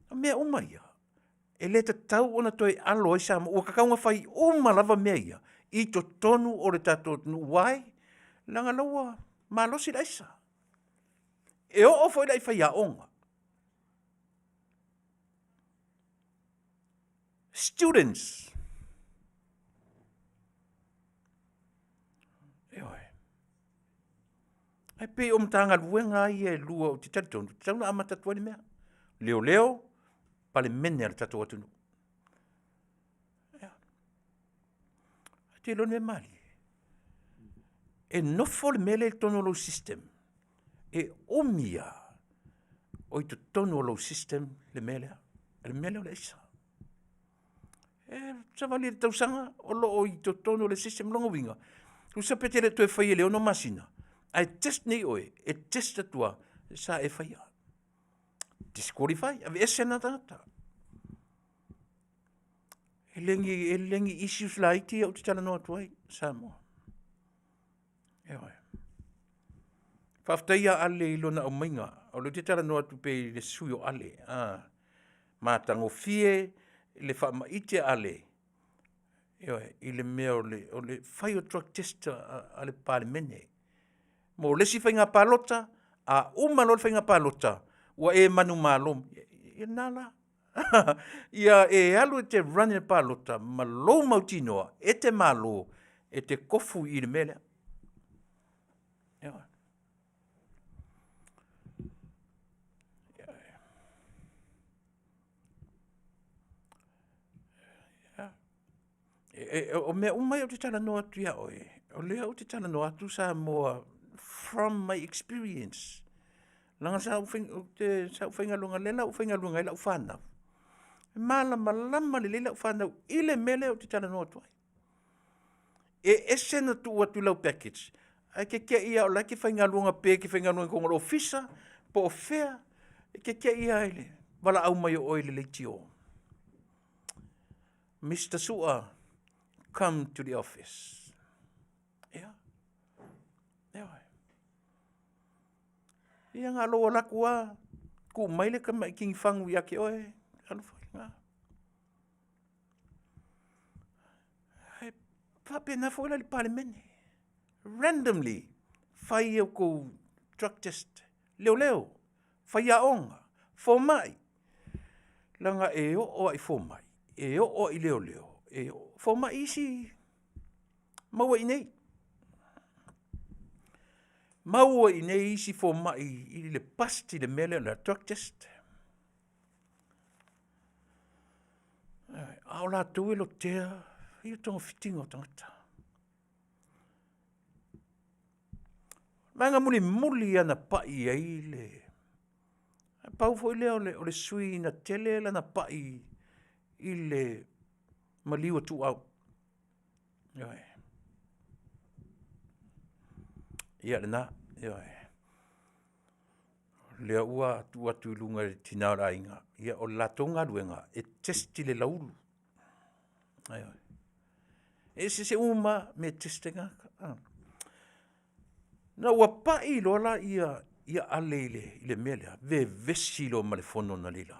O mea uma ia, e le tatau ona toe alo ai Samoa, ua tatau ona fai uma lava mea ia i totonu o le tatou atunuu. Why? Leaga o la ua malosi le aisa. E oo foi la i faiaoga. Students. Ioe. Ae pei o Matagaluega lava ia e lua ou te talitonu, e tatau ona amata atu ai le mea. Leoleo, Palemene a le tatou atunuu. Ia. E te iloa le mea malie, e nofo le mea lea i totonu o lou system, e umi lava o i totonu o lou system le mea lea. O le mea lea o le aisa. E savali i le tausaga o lo o i totonu o le system. Lona uiga, tusa pe te le toe faia i le 6 masina, Ae test nei oe, e test atu lava, sa e faia. Disqualify, aveese lena tagata. E le ni, e le ni issues laiti ia ou te talanoa atu ai, Samoa. Ioe. Faafetai ia Ale i lona aumaiga. O lea ou te talanoa atu pea i le sui o Ale. Ah, matagofie le faamaite a Ale, ioe, i le mea o le, o le fai o drug test a, a le Palemene. Mo le isi faiga palota, a uma loa le faiga palota, ua e manumalo. Ia lena la. Ia e alu e te run i le palota ma lou mautinoa e te malo e te kofu i le mea lea. Ioe. E, o mea uma ia ou te talanoa atu ia oe, o lea ou te talanoa atu Samoa from my experience. Leaga sa ou fai, ou te, sa ou faigaluega, lea la ua faigaluega ai lau fanau. E malamalama lelei lau fanau i le mea lea ou te talanoa atu ai. E ese na tuu atu i lau package, ae keke'i lava o la e te faigaluega pe e te faigaluega i totonu o le ofisa, po o fea, e keke'i lava i le valaau mai o oe i le leitio. Mister Sua, come to the office. Ia. Ioe. Ia na lou alu atu lava, tuu mai le tamai tinifagu ia te oe, alofa i ina. E faapena foi la i le Palemene, randomly fai a outou drug test, leoleo, faiaoga, fomai, leaga e oo lava i fomai, e oo lava i leoleo, e oo, fomai isi maua i inei. Maua i inei isi fomai i le bust i le mea lea o le drug test. A o latou e lotea ia togafitiga o tagata. Vaega mulimuli lava na pai ai le... pau foi lea o le sui na tele lana pai i le maliu a Tuuau. Ioe. Ia lena, ioe. O lea ua tuu atu i luga i le tina o le aiga, ia o le latou galuega, e test i le lauulu. Ioe. E eseese uma lava mea e test ai tagata. Na ua pai loa la ia Ale i le mea lea, vevesi loa ma le fono analeila.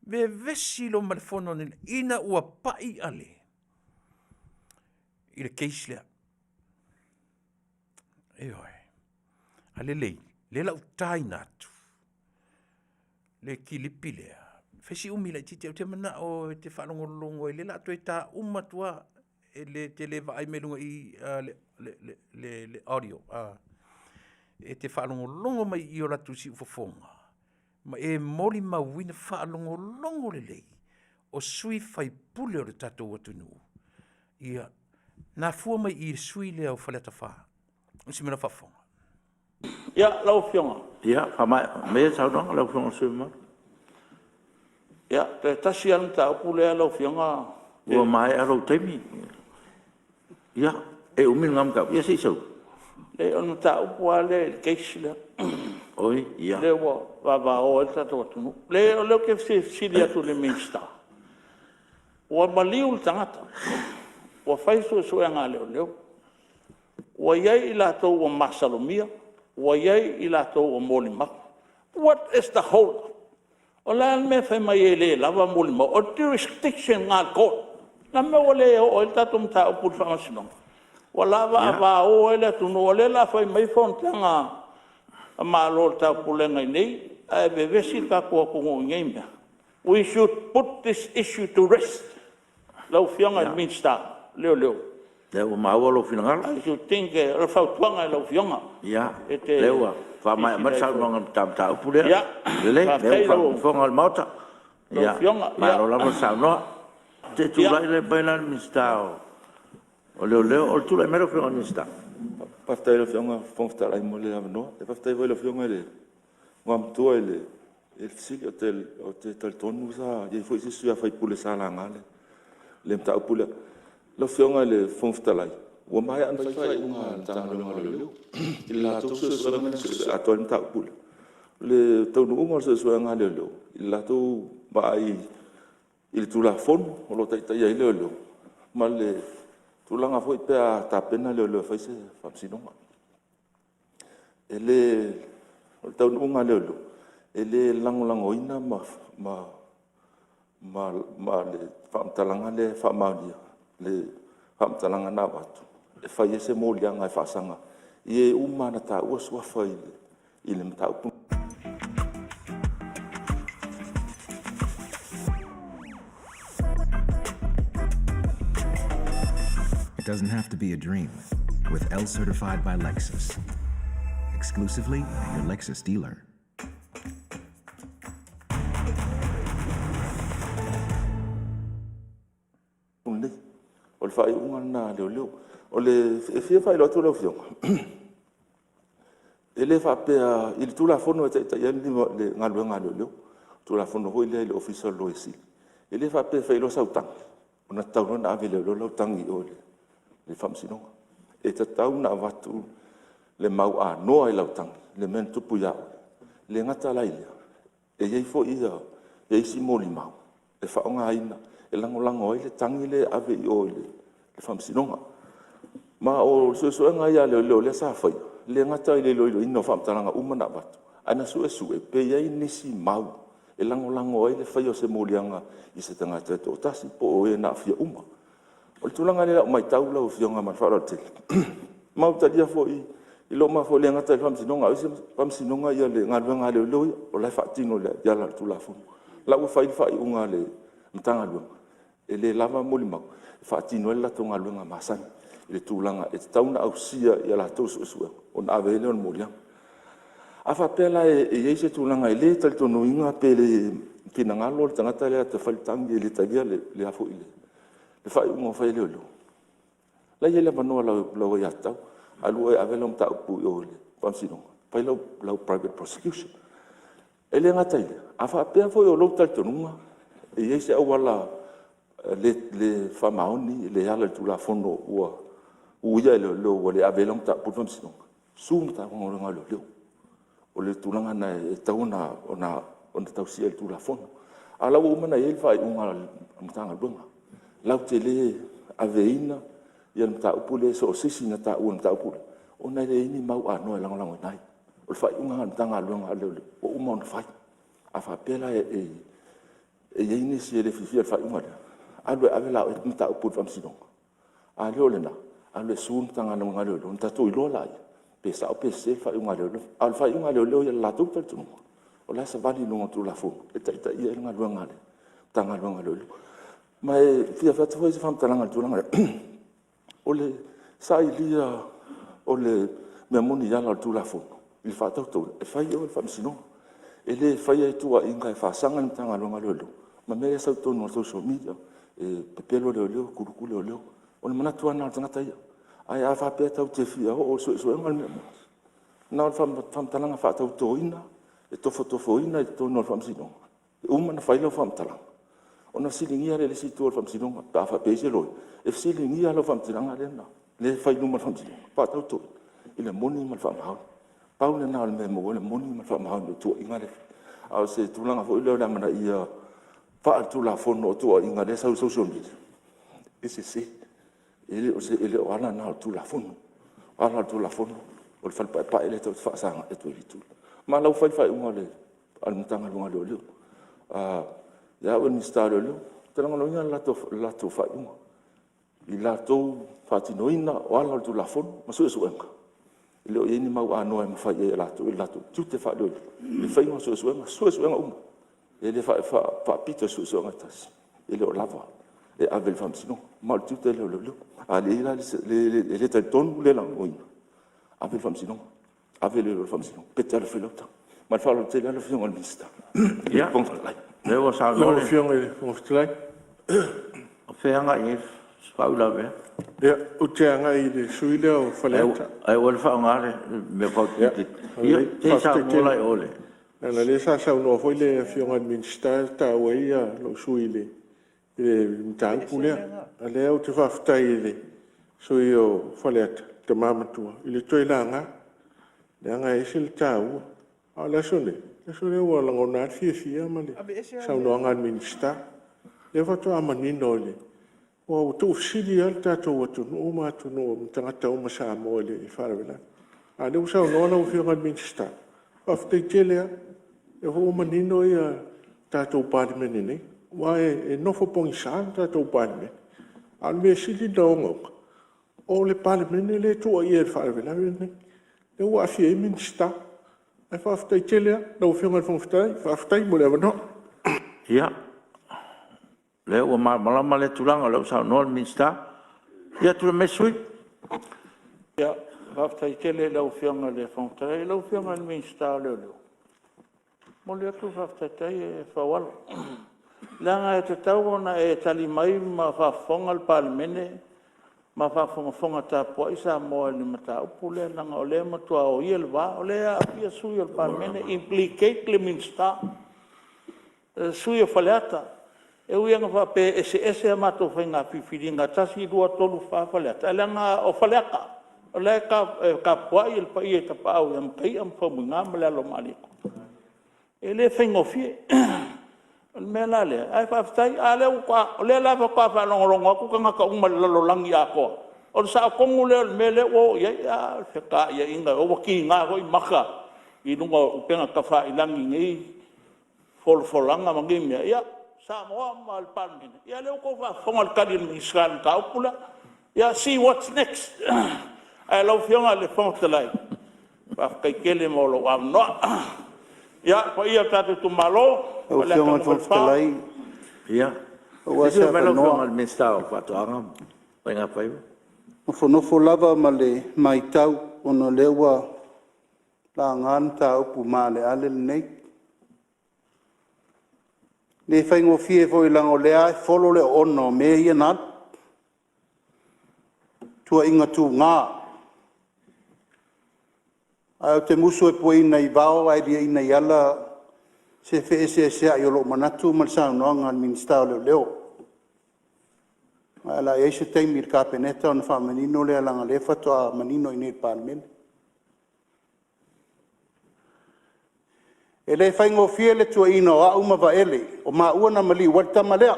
Vevesi loa ma le fono analeila ina ua pai Ale i le case lea. Ioe. A lelei, lea o le a ou taina atu le kilipi lea, fai si umi laitiiti, ou te manao e te faalogologo ai, o lea o le a toe ta uma atu lava, e te le vaai mai luga i i le audio, e te faalogologo mai i o latou siufofoga ma e molimauina, faalogologo lelei, o sui usufono o le tatou atunuu, ia na afua mai i i le sui usufono lea o Faleata 4. O se mea la faafofoga. Ia, lau Afioga. Ia, faamaea maia le saunoaga lau Afioga i le sui usufono mamalu. Ia, toe tasi lava le mataupu lea lau Afioga. Ua maea lou taimi. Ia, e umi lena mataupu? Ia se i sau. Leai, o le mataupu lava lea i le case lea. Oi, ia. Lea ua vavao ai le tatou atunuu. Leai, o lea ou te fia fesili atu i le Minisita, ua maliu le tagata, ua fai suesuega a leoleo, ua i ai i latou ua masalomia, ua i ai i latou ua molimau. What is the hold up? O le a le mea e fai mai ai e le lava molimau? O le jurisdiction lena a le court. O le a le mea ua le oo ai le tatou mataupu i le Faamasinoga? Ua lava a vao ai le atunuu, o lea o le a fai mai fonotaga a Malo o le Taupulega i inei ae vevesi le tatou atunuu i nei mea. We should put this issue to rest. Lau Afioga i le Minisita o Leoleo, O lea ua maua lou finagalo. I should think o le fautuaga i lau Afioga. Ia, E te o lea ua faamaea mai le saunoaga i le ta mataupu lea. Ia, Lelei, o lea faafetai ua faafofoga le Maota. Lau Afioga. Malo lava le saunoa. Se i tulai mai la le Minisita o Leoleo. Tulai mai lau Afioga i le Minisita. Faafetai i lau Afioga i le Fofoga Fetalai mo le avanoa. Faafetai foi i lau Afioga i le Igoamatua i le fesili. Ou te talitonu sa i ai foi se isi sui usufono sa laga le mataupu lea. Lau Afioga i le Fofoga Fetalai, Ua maea ona fai faaiuga a le Matagaluega o Leoleo i le latou suesuega na suesue atoa ai le mataupu lea. O le taunuuga o le suesuega a leoleo i le latou vaai i le Tulafono o lo o taitaia ai leoleo ma le tulaga foi pe a tapena leoleo e fai se faamasinoga. O le taunuuga a leoleo, e le lagolagoina le faamatalaga lea e faamaonia, le faamatalaga na avatu e fai ai se moliaga e faasaga i e uma lava na taua suafa i le mataupu It doesn't have to be a dream with L Certified by Lexus. Exclusively at your Lexus dealer. Lenei. O le faaiuga lena a leoleo. E fia faailoa atu lau Afioga, e le faapea i le Tulafono e taitaia ai le galuega a leoleo, le Tulafono foi lea i le Ofisa o le Loia Sili, e le faapea e fai loa sau tagi ona tatau loa lea ona ave e leoleo lau tagi i o i le Faamasinoga. E tatau ona avatu le mau anoa i lau tagi i le mea na tupu ia oe. E le gata la i lea, e i ai foi isi molimau e faaaogaina e lagolago ai le tagi lea e ave i o i le Faamasinoga. Ma o suesuega lava ia a leoleo lea sa faia, e le gata i le iloiloina o faamatalaga uma na avatu, ae na suesue pe i ai nisi mau e lagolago ai le faia o se moliaga i se tagata e toatasi po o e na aafia uma. O le tulaga lea i lau matau lau Afioga ma le faaaloalo tele, ma ua talia foi e le gata i le Faamasinoga a o isi faamasinoga le galuega a leoleo ia, o la e faatino i ala o le Tulafono. O la ua fai le faaiuga a le Matagaluega, e le lava molimau e faatino ai le latou galuega masani i le tulaga e tatau ona ausia i a latou suesuega ona ave ai lea o le moliaga. A faapea la e i ai se tulaga e le talitonuina pe le finagalo le tagata lea e alu atu e fai le tagi e le talia le faaiuga ua fai e leoleo, o la e i ai le avanoa o lau aiatatau, alu oe e ave lau mataupu i o i le Faamasinoga, fai lau private prosecution. E le gata i lea, a faapea foi o lou talitonuga e i ai se auala le faamaoni, le ala i le tulafono ua uia e leoleo ua le avea ai lau mataupu i le Faamasinoga, sue le Matagaluega a Leoleo. O le tulaga lena e tatau ona tausia e le Tulafono. A o la ua uma ona i ai le faaiuga a le Matagaluega, latou te le aveina le mataupu lea i so o se isi na taua i le mataupu lea, ona e leai ni mau anoa e lagolagoina ai. O le faaiuga lena a le Matagaluega a Leoleo ua uma ona fai. A faapea la e i ai nisi e le fiafia i le faaiuga lea, alu e ave la oe mataupu i le Faamasinoga. A le o lena, alu e sue le Matagaluega a Leoleo ona tatou iloa lea pe sao pe sese le faaiuga a leoleo. A o le faaiuga a leoleo ia i le latou talitonuga, o la e savali i luga o le Tulafono e taitaia ai le galuega a le Matagaluega a Leoleo. Ma e fia fai atu foi se faamatalaga i le tulaga lea, o le sailia o le mea moni i ala o le Tulafono i le faatautoina, e fai i o i le Faamasinoga. E le faia i tuuaiga e faasaga i le Matagaluega o Leoleo ma mea ia e sau i totonu o le social media, e pepelo leoleo, kuluku leoleo. O le manatu lava lena o le tagata ia. Ae a faapea tatou te fia oo i le suesuega o le mea moni, na o le faamatalaga faatautoina, e tofotofoina i totonu o le Faamasinoga, e uma ona fai lau faamatalaga, ona fesiligia lea e le isi itu o le Faamasinoga pe a faapea e i ai se loia, e fesiligia lau faamatalaga lea e fai i luma o le Faamasinoga, faatautoina i le moni ma le faamaoni. Pau lena o le mea e maua ai le moni ma le faamaoni o tuuaiga lea e fai. A o se tulaga foi lea o le amanaia faaletulafono o tuuaiga lea e sau i le social media, e sese. E le o ala na o le Tulafono. O ala o le Tulafono o le fale paepae lea tatou te fefaasagai atu ai i le itu lea. Ma o la ua fai le faaiuga a le Matagaluega o Leoleo. Ia au ia o le Minisita o Leoleo, ou te lagolagoina le latou faaiuga i le latou faatinoina o ala o le Tulafono ma suesuega, e le o i ai ni mau anoa e mafai ai e latou i le latou tiute faa-leoleo le faiga o suesuega, suesuega uma. E le faapito i se suesuega e tasi, e le o lava e ave i le Faamasinoga. Ma o le tiute lea o leoleo. A le talitonu, le lagolagoina, ave i le Faamasinoga, ave i le Faamasinoga pe e te alu e fai lau tagi. Ma le faaaloalo tele lava lau Afioga i le Minisita, le Fofoga Fetalai. Ia, o lea ua saunoa le… Lau Afioga i le Fofoga Fetalai… O fea e agai i ai le faauilavea? Ia, ou te agai i le sui usufono lea o Faleata. Ae ua le faaaogaina le mea Ia, se i saunoa la i o i le… Leaga o lea sa saunoa foi le Afioga i le Minisita sa taua ai lou sui usufono i le mataupu lea. A o lea ou te faafetai i le sui usufono o Faleata, le Tama Matua i le toe laga, leaga e ese le taua. A o le aso lenei, o le aso lenei ua lagona ai le fiafia ma le saunoaga a le Minisita, lea faatoa manino i le… Aua ua tuufesili lava le tatou atunuu ma tagata uma Samoa i le faalavelave. A o lea ua saunoa lau Afioga i le Minisita, faafetai tele lava. O lea foi ua manino le tatou Palemene nei, aua e nofo pogisa le tatou Palemene. A o le mea e sili ona ogaoga, o le Palemene lea e tuuaia i le faalavelave lenei, lea ua aafia ai Minisita. Ae faafetai tele lava lau Afioga i le Fofoga Fetalai, faafetai mo le avanoa. Ia, o lea ua malamalama lea tulaga o lea ua saunoa le Minisita. Ia tulai mai le sui usufono. Faafetai tele i lau Afioga i le Fofoga Fetalai. Lau Afioga i le Minisita o Leoleo, e momoli atu le faafetai Faualo, leaga e tatau ona e tali mai ma faafofoga le Palemene ma faafogafoga tapuai Samoa i le mataupu lea, leaga o lea e matua oia le va, o lea e aafia sui usufono o le Palemene, implicate le Minisita, le sui usufono o Faleata. E ui lava ina faapea e eseese a matou faiga filifiliga 1, 2, 3, 4 Faleata, ae leaga o Faleata, o la e tapuai le paia i Tapaau ia Mataia ma Faumuina ma le Alo o Malietoa. E le faigofie. O le mea la lea, ae faafetai. A o lea la faatoa faalogologo atu tagata uma i le lalolagi atoa, o le sao tonu lea o le mea lea ua oo i ai. A o le fetaiaiga, ua kiga foi maka i luga o upega tafailagi i nei folafolaga ma nei mea. Ia, Samoa ma le Palemene, ia lea ua outou faafofoga i le tali a le Minisita i le mataupu lea. Ia, see what's next. Ae lau Afioga i le Fofoga Fetalai, faafetai tele mo lou avanoa. Ia, le paia i le tatou itumalo Lau Faleata Afioga i le Fofoga 4… Fetalai, Ia, maua se i se tulai mai lau avanoa? Afioga i le Minisita o Faatoaga ma Faiga Faiva. E nofonofo lava ma le maitau ona o lea ua laga le mataupu maaleale lenei. E le faigofie foi leaga o lea lava e folo le oona o mea ia na alu, tuuaiga tuga. Ae ou te musu e puaina i vao ae liaina i ala se feeseeseai o lou manatu ma le saunoaga a le Minisita o Leoleo. Ae o le a i ai se taimi i le Kapeneta ona faamanino lea leaga o lea faatoa manino i inei i le Palemene. E le faigofie le tuuaiina o au ma Vaele o maua na maliu ai le tama lea.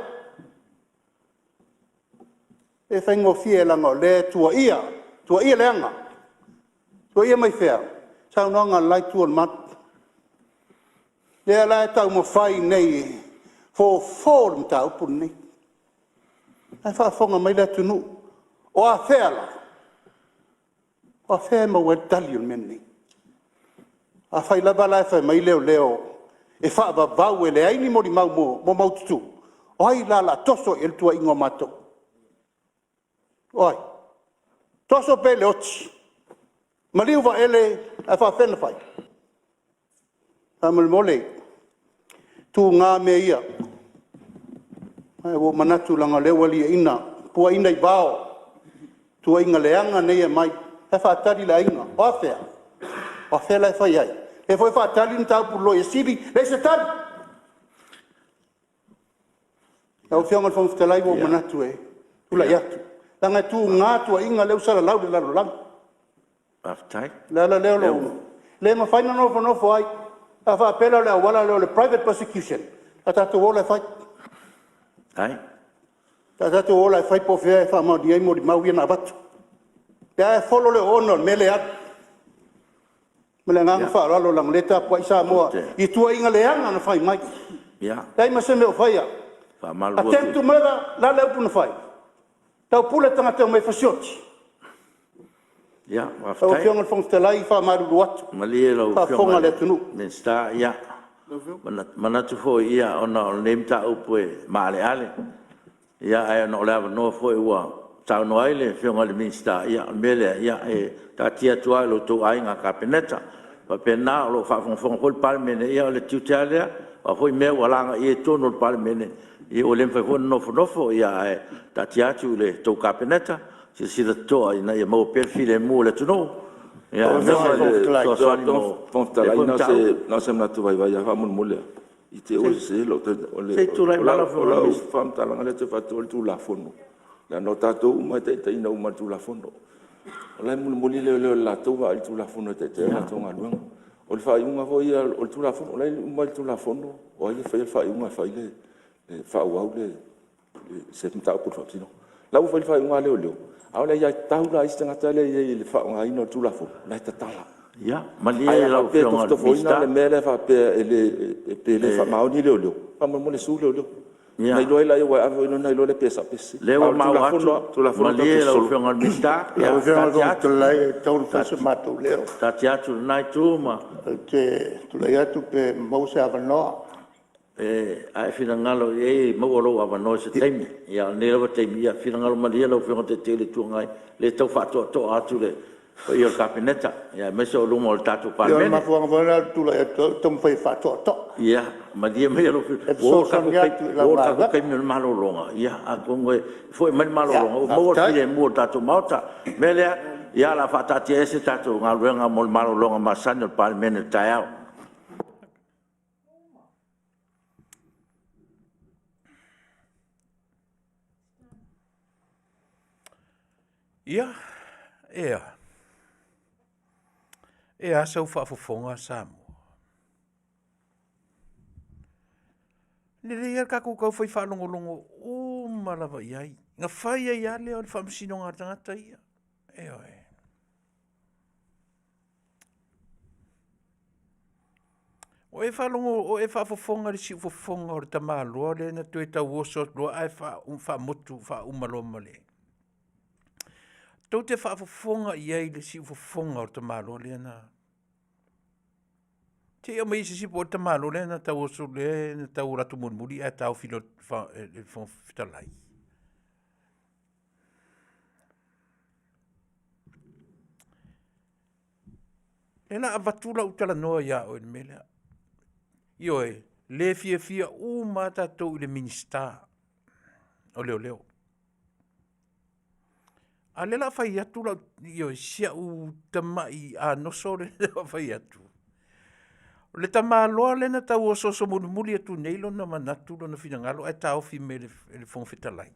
E le faigofie leaga o lea e tuuaia, tuuaia leaga. Tuuaia mai fea? Saunoaga a le la itu o le malu. Lea la e taumafai nei e fofo le mataupu lenei. O la e faafofoga mai le atunuu. O afea la? O afea e maua ai le tali o le mea lenei? Afai lava la e fai mai leoleo e faavavau e leai ni molimau maumaututu, o ai la o le a toso i ai le tuuaiga o matou? O ai? Toso pea i le oti, maliu Vaele ae faafefea ona fai? Faamolemole, e tuga mea ia. Ae ua ou manatu leaga o lea ua liaina, puaina i vao tuuaiga leaga nei e aumai. O la e faatali le aiga. O afea? O afea la e fai ai? O lea foi e faatali le mataupu i le Loia Sili, leai se tali. Lau Afioga i le Fofoga Fetalai, ua ou manatu e tulai atu, leaga e tuga tuuaiga lea ua salalau i le lalolagi. Faafetai. O le ala lea o lou… E le mafai ona nofonofo ai. A faapea la o le auala lea o le private prosecution, o le a tatou o la e fai. Faafetai. O le a tatou o la e fai po o fea e faamaonia ai molimau ia na avatu. O lea lava e folo le oona o le mea lea e alu. Ma le agaga faaaloalo leaga o lea e tapuai Samoa i tuuaiga leaga na fai mai. Leai ma se mea o faia. Faamalulu atu… Attempt to murder, o le a le upu na fai? Taupule tagata e omai e fasioti. Faafetai. Lau Afioga i le Fofoga Fetalai, faamalulu atu, Malie lau Afioga faafofoga i le le atunuu. Minisita, e manatu foi ona o lenei mataupu e maaleale, ae ona o le avanoa foi ua saunoa ai le Afioga i le Minisita, ia o le mea lea, e taatia atu lava i lo outou Aiga Kapeneta. E faapena, o lo o faafogafoga foi le Palemene, ia o le tiute lava lea, o a foi mea ua lagaia i totonu o le Palemene, ia ua le mafai foi ona nofonofo, ae taatia atu i la outou Kapeneta e silasila totoa ina ia maua pea le filemu o le atunuu aemaise o le fesoasoani mo Lau lea Afioga i le foi Fofoga Fetalai, mataupu. Na o se manatu vaivai lava faamolemole lava, i te i ua sese lau… O Se i tulai mai lau lau faamatalaga lea ou te faatu ai le Tulafono, Leaga o tatou uma e taitaiina uma e le Tulafono. O la e mulimuli leoleo i le latou vaai i le Tulafono e taitai ai le latou galuega. O le faaiuga foi ia o le Tulafono, o la e uma i le Tulafono o ai e faia le faaiuga e fai le faaauau se mataupu i le Faamasinoga. O la ua fai le faaiuga a leoleo, a o le aiatatau la a isi tagata lea e i ai i le faaaogaina o le Tulafono, o la e tatala. Ia, malie Ae a lau faapea e Afioga i le tofotofoina Minisita. le mea lea faapea pe le faamaoni leoleo, faamolemole sue leoleo ona iloa ai lea aua e ave foi ona iloa lea pe sao pe sese. O lea A o ua le maua Tulafono atu, lava o le Tulafono tatou te malie lau sosolo. Afioga i le Minisita. Lau Afioga i le Fofoga Fetalai e tatau ona fai so matou leo. Taatia atu i lena itu ma… Ou te tulai atu pe maua se avanoa. A e finagalo i ai e maua lou avanoa i se taimi. A o lenei lava taimi, ia finagalo malie lau Afioga i le Taitai o le Itu Agai, o lea e tau faatoatoa atu le paia o le Kapeneta aemaise o luma o le tatou Ia o le Palemene. mafuaaga foi lena o lou tulai atu ai ou te taumafai e faatoatoa, Ia malie maia lau e Afioga, fesoasoani atu i ua lau oo i le tatou galuega. taimi o le malologa, atonu e foi mai le Ia malologa ua maua le faafetai. filemu o le tatou Maota. O le mea lea, o le a faataatiaese a tatou galuega mo le malologa masani a le Palemene i le taeao. Ia, e a? E a sau faafofoga Samoa? E lelei lava le tatou tau fai faalogologo uma lava i ai, na fai ai lava lea o le faamasinoga a le tagata ia. Ioe. Ua e faalogo, ua e faafofoga i le siufofoga o le tamaloa lea na toe tau oso atu loa ae faamotu faauma loa ma le... Tou te faafofoga i ai i le siufofoga o le tamaloa lea na... Se i aumai se isi po o le tamaloa lea na tau oso lea na tau alu atu mulimuli ae taofi loa e le Fofoga Fetalai. O lea o le a avatu lau talanoa ia oe i le mea lea. Ioe, le fiafia uma lava tatou i le Minisita o Leoleo. A o lea o le a fai atu lau, ioe, si au tamai anoso lea o le a fai atu. O le tamaloa lea na tau osooso mulimuli atu nei lona manatu lona finagalo ae taofi mai e le Fofoga Fetalai.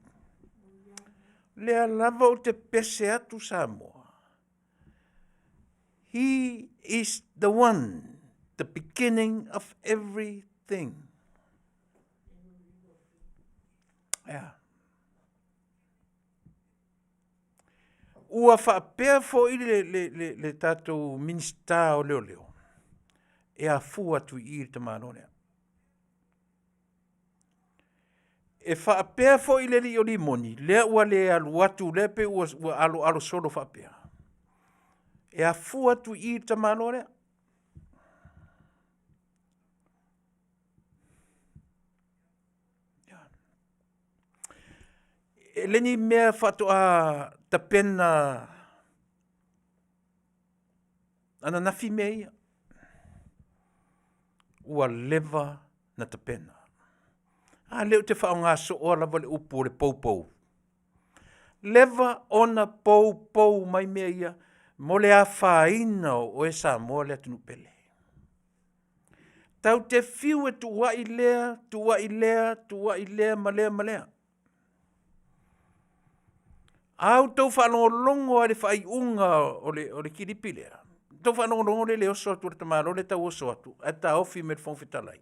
O lea lava ou te pese atu Samoa, he is the one, the beginning of everything. E a? Ua faapea foi le tatou Minisita o Leoleo, e afua atu i i le tamaloa lea. E faapea foi le alii o Rimoni, lea ua le alu atu, lea pei ua aloalo solo faapea, e afua atu i i le tamaloa lea. E le ni mea faatoa tapena ananafi mea ia, ua leva na tapena. A lea ou te faaaoga sooa lava le upu o le poupou. Leva ona poupou mai mea ia mo le afaina o oe Samoa le atunuu pele. Tatou te fiu e tuuai lea, tuuai lea, tuuai lea ma lea ma lea. A outou faalogologo lava i le faaiuga o le kilipi lea, outou faalogologo lea i le oso atu o le tamaloa lea e tau oso atu ae taofi mai e le Fofoga Fetalai.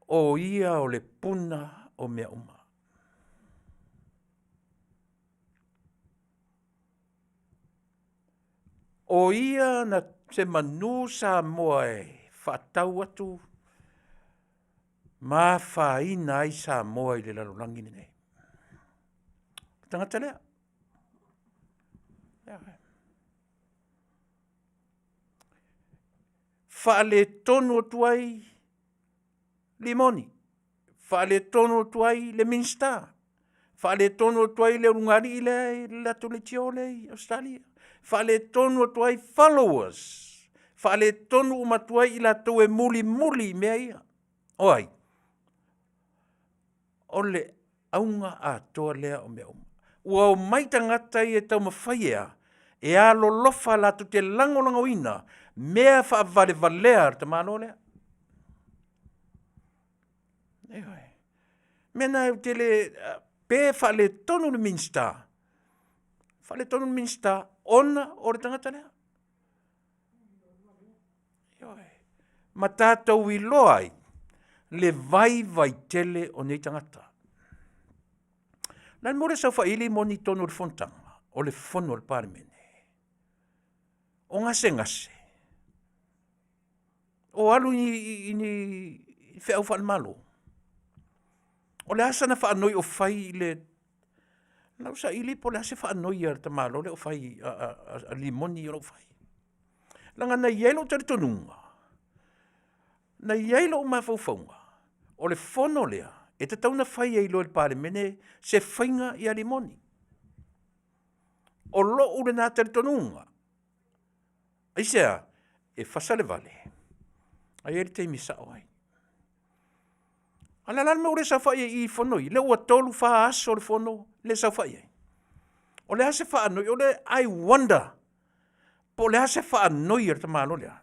O ia o le puna o mea uma. O ia na semanu Samoa e faatau atu ma afaina ai Samoa i le lalolagi lenei. O le tagata lea. Faaletonu atu ai Rimoni, faaletonu atu ai le Minisita, faaletonu atu ai le ulugalii lea, le latou leitio lea i Ausetalia, faaletonu atu ai followers, faaletonu uma atu ai i latou e mulimuli i mea ia. O ai? O le auga atoa lea o mea uma. Ua omai tagata ia e taumafai e a? E alolofa latou te lagolagoina mea faavalevalea a le tamaloa lea. Ioe. O mea na ou te le... Pe faaletonu le Minisita, faaletonu le Minisita ona o le tagata lea. Ioe. Ma tatou iloa ai le vaivai tele o nei tagata. Na le mea o le saofaili moni i totonu o le fonotaga, o le fono a le Palemene. O gasegase, o alu i ni feau faale-Malo. O le a sana faanoi o fai i le... Na ou saili po o le a se faanoi a le tamaloa lea o fai, a Rimoni o lo o fai. Leaga na i ai lou talitonuga, na i ai lou mafaufauga, o le fono lea e tatau ona fai ai loa e le Palemene se faiga ia Rimoni. O lou lena talitonuga. Aisea? E fasa le vale, ae i ai le taimi e sao ai. A o le a la le mea ua le saofai ai i i i fono ia? Lea ua 3, 4 aso o le fono e le saofai ai. O le a se faanoi? I wonder po o le a se faanoi a le tamaloa lea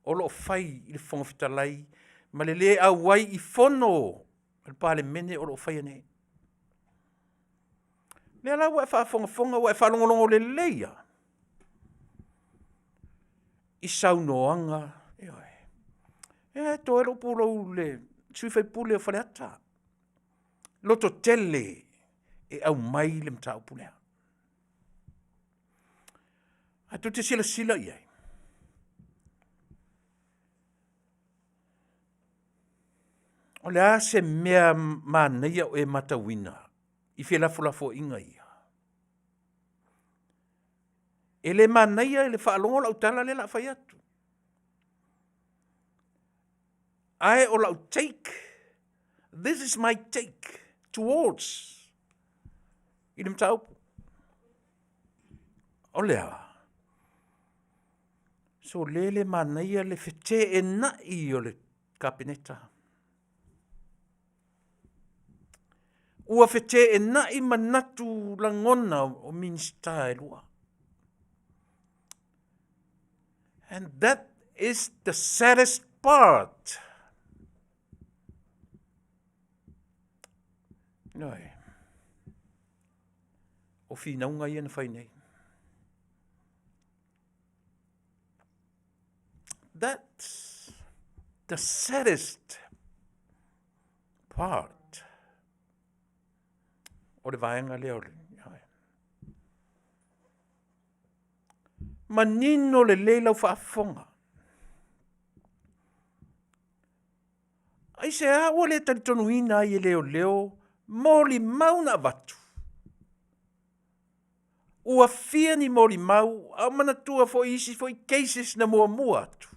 o lo o fai i le Fofoga Fetalai ma le le auai i fono a le Palemene o lo o faia nei. O lea la ua e faafogafoga ua e faalogologo lelei lava i saunoaga, ioe. E to ai lou pulou i le sui usufono o Faleata, lototele e aumai le mataupu lea. Ae tou te silasila i ai, o le a se mea manaia o e matauina i felafolafoaiga ia? E le manaia i le faalogo lau tala lea o le a fai atu. Ae o lau take, this is my take towards i le mataupu. O le a? Sole le manaia le feteenai o le Kapeneta. Ua feteenai manatu lagona o Minisita e lua. And that is the saddest part. Ioe. O finauga ia na fai nei. That's the saddest part o le vaega lea o le... Manino lelei lau faafofoga. Aisea ua le talitonuina ai e leoleo molimau na avatu? Ua fia ni molimau, a o manatua foi isi foi cases na muamua atu.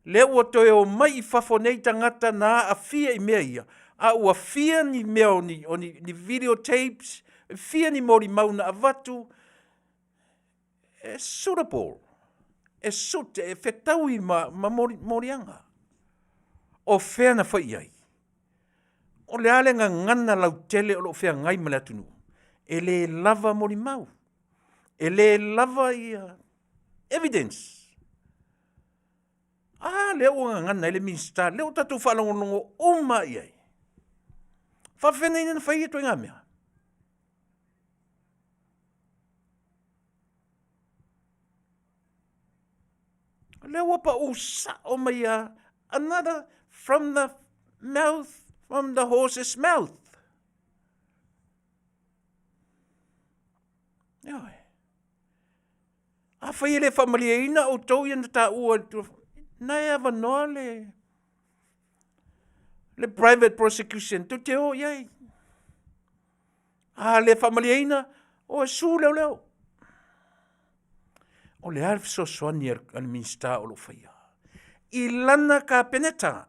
Lea ua toe omai i fafo nei tagata na aafia i mea ia, a ua fia ni mea o ni, o ni, ni video tapes, fia ni molimau na avatu, e suitable, e suit, e fetaui ma, ma moliaga. O fea na fai i ai? O le a le gagana lautele o lo o feagai ma le atunuu? E le lava molimau. E le lava ia evidence. A lea ua gagana ai le Minisita, lea ua tatou faalogologo uma i ai. Faafefea nei ona fai ia ituaiga mea? O lea ua pau sao mai lava, another from the mouth, from the horse's mouth. Ioe. Afai e le faamalieina outou ia na taua i le Tulafono, na e avanoa le le private prosecution tou te o i ai. A le faamalieina, o e su leoleo. O le a le fesoasoani a le Minisita o lo o faia i lana Kapeneta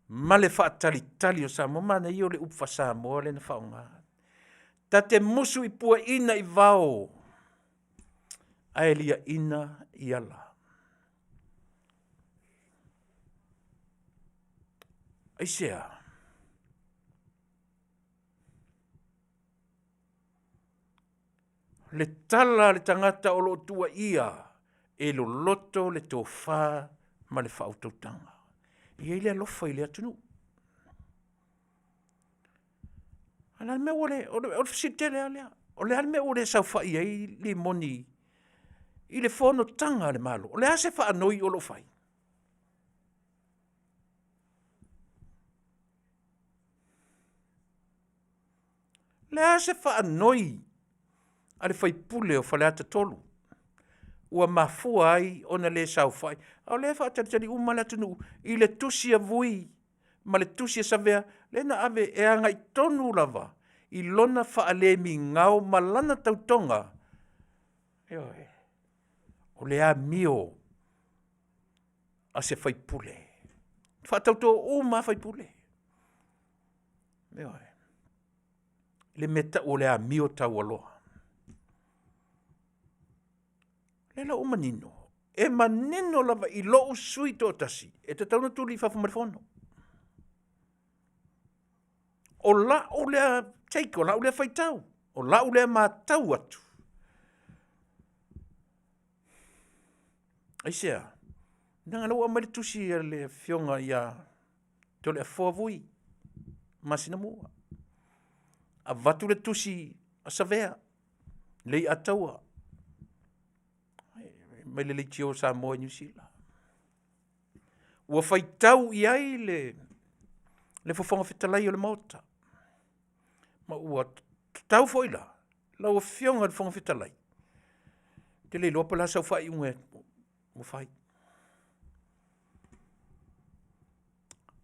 ma le faatalitali o Samoa. Manaia o le upu faa-Samoa lea na faaaoga. Ta te musu i puaina i vao ae liaina i ala. Aisea? Le tala a le tagata o lo o tuuaia e loloto le tofa ma le faautautaga. E i ai le alofa i le atunuu. A o le a le mea ua le, o le fesili tele lava lea. O le a le mea ua le saofai ai Rimoni i le fonotaga a le Malo? O le a se faanoi o lo o fai? O le a se faanoi a le sui usufono o Faleata 3 ua mafua ai ona le saofai? A o lea e faatalitali uma le atunuu i le tusi a Vui ma le tusi a Savea lea na ave e agai tonu lava i lona faalemigao ma lana tautoga, ioe, o le amio a se sui usufono. E faatauto uma lava sui usufono. Ioe. Le mea e tau o le amio taualoa. O lea la ua manino, e manino lava i lou sui usufono toatasi, e tatau ona tuli i fafo ma le Fono. O lau lea take, o lau lea faitau, o lau lea matau atu. Aisea? Leaga o lea ua aumai le tusi a le afioga ia Toleafoa Vui masina mua. Avatu le tusi a Savea, Leiataua mai le Leitio a Samoa i Niu Sila. Ua faitau i ai le Fofoga Fetalai o le Maota, ma ua tatau foi la lau Afioga i le Fofoga Fetalai, ou te le iloa po o le a sau faaiuga ua fai.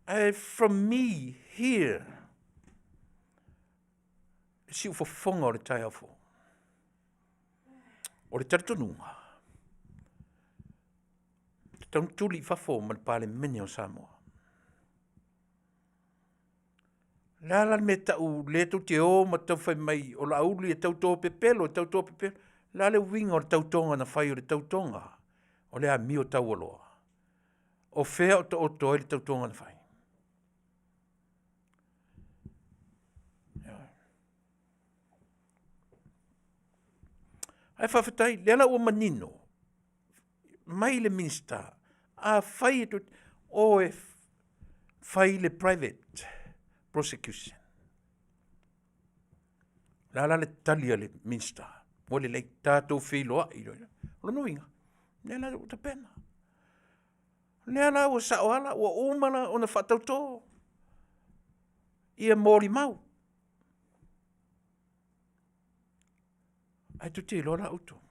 Ae from me here, le siufofoga o le taeao fou, o le talitonuga, tatau ona tuli i fafo ma le Palemene o Samoa. O le a la le mea e tau lea tou te o ma tau fai mai o Laauli e tauto pepelo, e tauto pepelo. O le a le uiga o le tautoga na fai o le tautoga o le amio taualoa? O fea o taoto ai le tautoga na fai? Ae faafetai, lea la ua manino mai le Minisita, afai e tou te o e fai le private prosecution. O le a la le tali a le Minisita? Ua lelei, tatou feiloai loa. O lona uiga, o lea la ua tapena. O lea la ua sao lava la, ua uma ona faatauto ia molimau. Ae tou te iloa la outou, ou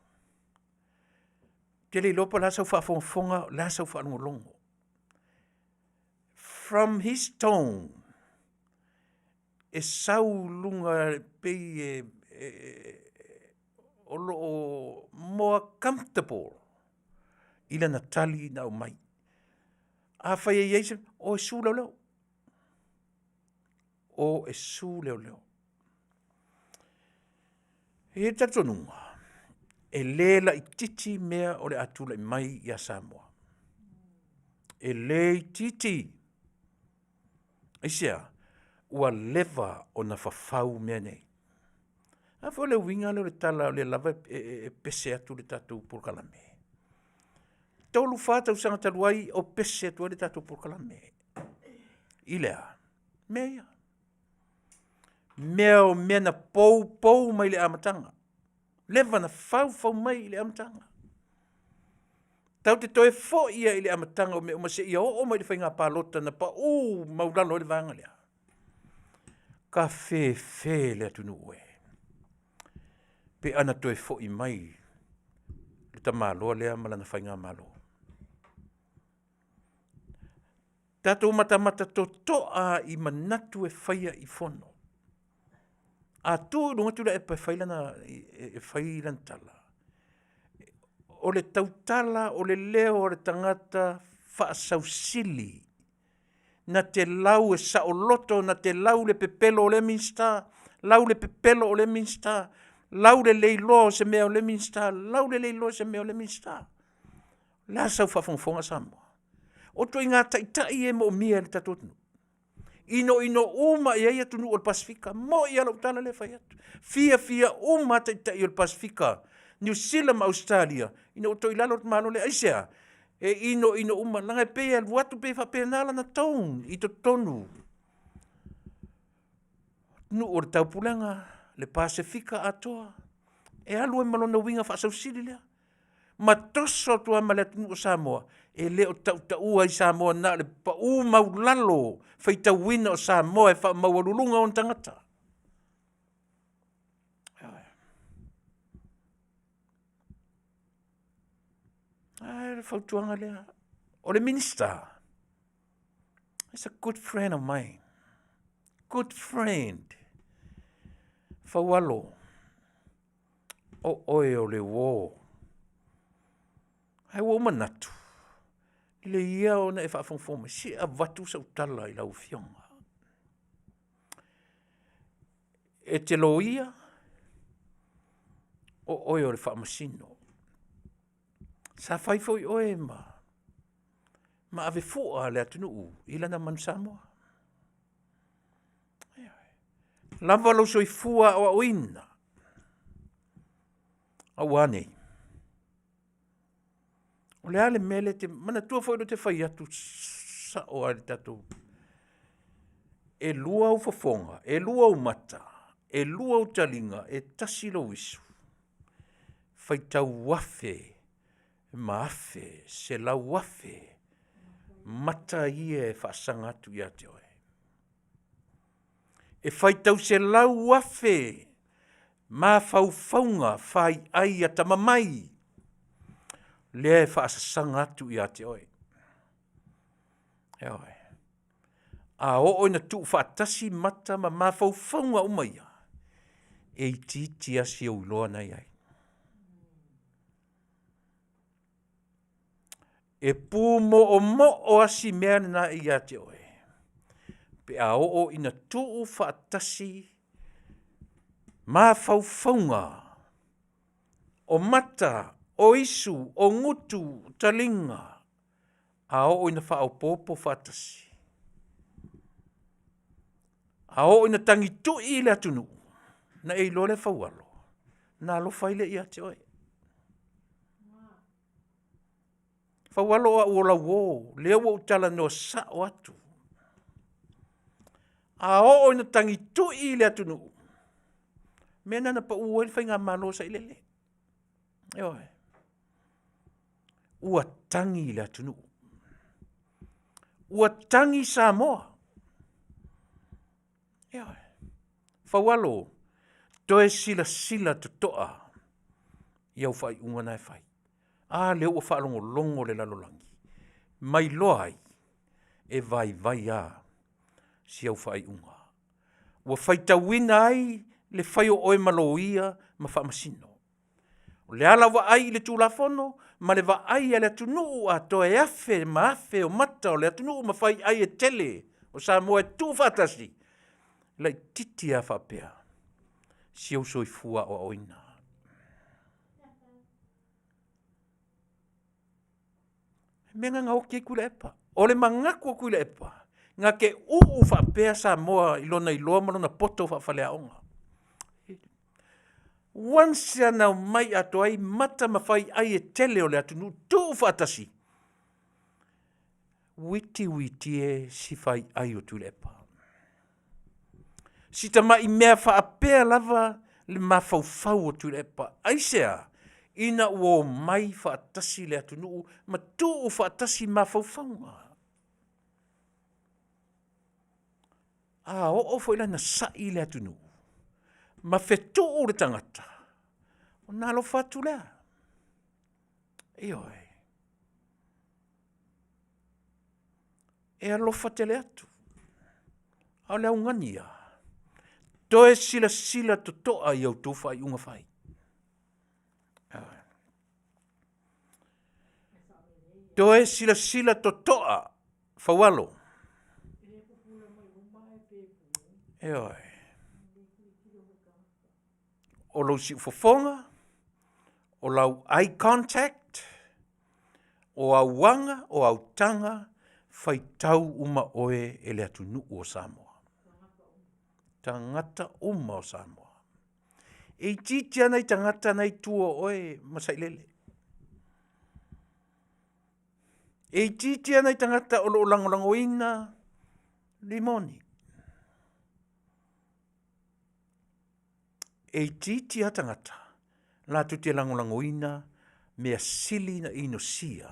te le iloa po o le a sau faafogafoga, o le a sau faalogologo. From his tone, e sau i luga e pei e o lo o more comfortable i lana tali na aumai. Afai e i ai se, o e sue leoleo, o e sue leoleo. E i ai le talitonuga, e le laitiiti mea o le a tulai mai ia Samoa. E le itiiti. Aisea? Ua leva ona fafau mea nei. A foi o le uiga lea o le tala o lea lava e pese atu le tatou polokalame. 3, 4 tausaga talu ai o pese atu ai le tatou polokalame. I le a? Mea ia. Mea o mea na poupou mai le amataga. Leva na faufau mai i le amataga. Tatou te toe foi ia i le amataga o mea uma seia oo mai i le faiga palota na pau maulalo ai le vaega lea. Ka fefe le atunuu e. Pe ana toe foi mai le tamaloa lea ma lana faigamalo. Tatou matamata totoa i manatu e faia i fono. A tu i luga Tuilaepa e fai lana, e fai lana tala, o le tautala, o le leo o le tagata faasausili, na te lau e saoloto, na te lau le pepelo o lea Minisita, lau le pepelo o lea Minisita, lau le le iloa o se mea o lea Minisita, lau le le iloa o se mea o lea Minisita. O le a sau faafogafoga Samoa? O ituaiga taitai e moomia e le tatou atunuu. Inoino uma i ai atunuu o le Pasefika. Moi lava lau tala lea e fai atu. Fiafia uma lava taitai o le Pasefika, Niu Sila ma Ausetalia, ina ua toe i lalo le Malo lea. Aisea? E inoino uma, leaga e pei e alu atu pei e faapena lana tone i totonu. Nuu o le Taupulega, le Pasefika atoa, e alu ai ma lona uiga faasausili lea. Ma toso atu lava ma le atunuu o Samoa, e le o tautaua i Samoa na o le pau maualalo faitauina o Samoa e faamaualuluga ona tagata. Ae o le fautuaga lea, o le Minisita, is a good friend of mine. Good friend. Faualo, o oe o le uo. Ae ua ou manatu, lelei ia ona e faafogafoga mai, se i avatu sau tala i lau Afioga. E te loia, o oe o le faamasino. Sa fai foi oe ma ave fua le atunuu i lana manu Samoa. Lava lou soifua aoaoina, a ua a nei? O le a le mea lea e te… Manatua foi lea ou te fai atu sao lava i le tatou… E lua ou fofoga, e lua ou mata, e lua ou taliga, e tasi lou isu, faitau afe ma afe, 100,000 mata ia e faasaga atu ia te oe. E faitau 100,000 mafaufauga faiai atamamai lea e faasasaga atu ia te oe. Ioe. A oo ina tuufaatasi mata ma mafaufauga uma ia, e itiiti lava si ou iloa na e i ai. E pumoomoo lava si mea lena e ia te oe pe a oo ina tuufaatasi mafaufauga o mata, o isu, o gutu, o taliga, a oo ina faaopoopo faatasi, a oo ina tagitui le atunuu, ona e iloa lea Faualo, ona alofa ai lea ia te oe. Faualo o au o lau uo, lea ua ou talanoa sao atu. A oo ina tagitui le atunuu, mea lena na pau ai le faigamalo a Sailele. Ioe. Ua tagi le atunuu, ua tagi Samoa. Ioe. Faualo, toe silasila totoa i au faaiuga na e fai. A lea ua faalogologo le lalolagi, ma iloa ai, e vaivai lava si au faaiuga. Ua faitauina ai le fai o oe ma loia ma faamasino. O le a lau vaai i le Tulafono ma le vaai a le atunuu atoa e afe ma afe o mata o le atunuu ma faiai e tele o Samoa e tuufaatasi, laitiiti lava faapea si ou soifua aoaoina. O le mea lena na oti ai Tuilaepa. O le manatu o Tuilaepa, na te uu faapea Samoa i lona iloa ma lona poto faafaleaoga. Once lava na omai atoa ai mata ma faiai e tele o le atunuu tuufaatasi, witi witi e si faiai o Tuilaepa. Si tamai mea faapea lava le mafaufau o Tuilaepa. Aisea? Ina ua omai faatasi le atunuu ma tuufaatasi mafaufauga. A oo foi la ina sai le atunuu ma fetuu le tagata, ona alofa atu lea, ioe. E alofa tele atu. A o le augani ia, toe silasila totoa i a outou faaiuga fai. Toe silasila totoa Faualo. Ioe. O lou siufofoga, o lau eye contact, o au aga, o au taga, faitau uma oe e le atunuu o Samoa. Tagata uma o Samoa. E itiiti lava nai tagata na e i tua o oe ma Sailele. E itiiti lava nai tagata o lo o lagolagoina Rimoni. E itiiti lava tagata latou te lagolagoina mea sili na inosia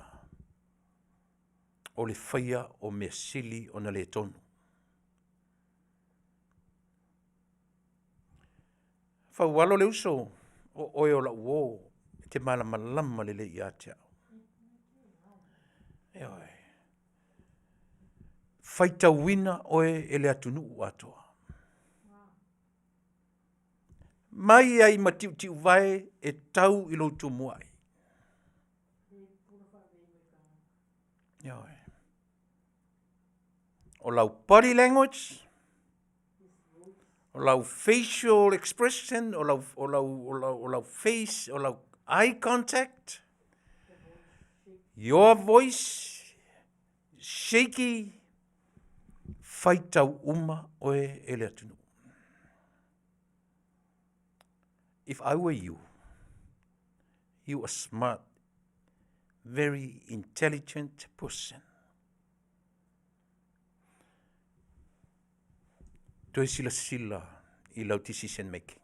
o le faia o mea sili ona le tonu. Faualo le uso, o oe o lau uo, e te malamalama lelei ia te au. Ioe. Faitauina oe e le atunuu atoa. Mai ai ma tiutiuvae e tau i lou tumuai. Ioe. O lau body language, o lau facial expression, o lau, o lau, o lau, o lau face, o lau eye contact, your voice, shaky, faitau uma oe e le atunuu. If I were you, you are smart, very intelligent person. Toe silasila i lau decision making.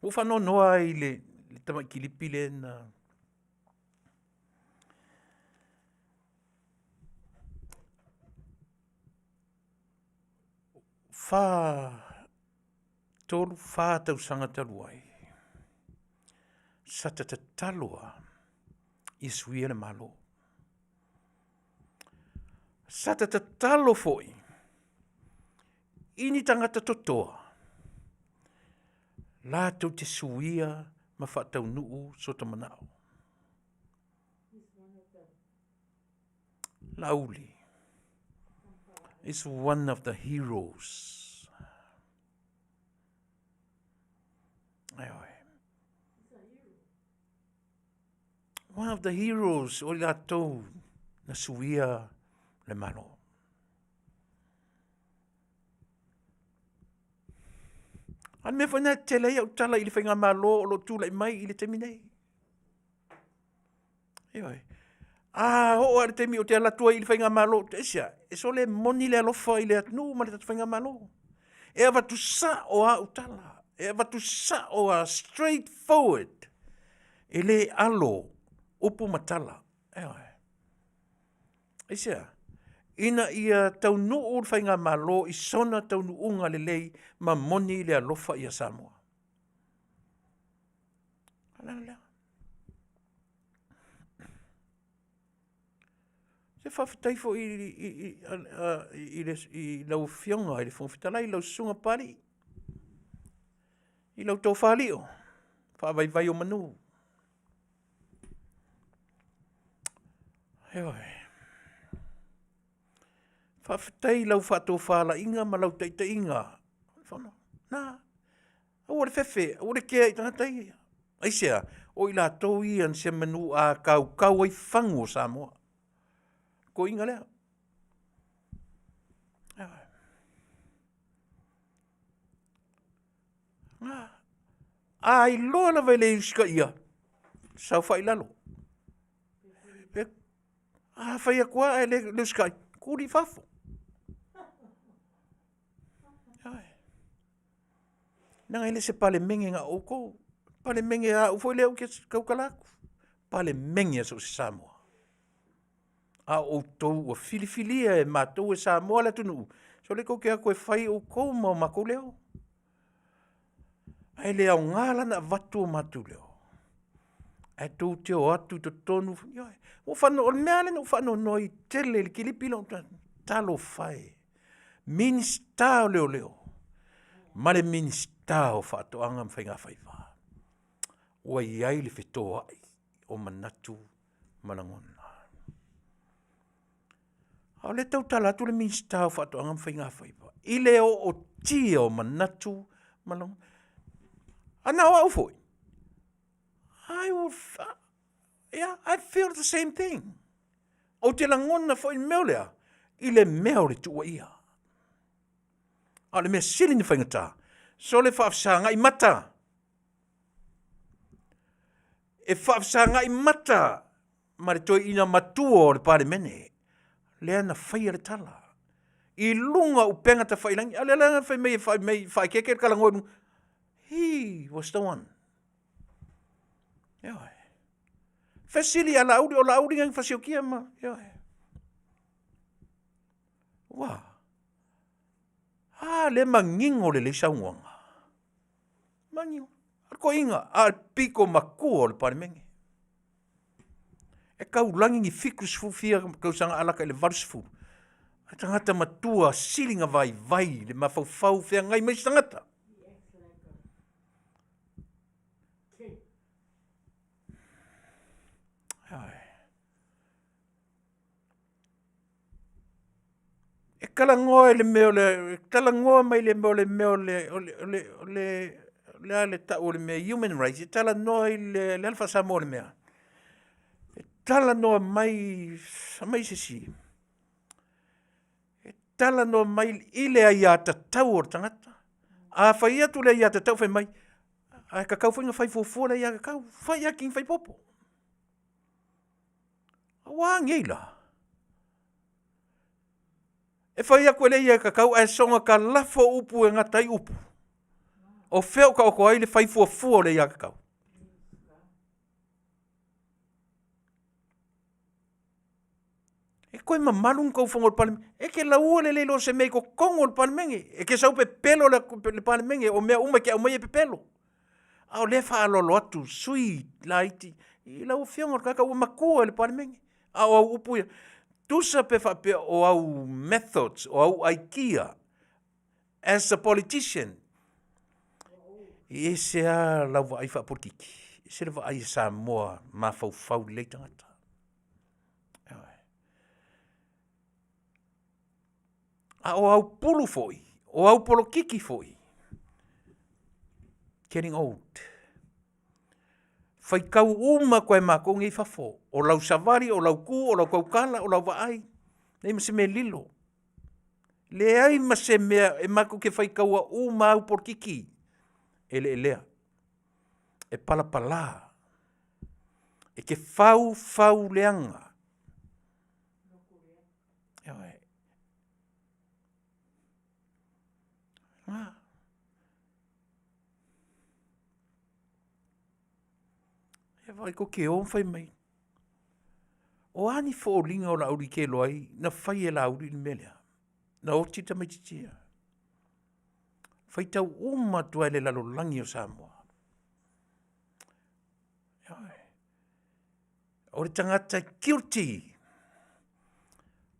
Ua faanoanoa ai i le, le tamai kilipi lea na fa 3, 4 tausaga talu ai, sa ta tatalo lava ia suia le Malo. Sa ta tatalo foi i ni tagata totoa latou te suia ma faataunuu so ta manao. Laauli is one of the heroes. Ioe. One of the heroes o i latou na suia le Malo. A le mea foi lena e tele ai au tala i le faigamalo o lo o tulai mai i le taimi nei. Ioe. A oo lava i le taimi ou te alu atu ai i le faigamalo, aisea? E sole moni le alofa i le atunuu ma le tatou faigamalo. E avatu sao lava au tala, e avatu sao lava, straight forward. E le alo upu ma tala. Ioe. Aisea? Ina ia taunuu le faigamalo i sona taunuuga lelei ma moni le alofa ia Samoa. O le ala lea. Se faafetai foi i lau Afioga i le Fofoga Fetalai, lau Susuga Papalii, i lau tofa lio, faavaivai o manu. Ioe. Faafetai i lau faatofalaiga ma lau taitaiga. Na, Aua le fefe, aua le kea i tagata ia. Aisea? O i latou ia na semanu a kaukau ai fagu o Samoa. Koiga lea. A iloa lava e le usitaia, saofai i lalo. A fai atu lava ae le usitai, tuli i fafo. Leaga e le o se Palemene na o outou. O le Palemene a au foi lea ou te tautala atu, Palemene a so o se Samoa. A o outou ua filifilia e matou e Samoa le atunuu, sole tou te o atu e fai outou ma o matou leo. Ae le aoga la ona avatu o matou leo, ae tou te o atu i totonu, ioe. Ua faano, o le mea lava lea na ou faanoanoa ai tele i le kilipi lea, talofa e, Minisita o Leoleo ma le Minisita o Faatoaga ma Faigafaiva, ua i ai le fetoai o manatu ma lagona. A o lea e tautala atu le Minisita o Faatoaga ma Faigafaiva i le ootia o manatu ma lagona. A na o au foi, I will, yeah, I feel the same thing. Ou te lagona foi le mea lea i le mea o le tuuaia. A o le mea sili na faigata, sole faafesagai mata. e faafesagai mata ma le toeaina matua o le Palemene, lea na faia le tala i luga o upega tafailagi. A o lea la na fai mai e fai mai faaekeeke le talanoa i luga. He was the one. Ioe. Fesili ia Laauli, o Laauli na fasiokia ma, ioe. Ua. A, le manino lelei saunoaga. Manino. A le toeaina, a le pito matua o le Palemene. E taulagi ni 70 fia tausaga a lata i le 80. A tagata matua sili na vaivai le mafaufau feagai ma isi tagata. E talanoa i le mea o le, e talanoa mai le mea o le mea o le, o le, o le, o le, o le a le tau o le mea human rights, e talanoa i le, o le a le faa-Samoa o le mea? E talanoa mai, aumai se isi, e talanoa mai i le aiatatau o le tagata. A fai atu le aiatatau fai mai, ae tatau foi ona fai fuafua le aiatatau, fai lava kini fai popo. Ua a nei la? E fai atu e le aiatatau ae soona talafo upu e gata ai upu. O fea o taoto ai le fai fuafua o le aiatatau? E toe mamalu ni tou fono o le Palemene. E te laua lelei loa o se mea i totonu o le Palemene. E te sau pepelo le Palemene, o mea uma e te aumaia e pepelo. A o lea e faaaloalo atu sui usufono laiti i lau Afioga, o le tagata ua matua i le Palemene. A o au upu ia, tusa pe faapea o au methods, o au aikia as a politician, e ese lava lau vaai faapolitiki, ese le vaai a Samoa mafaufau lelei tagata. A o au pulu foi, o au polokiki foi, getting old. Faitau uma atu lava e matou nei i fafo, o lau savali, o lau tu, o lau tautala, o lau vaai, leai ma se mea e lilo. Leai ma se mea e matou te faitaua uma lava au polokiki, e le lea. E palapala, e te faufau leaga. Ioe. Na. E vaai kou te o ma fai mai, o a ni foliga o Laauli e te iloa ai na fai e Laauli le mea lea? Na oti le tamaitiiti ia. Faitau uma atu lava i le lalolagi o Samoa. Ioe. O le tagata guilty.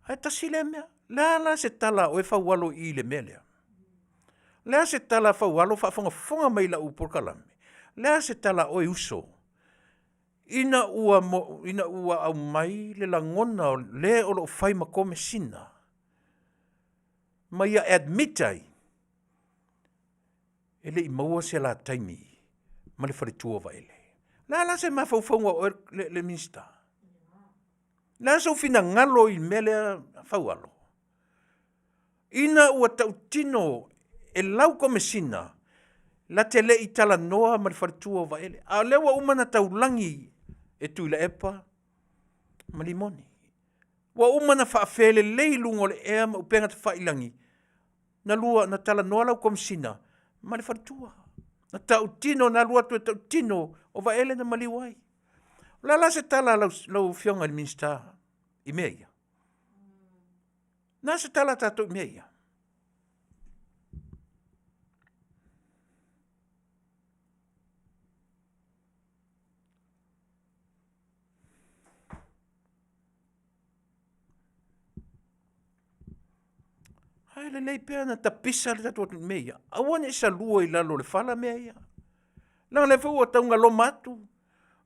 Ae tasi lea mea. Le a la se tala a oe Faualo i le mea lea? Le a se tala a Faualo faafogafoga mai i lau polokalame? Le a se tala a oe uso? Ina ua, ina ua aumai le lagona o le o lo o fai ma Komesina ma ia admit ai, e le i maua se la taimi ma le faletua o Vaele. Le a la se mafaufauga o oe le, le Minisita? Le a sou finagalo i le mea lea Faualo? Ina ua tautino e lau komesina la te le i talanoa ma le faletua o Vaele, a o lea ua uma ona taulagi e Tuilaepa ma Limoni. Ua uma ona faafelelei i luga o le ea ma upega tafailagi, na lua, na talanoa lau komesina ma le faletua. Na tautino, na alu atu e tautino o Vaele na maliu ai. O le a la se tala a lau, lau Afioga i le Minisita i mea ia? Na se tala a tatou i mea ia? Ae lelei pea ona tapisa le tatou atunuu i mea ia. Aua ne i salua i lalo o le fala mea ia. Leaga o lea foi ua taugaloma atu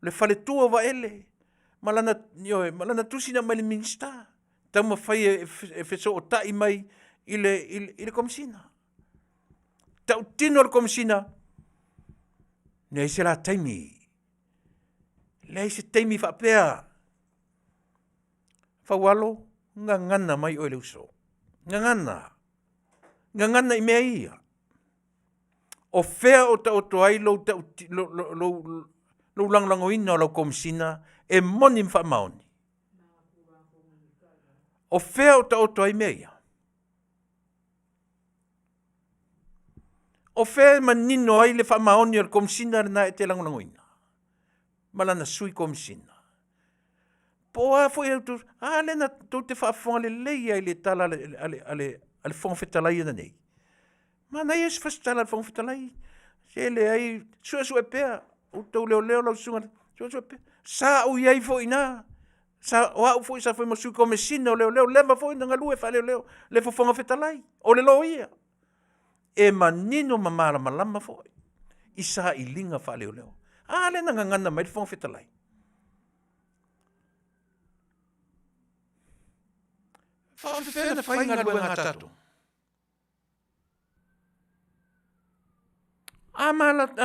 le faletua o Vaele ma lana, ioe, ma lana tusi na aumai i le Minisita, taumafai e fesootai mai i le, i le Komesina. Tautino le Komesina, leai se la taimi, leai se taimi faapea. Faualo, gagana mai oe le uso, gagana, gagana i mea ia. O fea o taoto ai lou, lou, lou, lou, Lou lagolagoina o lau Komesina e moni ma faamaoni. O fea o taoto ai mea ia? O fea e manino ai le faamaoni o le Komesina lena e te lagolagoina ma lana sui Komesina? Po o a foi a outou, a lea na tou te faafofoga lelei ai i le tala a le Fofoga Fetalai ananei. Manaia si fasitala a le Fofoga Fetalai, se leai, suesue pea, outou leoleo lau susuga, suesue pea. Sa ou i ai foi i ina, o au foi sa fai ma sui komesina o leoleo, leva foi ona galue faaleoleo le Fofoga Fetalai, o le loia. E manino ma malamalama foi i sailiga faaleoleo. A lea na gagana mai le Fofoga Fetalai. Faafefea ona fai galuega a tatou? A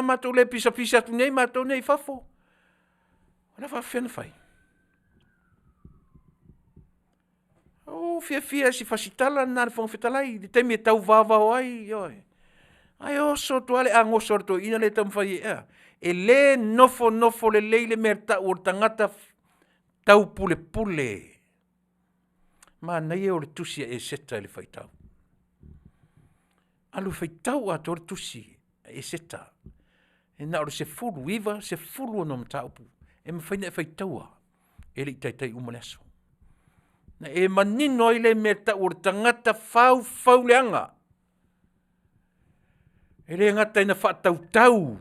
matou le pisapisa atu nei matou nei i fafo, o le a faapefea ona fai? Ua ou fiafia i si fasitala lena a le Fofoga Fetalai i le taimi e tau vaovao ai, ioe. Ae oso atu lava le agoso a le toeaina lea e taumafai e, a. E le nofonofo lelei le mea e tau o le tagata taupulepule. Manaia o le tusi a Eseta i le faitau. Alu e faitau atoa le tusi a Eseta. E na o le 19, 16 mataupu e mafai ona e faitaua e le i taitai uma le aso. Na e manino ai le mea e tau o le tagata faufauleaga. E le gata ina faatautau,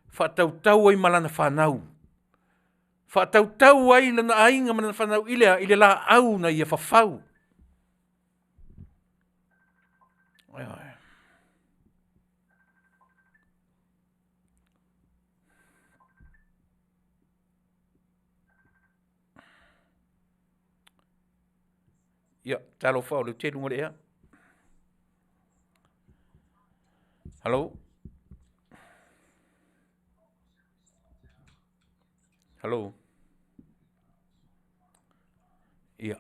faatautau ai ma lana fanau, faatautau ai lona aiga ma lana fanau i le a? I le laau na ia fafau. Ioe. Ia, talofa o lea ou te i luga o le ea. Hello. Hello. Ia.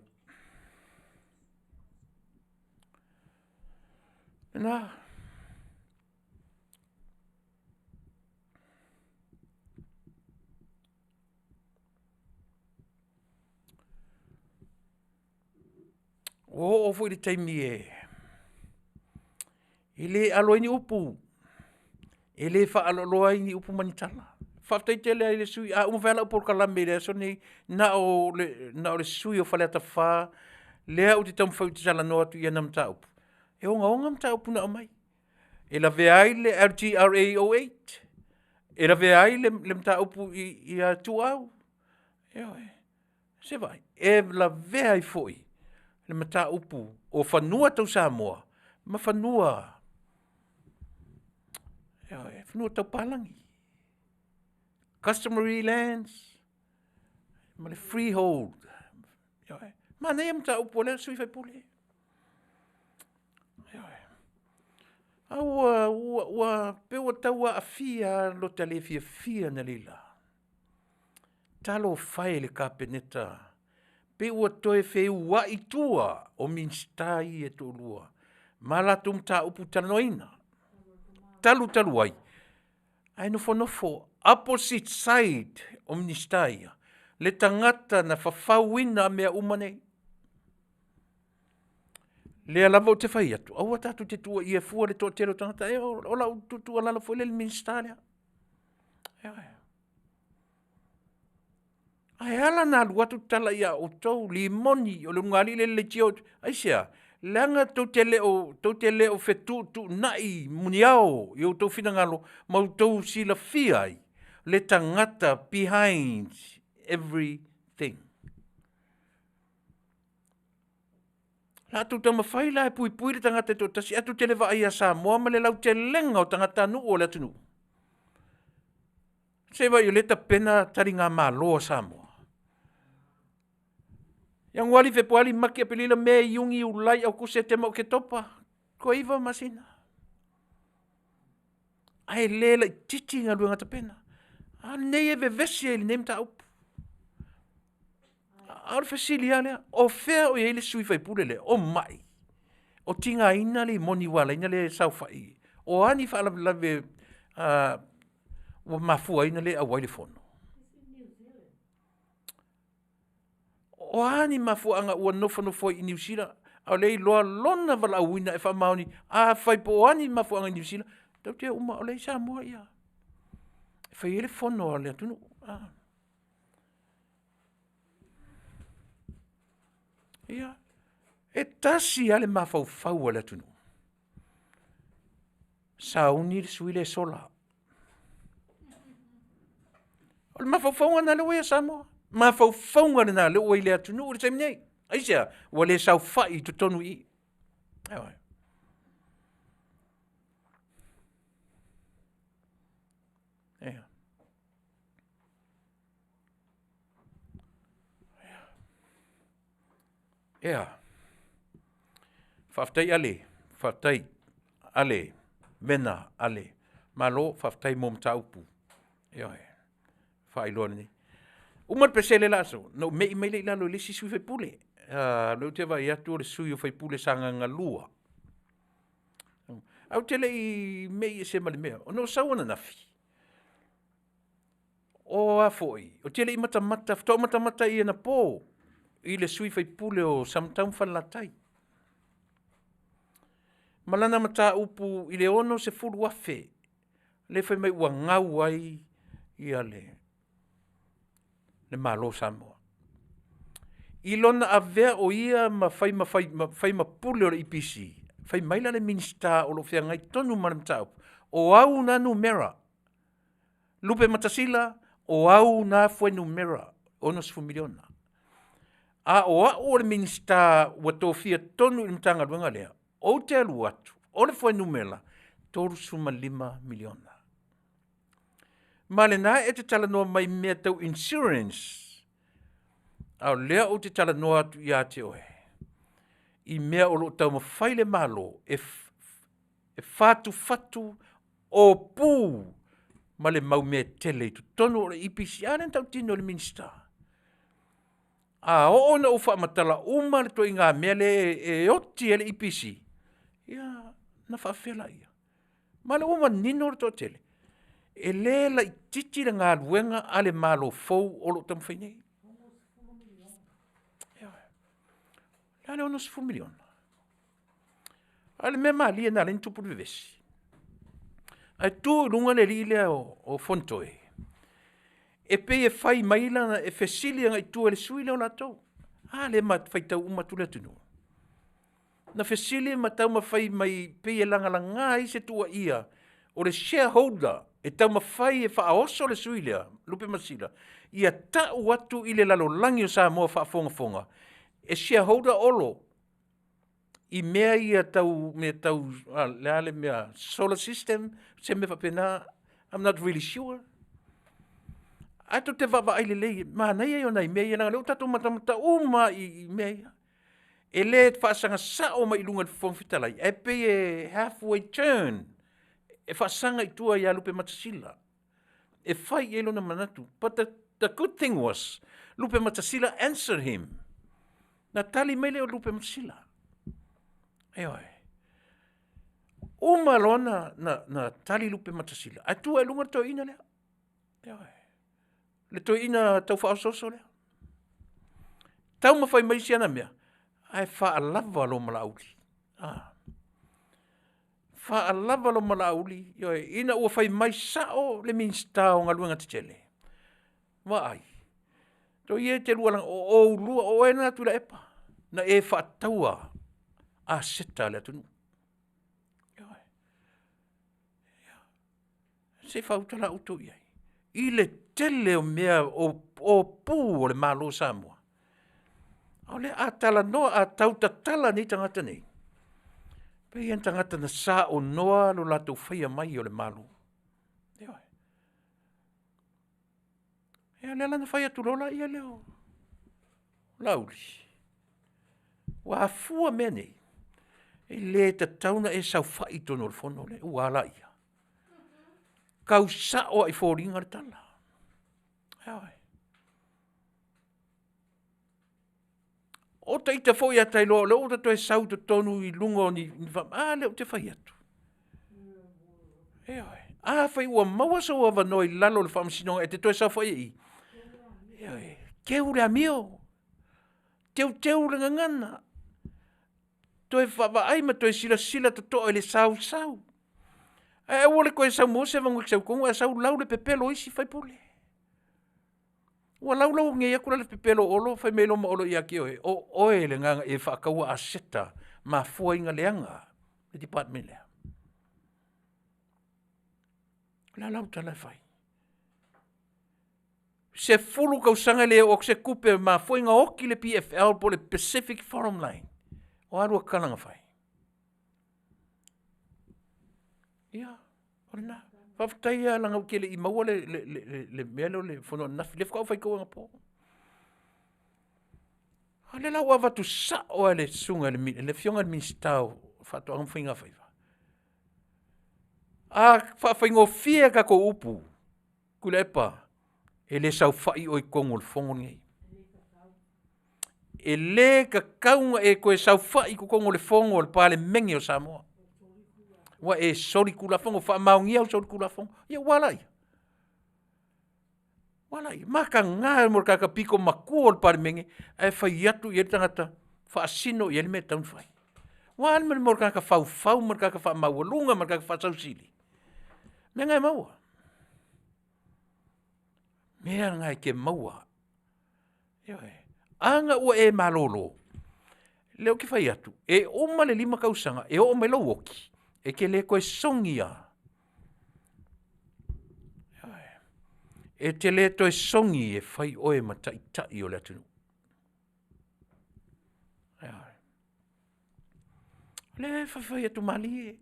Na. Ua oo foi i le taimi e le alo ai ni upu, e le faaaloaloa ai ni upu ma ni tala. Faafetai tele lava i le sui usufono, a uma foi lava lau polokalame i le aso lenei, na o le sui usufono o Faleata 4 lea ou te taumafai ou te talanoa atu i ana mataupu, e ogaoga mataupu na aumai. E lavea ai le LTRA 08, e lavea ai le mataupu ia Ituau, ioe. Se i vaai, e lavea ai foi le mataupu o fanua tau Samoa ma fanua, ioe, fanua tau palagi, customary lands ma le freehold. Ioe. Manaia mataupu a lea sui usufono. Ioe. A ua, ua, ua, pei ua tau aafia lava lo ta le fiafia analeila. Talofa e i le Kapeneta, pei ua toe feuai tua o Minisita ia e toalua ma latou mataupu talanoaina, talu talu ai, ae nofonofo opposite side o Minisita ia le tagata na fafauina mea uma nei. Lea lava ou te fai atu, aua tatou te tuuaia fua le toatele o tagata. E, o lau tuualalo foi lea i le Minisita lea. Ae ala ona alu atu tala ia outou, limoni, o le ulugalii lea e leitio. Aisea? Leaga tou te le o, tou te le o fetuutuunai muniao i outou finagalo ma outou silafia ai le tagata behind everything. La tou taumafai la e puipui le tagata e toatasi, ae tou te le vaai ia Samoa ma le lautelega o tagatanuu o le atunuu. Se i vaai o lea e tapena taligamalo a Samoa. Ianuari, Fepuari, Mati, Aperila, Me, Iuni, Iulai, Aokuso, Setema, Oketopa, toe 9 masina. Ae le laitiiti galuega tapena. A lenei e vevesi ai i lenei mataupu. A o le fesili lava lea, o fea o i ai le sui usufono lea? O mai, o tigaina limoni ua ala ai ona le saofai? O a ni faalavelave Ua mafua ai na le auai le fono. O a ni mafuaaga ua nofonofo ai i Niu Sila, a o lea e iloa lona valaauina e faamaoni, afai po o a ni mafuaaga i Niu Sila, tatou te o uma, o lea e i Samoa ia, e fai ai le fono a le atunuu. Ia, e tasi lava le mafaufau o le atunuu, sauni le sui lea e sola. O le mafaufauga lena lea ua ia Samoa. Mafaufauga lena lea ua i le atunuu i le taimi nei. Aisea? Ua le saofai i totonu i i. Ioe. Ia. Ia. Faafetai Ale, faafetai Ale, Mena Ale, malo faafetai mo mataupu. Ioe, faailoa nei. Uma le pesele la aso, na ou mei mai lea i lalo i le isi sui usufono. O lea ou te vaai atu o le sui usufono o Sagaga 2. Ae ou te le i mei ese ma le mea, ona ou sau ananafi, o a foi, ou te le i matamata, faatoa ou matamata i anapo i le sui usufono o Samatau ma Falelatai. Ma lana mataupu i le $60,000 lea fai mai ua gau ai ia le Malo o Samoa. I lona avea o ia ma fai ma pule o le EPC, fai mai la le Minisita o lo o feagai tonu ma le mataupu, o au na numera, Lupematasila, o au na fuainumera $60 miliona. A o au o le Minisita ua tofia tonu i le Matagaluega lea, ou te alu atu, o le fuainumera, $35 miliona. Ma lena e te talanoa mai i mea tau insurance, a o lea ou te talanoa atu ia te oe, i mea o lo o taumafai le Malo e fatufatu o pu ma le mau mea tele i totonu o le EPC. A lea na tautino e le Minisita. A oo ina ou faamatala uma le ituaiga mea lea e oti ai le EPC, ia ona faapefea lea? Ma o lea ua manino le toatele, e le laitiiti le galuega a le Malo fou o lo o taumafai nei. Ioe. O le a le $60 miliona? A o le mea malie na ala ai ona tupu le vevesi, ae tu i luga le alii lea o Fonotoe, e pei e fai mai lana, e fesili agai i tua i le sui usufono lea o latou. A lea e faitau uma atu le atunuu. Na fesili ma taumafai mai pei e lagalaga ai se tuuaia o le shareholder e taumafai e faaoso le sui usufono lea, Lupematasila, ia tau atu i le lalolagi o Samoa faafogafoga, e shareholder Olo i mea ia tau mea tau le a le mea solar system, se mea faapena, I'm not really sure. Ae tou te vaavaai lelei, manaia ia o nai mea ia, leaga o lea ua tatou matamata uma lava i mea ia. E le faasaga sao mai i luga i le Fofoga Fetalai, ae pei e halfway turn, e faasaga i tua ia Lupematasila e fai i ai lona manatu. But the good thing was, Lupematasila answered him. Na tali mai lea o Lupematasila. Ioe. Uma loa na tali Lupematasila, ae tu ai luga le toeaina lea. Ioe. Le toeaina tau faaosooso lea. Taumafai mai si ana mea, ae faalava lo Malauli. Ah. Faalava lo Malauli, ioe, ina ua fai mai sao le Minisita o Galuega Tetele. Vaai, to ia e te lua, o oulua, o oe na Tuilaepa, na e faataua aseta a le atunuu. Ioe. Se i faauta la outou i ai. I le tele o mea o pu o le Malo o Samoa. O lea a talanoa, a tautatala nei tagata nei, pei e tagata na saonoa lo latou faia mai o le Malo. Ioe. Ia lea la na fai atu loa laia lea o Laauli. Ua afua mea nei, e le tatau ona e saofai i totonu o le fono lea, ua ala ia. Kau sao lava i foliga le tala. Ioe. O ta ita foi ia Tailoa, o lea ua toe sau i totonu i luga o ni, a lea ou te fai atu. Ioe. Afai ua maua sou avanoa i lalo o le faamasinoga e te toe saofai ai i, ioe, teu le amio, teuteu le gagana, toe vaavaai ma toe silasila totoa i le sausau. Ae aua le toe sau maua se avanoa e te sau i totonu ae sau lau le pepelo o isi faipule. Ua laulau nei atu la le pepelo o Olo fai mai loa ma Olo ia te oe, o oe lena na e faataua aseta, mafua ai ona leaga le department lea. O le a lau tala e fai? 10 tausaga e le oo atu se tupe e mafua ai ona oti le PFL po o le Pacific Forum Line. O a lua tala na fai? Ia, o lena. Faafetai lava leaga ou te le i maua le mea lea o le fono ananafi, o lea faatoa ou faitau anapo. A o lea la ua avatu sao lava e le susuga i le Afioga i le Minisita o Faatoaga ma Faiga Faiva, a faafaigofie a tatou upu, Tuilaepa, e le saofai oe i totonu o le Fono lenei. E le tatau ona e toe saofai i totonu o le Fono a le Palemene o Samoa, ua e solitulafono, faamaonia au solitulafono. Ia ua a laia? Ua a laia? Mataga mo le tagata pito matua o le Palemene ae fai atu i ai le tagata, faasino i ai le mea e tatau ona fai. Ua a le mea o le tagata faufau ma le tagata faamaualuga ma le tagata faasausili? Mea na e maua, mea na e te maua. Ioe. A na ua e malolo, lea ou te fai atu, e uma le 5 tausaga e oo mai lou oti, e te le toe sogi lava. Ioe. E te le toe sogi e fai oe ma taitai o le atunuu. Ioe. O lea e fai atu malie.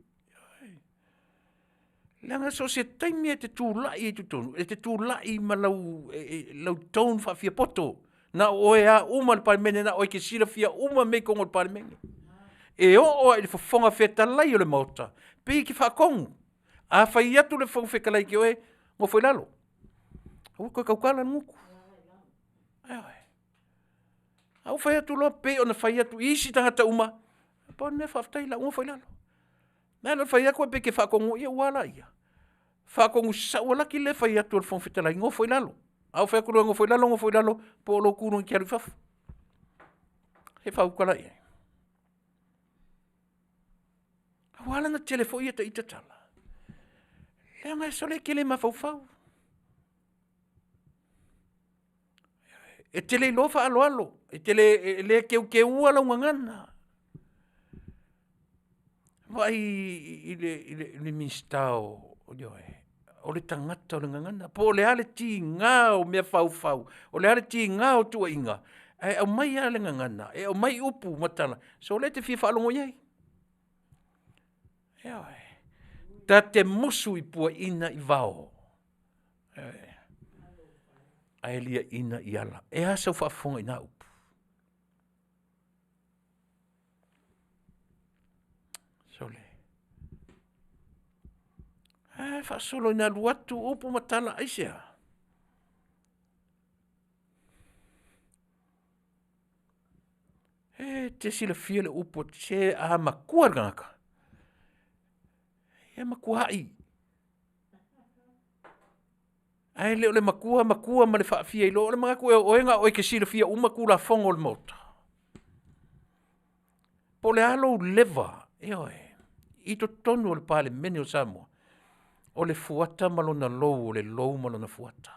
Leaga so o se taimi e te tulai ai i totonu, e te tulai ma lau, lau tone faafiapoto, na o oe lava uma le Palemene, na o oe e te silafia uma mea i totonu o le Palemene. E oo lava i le Fofoga Fetalai o le Maota, pei e te faatonu. A fai atu le Fofoga Fetalai ia te oe, nofo i lalo, aua e te toe tautala le gutu. Ioe. A ou fai atu loa pei ona fai atu i isi tagata uma, na pau le mea faafetai o le a ou nofo i lalo. Na ala ona fai atu pei e te faatonuina, ia ua a laia? Faatonu sasau laki le fai atu e le Fofoga Fetalai, nofo i lalo. A ou fai atu loa e nofo i lalo, nofo i lalo, po o lou tu lena e te alu i fafo. Se i faaauau la i ai. Ua ala ona tele foi ia ita tala, leaga sole e te le mafaufau. E te le iloa faaaloalo, e te le, e le teuteua lau gagana. Vaai i le Minisita o, ioe, o le tagata o le gagana. Po o le a le tiga o mea faufau, o le a le tiga o tuuaiga, ae aumai lava le gagana, e aumai upu ma tala, sole e te fia faalogo i ai. Ioe. Ta te musu i puaina i vao, ae liaina i ala. E a sau faafofoga i na upu? Sole, ae faasolo ina alu atu upu ma tala, aisea? E te silafia le upu, se a matua le tagata, e matuai. Ae le o le matua matua ma le faafia iloa, o le manatu ea o oe na o oe e te silafia uma Tulafono o le Maota. Po o le a lou leva, ioe, i totonu o le Palemene o Samoa, o le fuata ma lona lou, o le lou ma lona fuata.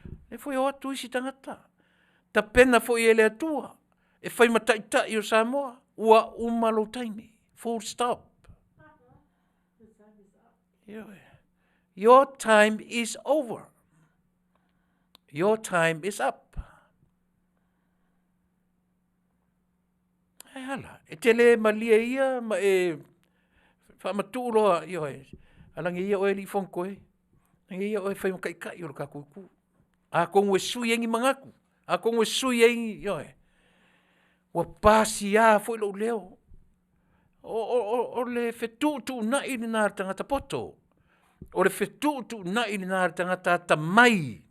O lea foi e o atu isi tagata, tapena foi e le Atua e fai ma taitai o Samoa, ua uma lou taimi, full stop. Ioe. Your time is over. Your time is up. E ala, e te le malie ia ma e faamatuu loa, ioe, alagi ia oe alii Fonotoe, alagi ia oe e fai ma taitai o le tatou itu. Atonu e sui ai ni manatu, atonu e sui ai ni, ioe, ua pasia foi lou leo. O le fetuutuunai lena a le tagata poto, o le fetuutuunai lena a le tagata atamai,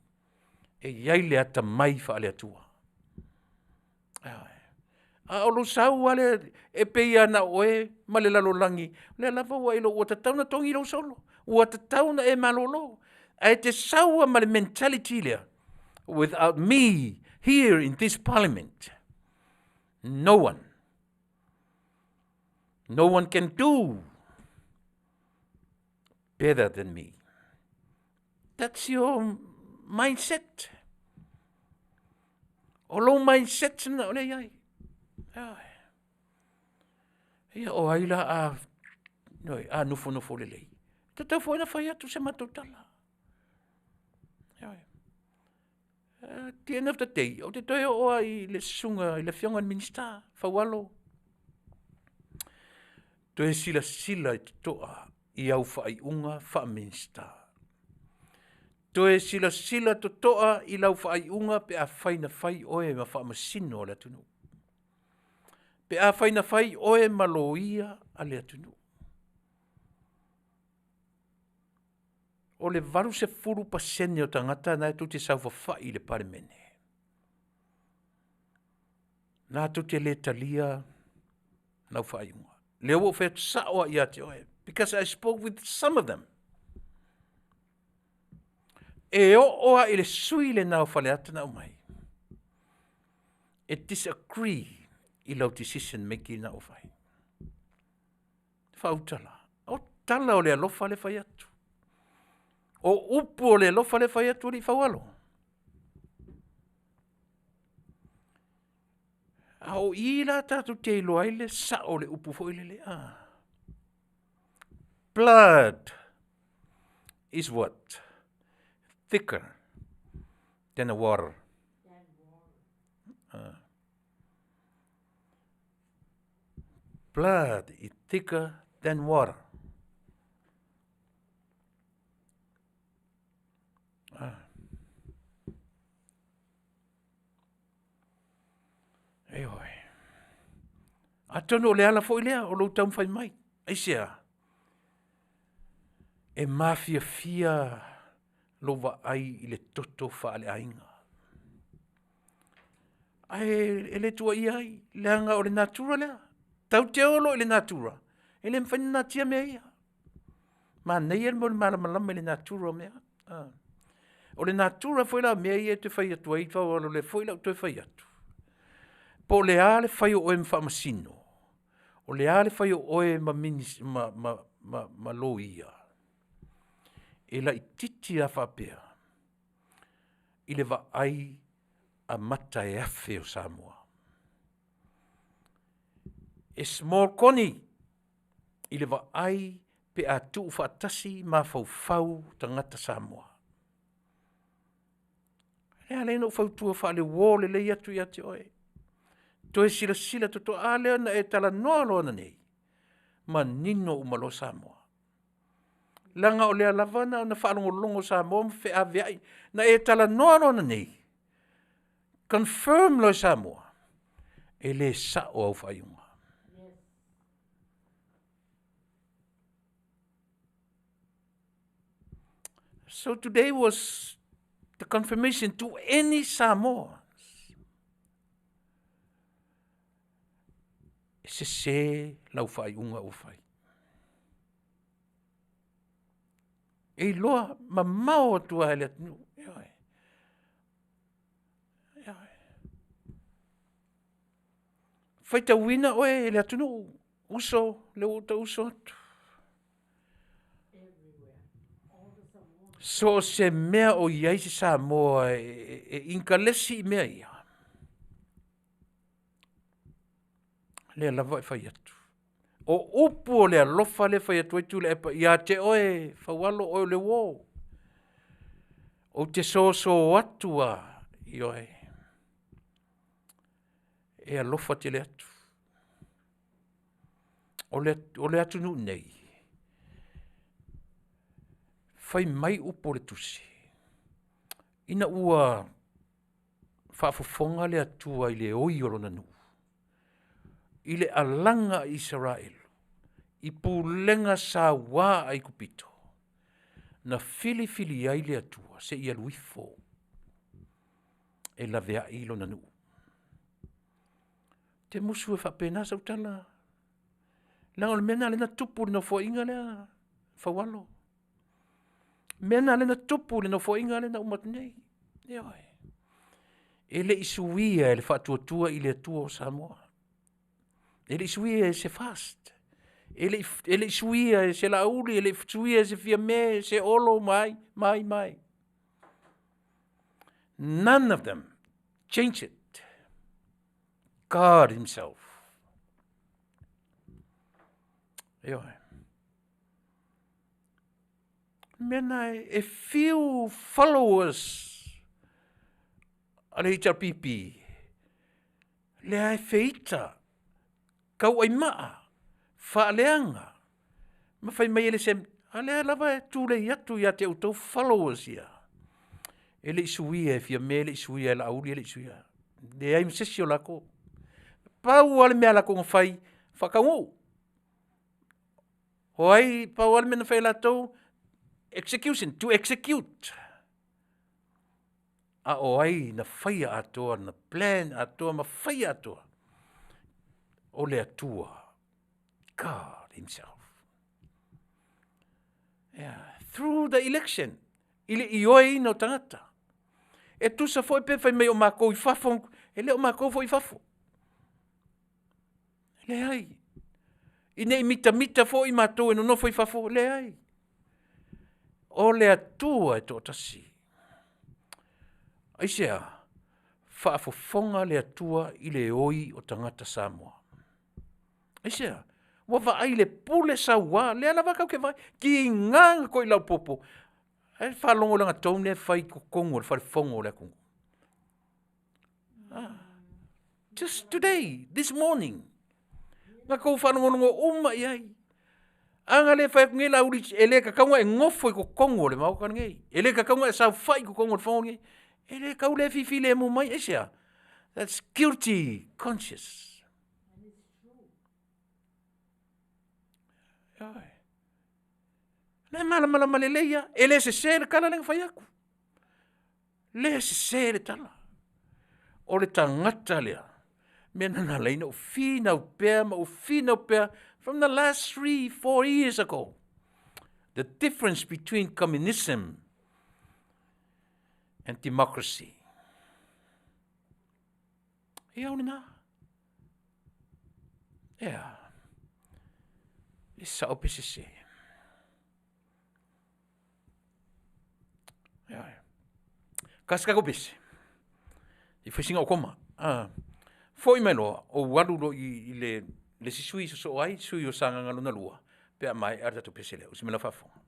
e i ai le atamai faale-Atua. A o lou sau lava lea e pei lava na o oe ma le lalolagi, o lea lava ua e iloa ua tatau ona togi lou solo. Ua tatau ona e malolo. Ae te sau ma le mentality lea, without me here in this parliament, no one, no one can do better than me. That's your mindset. O lou mindset na o le iai. Ia o ai la a, noi, a nofo nofo lelei. Tatau foi na fai atu se matou tala. At the end of the day, o te toe oo ai i le susuga i le afioga i le Minisita, Faualo, toe silasila i totoa i au faaiuga faa-Minisita. Toe silasila totoa i lau faaiuga pe afai na fai oe ma faamasino o le atunuu. Pe afai na fai oe ma loia a le atunuu. O le 80% o tagata na e tou te saofafai i le Palemene, na tou te le talia lau faaiuga. Lea ua ou fai atu sao lava ia te oe, because I spoke with some of them. E oo lava i le sui lena o Faleata na aumai, e disagree i lau decision making na ua fai. Faautala. O tala o le alofa le fai atu. O upu o le alofa le fai atu alii Faualo. A o i la tatou te iloa ai le sao o le upu foi lele. Ah. Blood is what? Thicker than the water. Blood is thicker than water. Ah. Ioe. Atonu o le ala foi lea o lou taumafai mai. Aisea? E mafiafia lou vaai i le toto faaleaiga. Ae e le tuuaia ai, leaga o le natura lea. Tau te olo i le natura, e le mafai ona natia mea ia. Manaia le mea o le malamalama i le natura o mea. Ah. O le natura foi la o mea ia e te fai atu ai, o lea foi la ou toe fai atu. Po o le a le fai o oe ma faamasino, o le a le fai o oe ma, minis, ma, ma, ma, ma loia, e laititi a faapea i le vaai a mata e afe o Samoa. E small koni i le vaai pe a tuu faatasi mafaufau tagata Samoa. Le ala ai ona ou fautua faaleuo lelei atu ia te oe. Toe silasila totoa a lea na e talanoa loa nanei, manino uma loa Samoa. Leaga o lea lava na ona faalogologo Samoa ma feaveai. Na e talanoa loa nanei, confirm loa e Samoa, e le sao au faaiuga. So today was the confirmation to any Samoans. E sese lau faaiuga ua fai. E iloa mamao atu lava e le atunuu. Ioe. Ioe. Faitauina oe e le atunuu, uso, lea ua ou tau uso atu. So o se mea o i ai se Samoa e, e inkalesi i mea ia, lea lava e fai atu. O upu o le alofa lea e fai atu ai Tuilaepa ia te oe, Faualo, oe o le uo. Ou te soso atu a, ioe, e alofa tele atu. O le, o le atunuu nei, fai mai upu o le tusi, ina ua faafofoga le Atua i le oi o lona nuu, i le alaga a Isaraelu, i pulega saua a Aikupito, na filifili ai le Atua se i alu ifo e laveai lona nuu. Te musu e faapena sau tala. Leaga o le mea lena lea na tupu i le nofoaiga lea, Faualo. Mea na lea na tupu i le nofoaiga lea na uma atu nei. Ioe. E le i suia e le faatuatua i le Atua o Samoa. E le i suia e se fast. E le i suia e se Laauli, e le i suia e se Fiame, se Olo, mai, mai, mai. None of them change it. God himself. Ioe. Mea na e few followers a le HRPP, lea e feita, tauaimaa, faaleaga, ma fai mai e le se, a lea lava e tulei atu ia te outou followers ia. E le i suia e Fiame, e le i suia e Laauli, e le i suia. Leai ma se isi o latou. Pau lava le mea a latou na fai, faataunuu. O ai, pau lava le mea na fai e latou, execution, to execute. A o ai na faia atoa, na plan atoa ma faia atoa? O le Atua, God himself. Yeah. Through the election, i le ioeina o tagata. E tusa foi pe fai mai o makou i fafo, e le o makou foi i fafo. Leai. Ina i mitamita foi matou e nonofo i fafo, leai. O le Atua e toatasi. Aisea? Faafofoga le Atua i le oi o tagata Samoa. Aisea? Ua vaai le pule saua, lea lava tatou te vaai, tiga na toi laupoopo, ae faalogo i lana tone e fai i totonu o le fale fono o le atunuu. Just today, this morning, na tou faalogologo uma i ai. A na le fai atu nei Laauli, e le tatau ona e nofo i totonu o le Maota lenei. E le tatau ona e saofai i totonu o le Fono lenei. E le tau le fifilemu mai, aisea? That's guilty conscious. Le malamalama lelei lava. E le sese le tala lea na fai atu. Le sese le tala. O le tagata lea, mea na ala ai ona ou finau pea ma ou finau pea from the last 3, 4 years ago. The difference between communism and democracy. E au lena. Ea. E sao pe sese. Ea. Kasi kako pese. I whaisinga o koma. Foi mai loa, o alu loa i le isi sui sosoo ai, sui o Sagaga lona lua, pe a mai a le tatou pese lea. O si mea la faafofoga.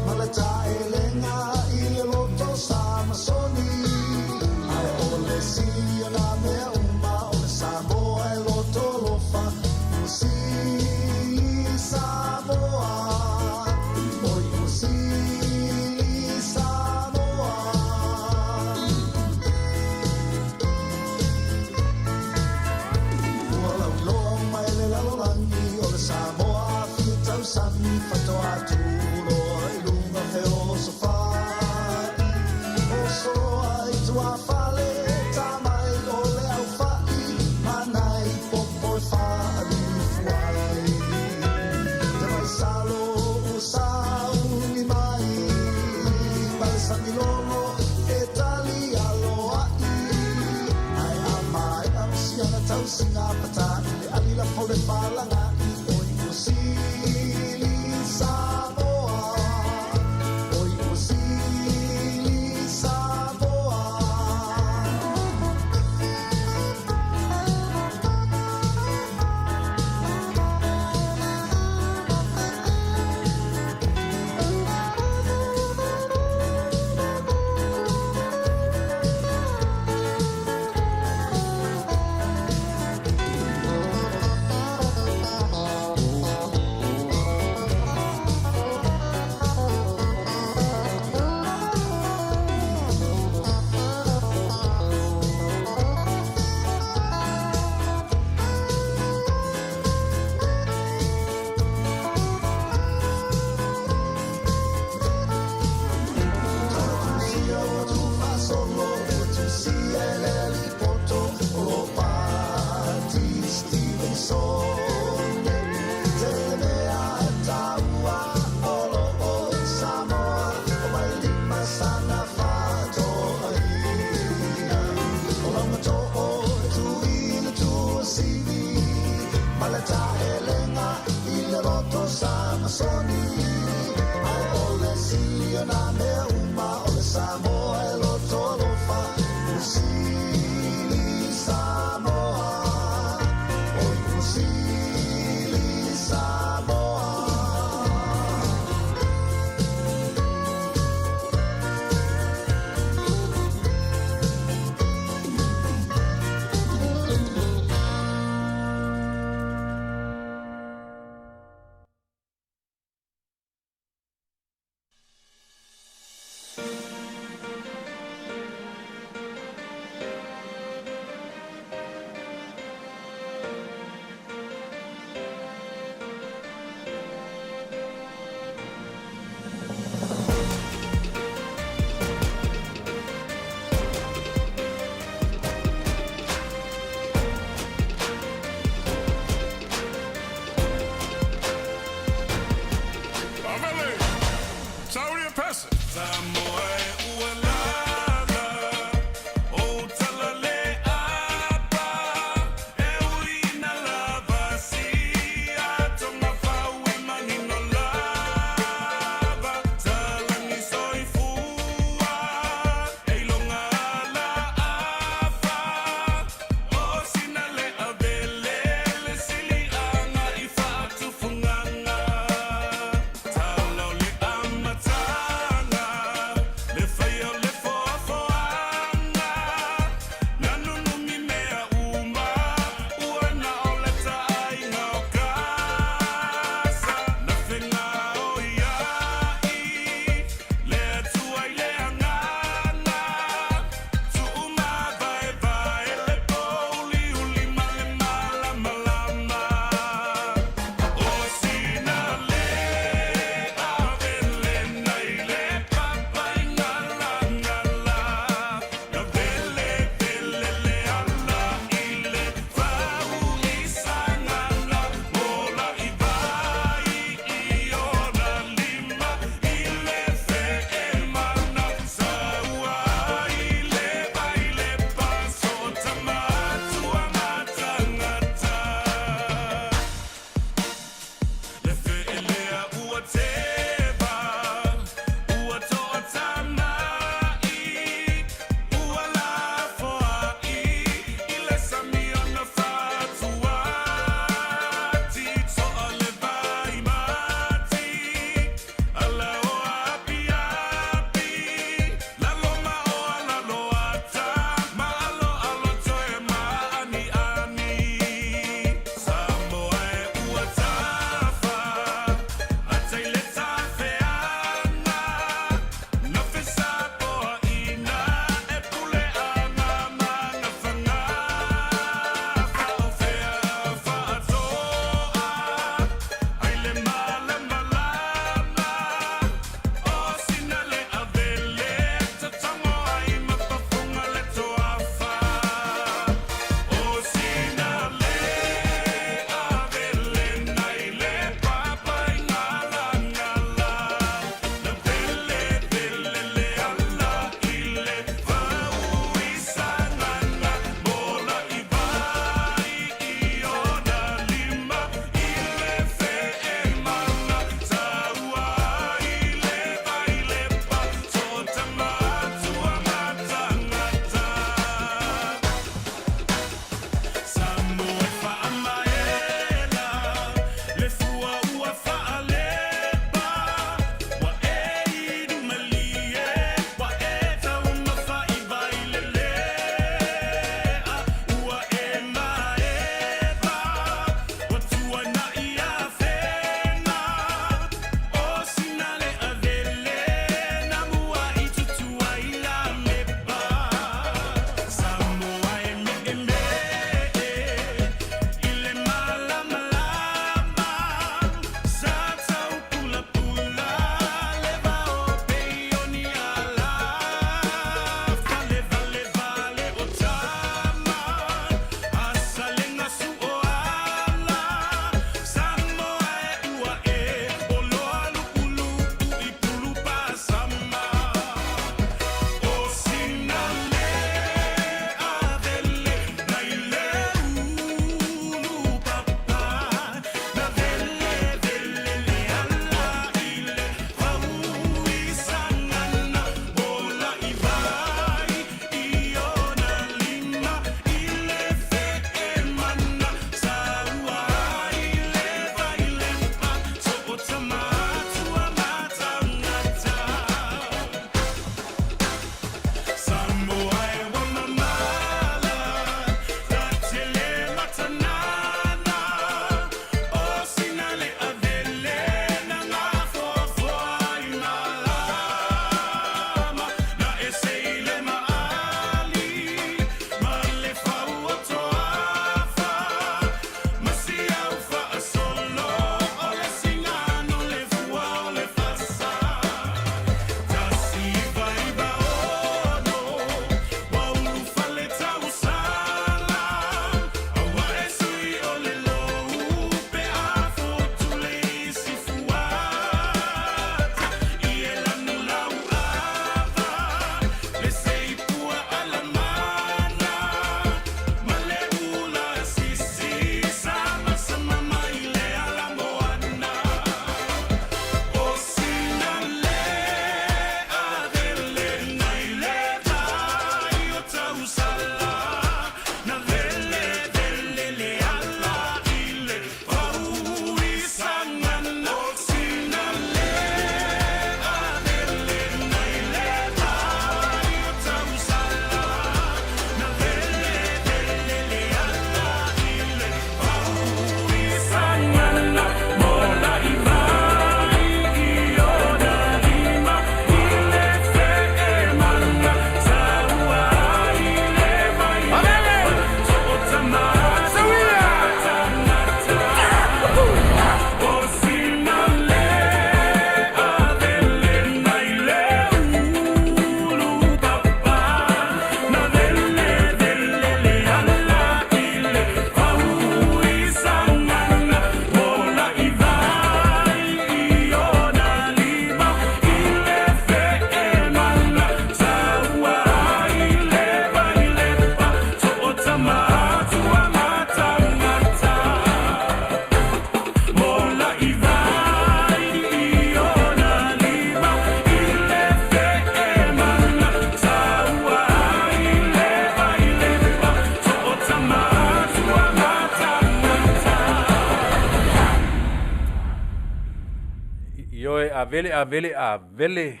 Avele, Avele, Avele,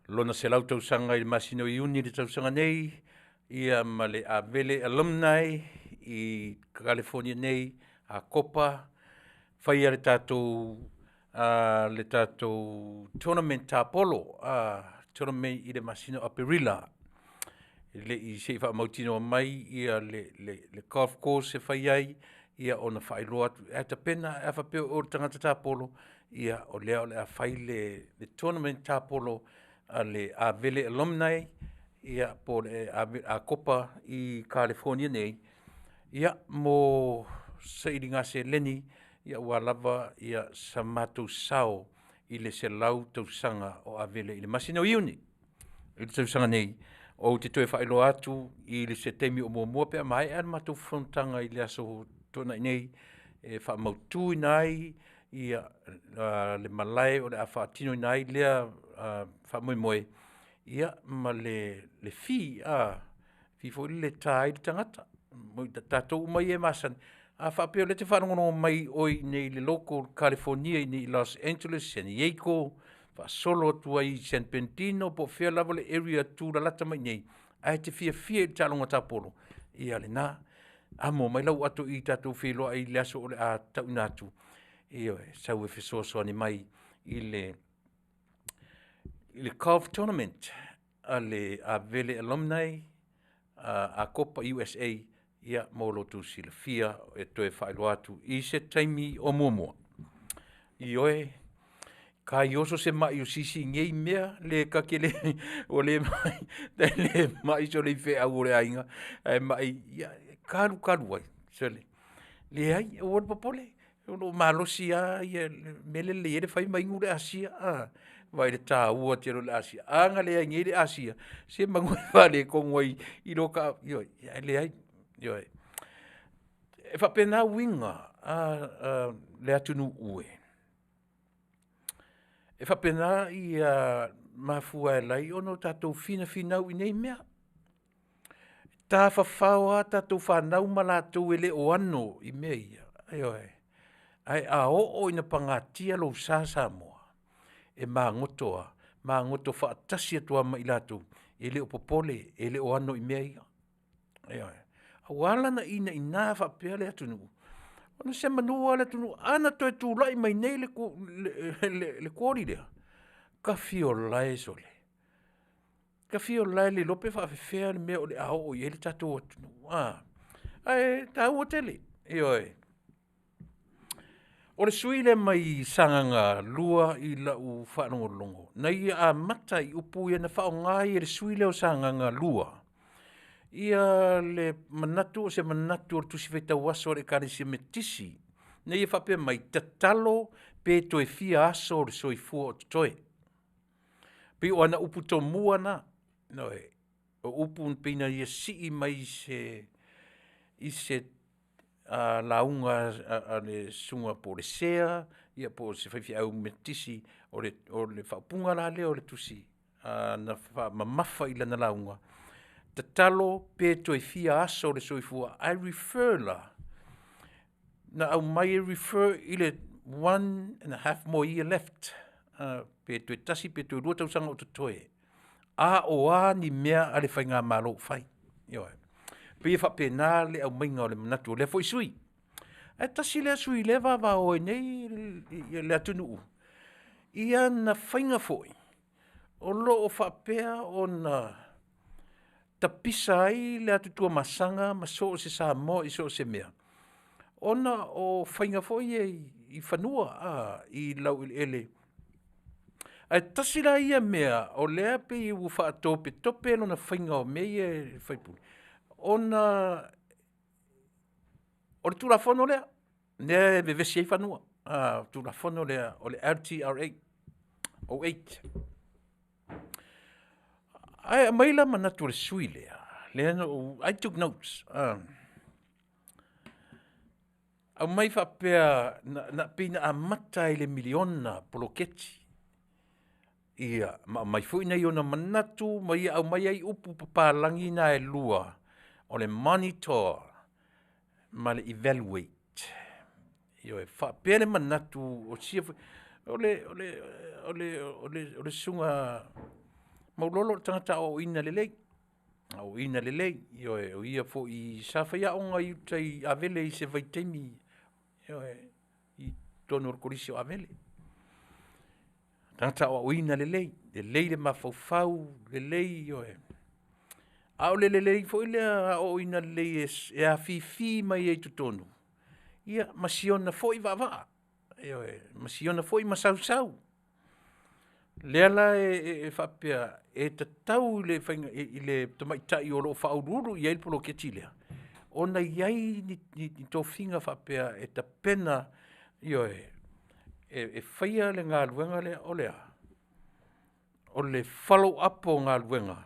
lona 100 tausaga i le masina o Iuni i le tausaga nei, ia ma le Avele Alumni i Kalifonia nei, Akopa, faia le tatou le tatou tournament tapolo, tournament i le masina o Aperila. E le i se i faamautinoa mai ia le golf course e fai ai, ia ona faailoa atu, ae tapena, a faapea o oe o le tagata tapolo, ia o lea o le a fai le tournament tapolo a le Avele Alumni, ia po o le Akopa i Kalifonia nei, ia mo sailiga seleni aua lava sa matou sao i le 100 tausaga o Avele i le masina o Iuni i le tausaga nei. Ou te toe faailoa atu i se taimi o muamua pe a maea le matou fonotaga i le aso Toonai nei e faamautuina ai le malae o le a faatinoina ai lea faamoemoe, ia ma le fee, fee foi lele e ta ai le tagata. O tatou uma ia e masani, a faapea o lea e te faalogologo mai oe i inei i le local California i inei i Los Angeles, San Diego, faasolo atu ai i San Bernardino po o fea lava le area tulalata mai i inei, ae te fiafia i le taaloga tapolo, ia lena. Amo mai lau ato i i tatou feiloai i le aso o le a tauina atu, ioe, sau e fesoasoani mai i le golf tournament a le Avele Alumni a Akopa USA, ia mo lo outou silafia e toe faailoa atu i se taimi o muamua. Ioe, ka i oso se mai o sisi i nei mea, le ka te le, ua le mai, le mai sole i feau o le aiga, ae mai, ia, kalu kalu ai, sole. Leai, aua le popole, o lo o malosi lava le mea lea e lelei ai le fai ma inu le asia. Vaai i le taua tele o le asia. A na leai nei le asia, semeamanu e faaletonu ai i lo ta, ioe, ae leai, ioe. E faapena uiga le atunuu e. E faapena ia mafua e ala ai ona tatou finafinau i nei mea. Tafafao lava tatou fanau ma latou e le o ano i mea ia, ioe, ae a oo ina pagatia lou sa Samoa, e magoto lava, magoto faatasi atu lava ma i latou e le o popole, e le o ano i mea ia. Ioe. Ua ala ona inaina faapea le atunuu, ona semeamanu lava le atunuu, a na toe tulai mai nei le kuoli lea, tafiolae sole, tafiolae le iloa pe faapefea le mea o le a oo i ai le tatou atunuu, a? Ae taua tele, ioe. O le sui usufono lea mai Sagaga 2 i lau faalogologo, na ia amata i upu ia na faaaoga ai e le sui usufono lea o Sagaga 2 le manatu o se manatu o le Tusi Faitau Aso a le Ekalesia Metotisi, na ia faapea mai, tatalo pe toe fia aso o le soifua o totoe. Pei o ana upu tomua na, ioe, o upu pei ona ia sii mai i se lauga a le susuga po o le Sea po o se faifeau Metotisi, o le faaupuga la lea o le tusi na faamamafa i lana lauga, tatalo pe toe fia aso o le soifua, ae refer la, na aumai e refer i le 1.5 more year left, pe toe tasi pe toe lua tausaga o totoe, a o a ni mea a le faigamalo o fai? Ioe. E pei e faapena le aumaiga o le manatu o lea foi sui usufono. Ae tasi lea sui usufono o lea e vavao ai nei le atunuu i ana faiga foi o lo o faapea ona tapisa ai le atu Tuamasaga ma so o se Samoa i so o se mea, ona o faiga foi ia i fanua, i laueleele. Ae tasi la ia mea o lea e pei ua faatopetope lona faiga o mea ia e faipule, ona o le Tulafono lea, lea e vevesi ai fanua, Tulafono lea o le LTRA 08. Ae aumai la manatu o le sui usufono lea, lea na ou, I took notes, aumai faapea na pei na amata i le miliona poloketi, ia ma aumai foi nai ona manatu ma ia aumai ai upu papalagi na e lua, o le monitor ma le evaluate. Ioe, faapea le manatu o sia foi O le, o le, o le, o le, o le susuga Maulolo o le tagata aoaoina lelei, aoaoina lelei, ioe, o ia foi sa faiaoga i uta i Avele i se vaitaimi, ioe, i totonu o le Kolisi o Avele. Tagata aoaoina lelei, lelei le mafaufau, lelei, ioe. A o le lelei foi lea aoaoina lelei e afifi mai ai i totonu, ia, ma si ona foi vaavaa, ioe, ma si ona foi masausau. Lea la e faapea, e tatau i le tamaitai o lo o faauluulu i ai le poloketi lea, ona i ai ni tofiga faapea e tapena, ioe, e faia le galuega lea, o le a? O le follow up o galuega,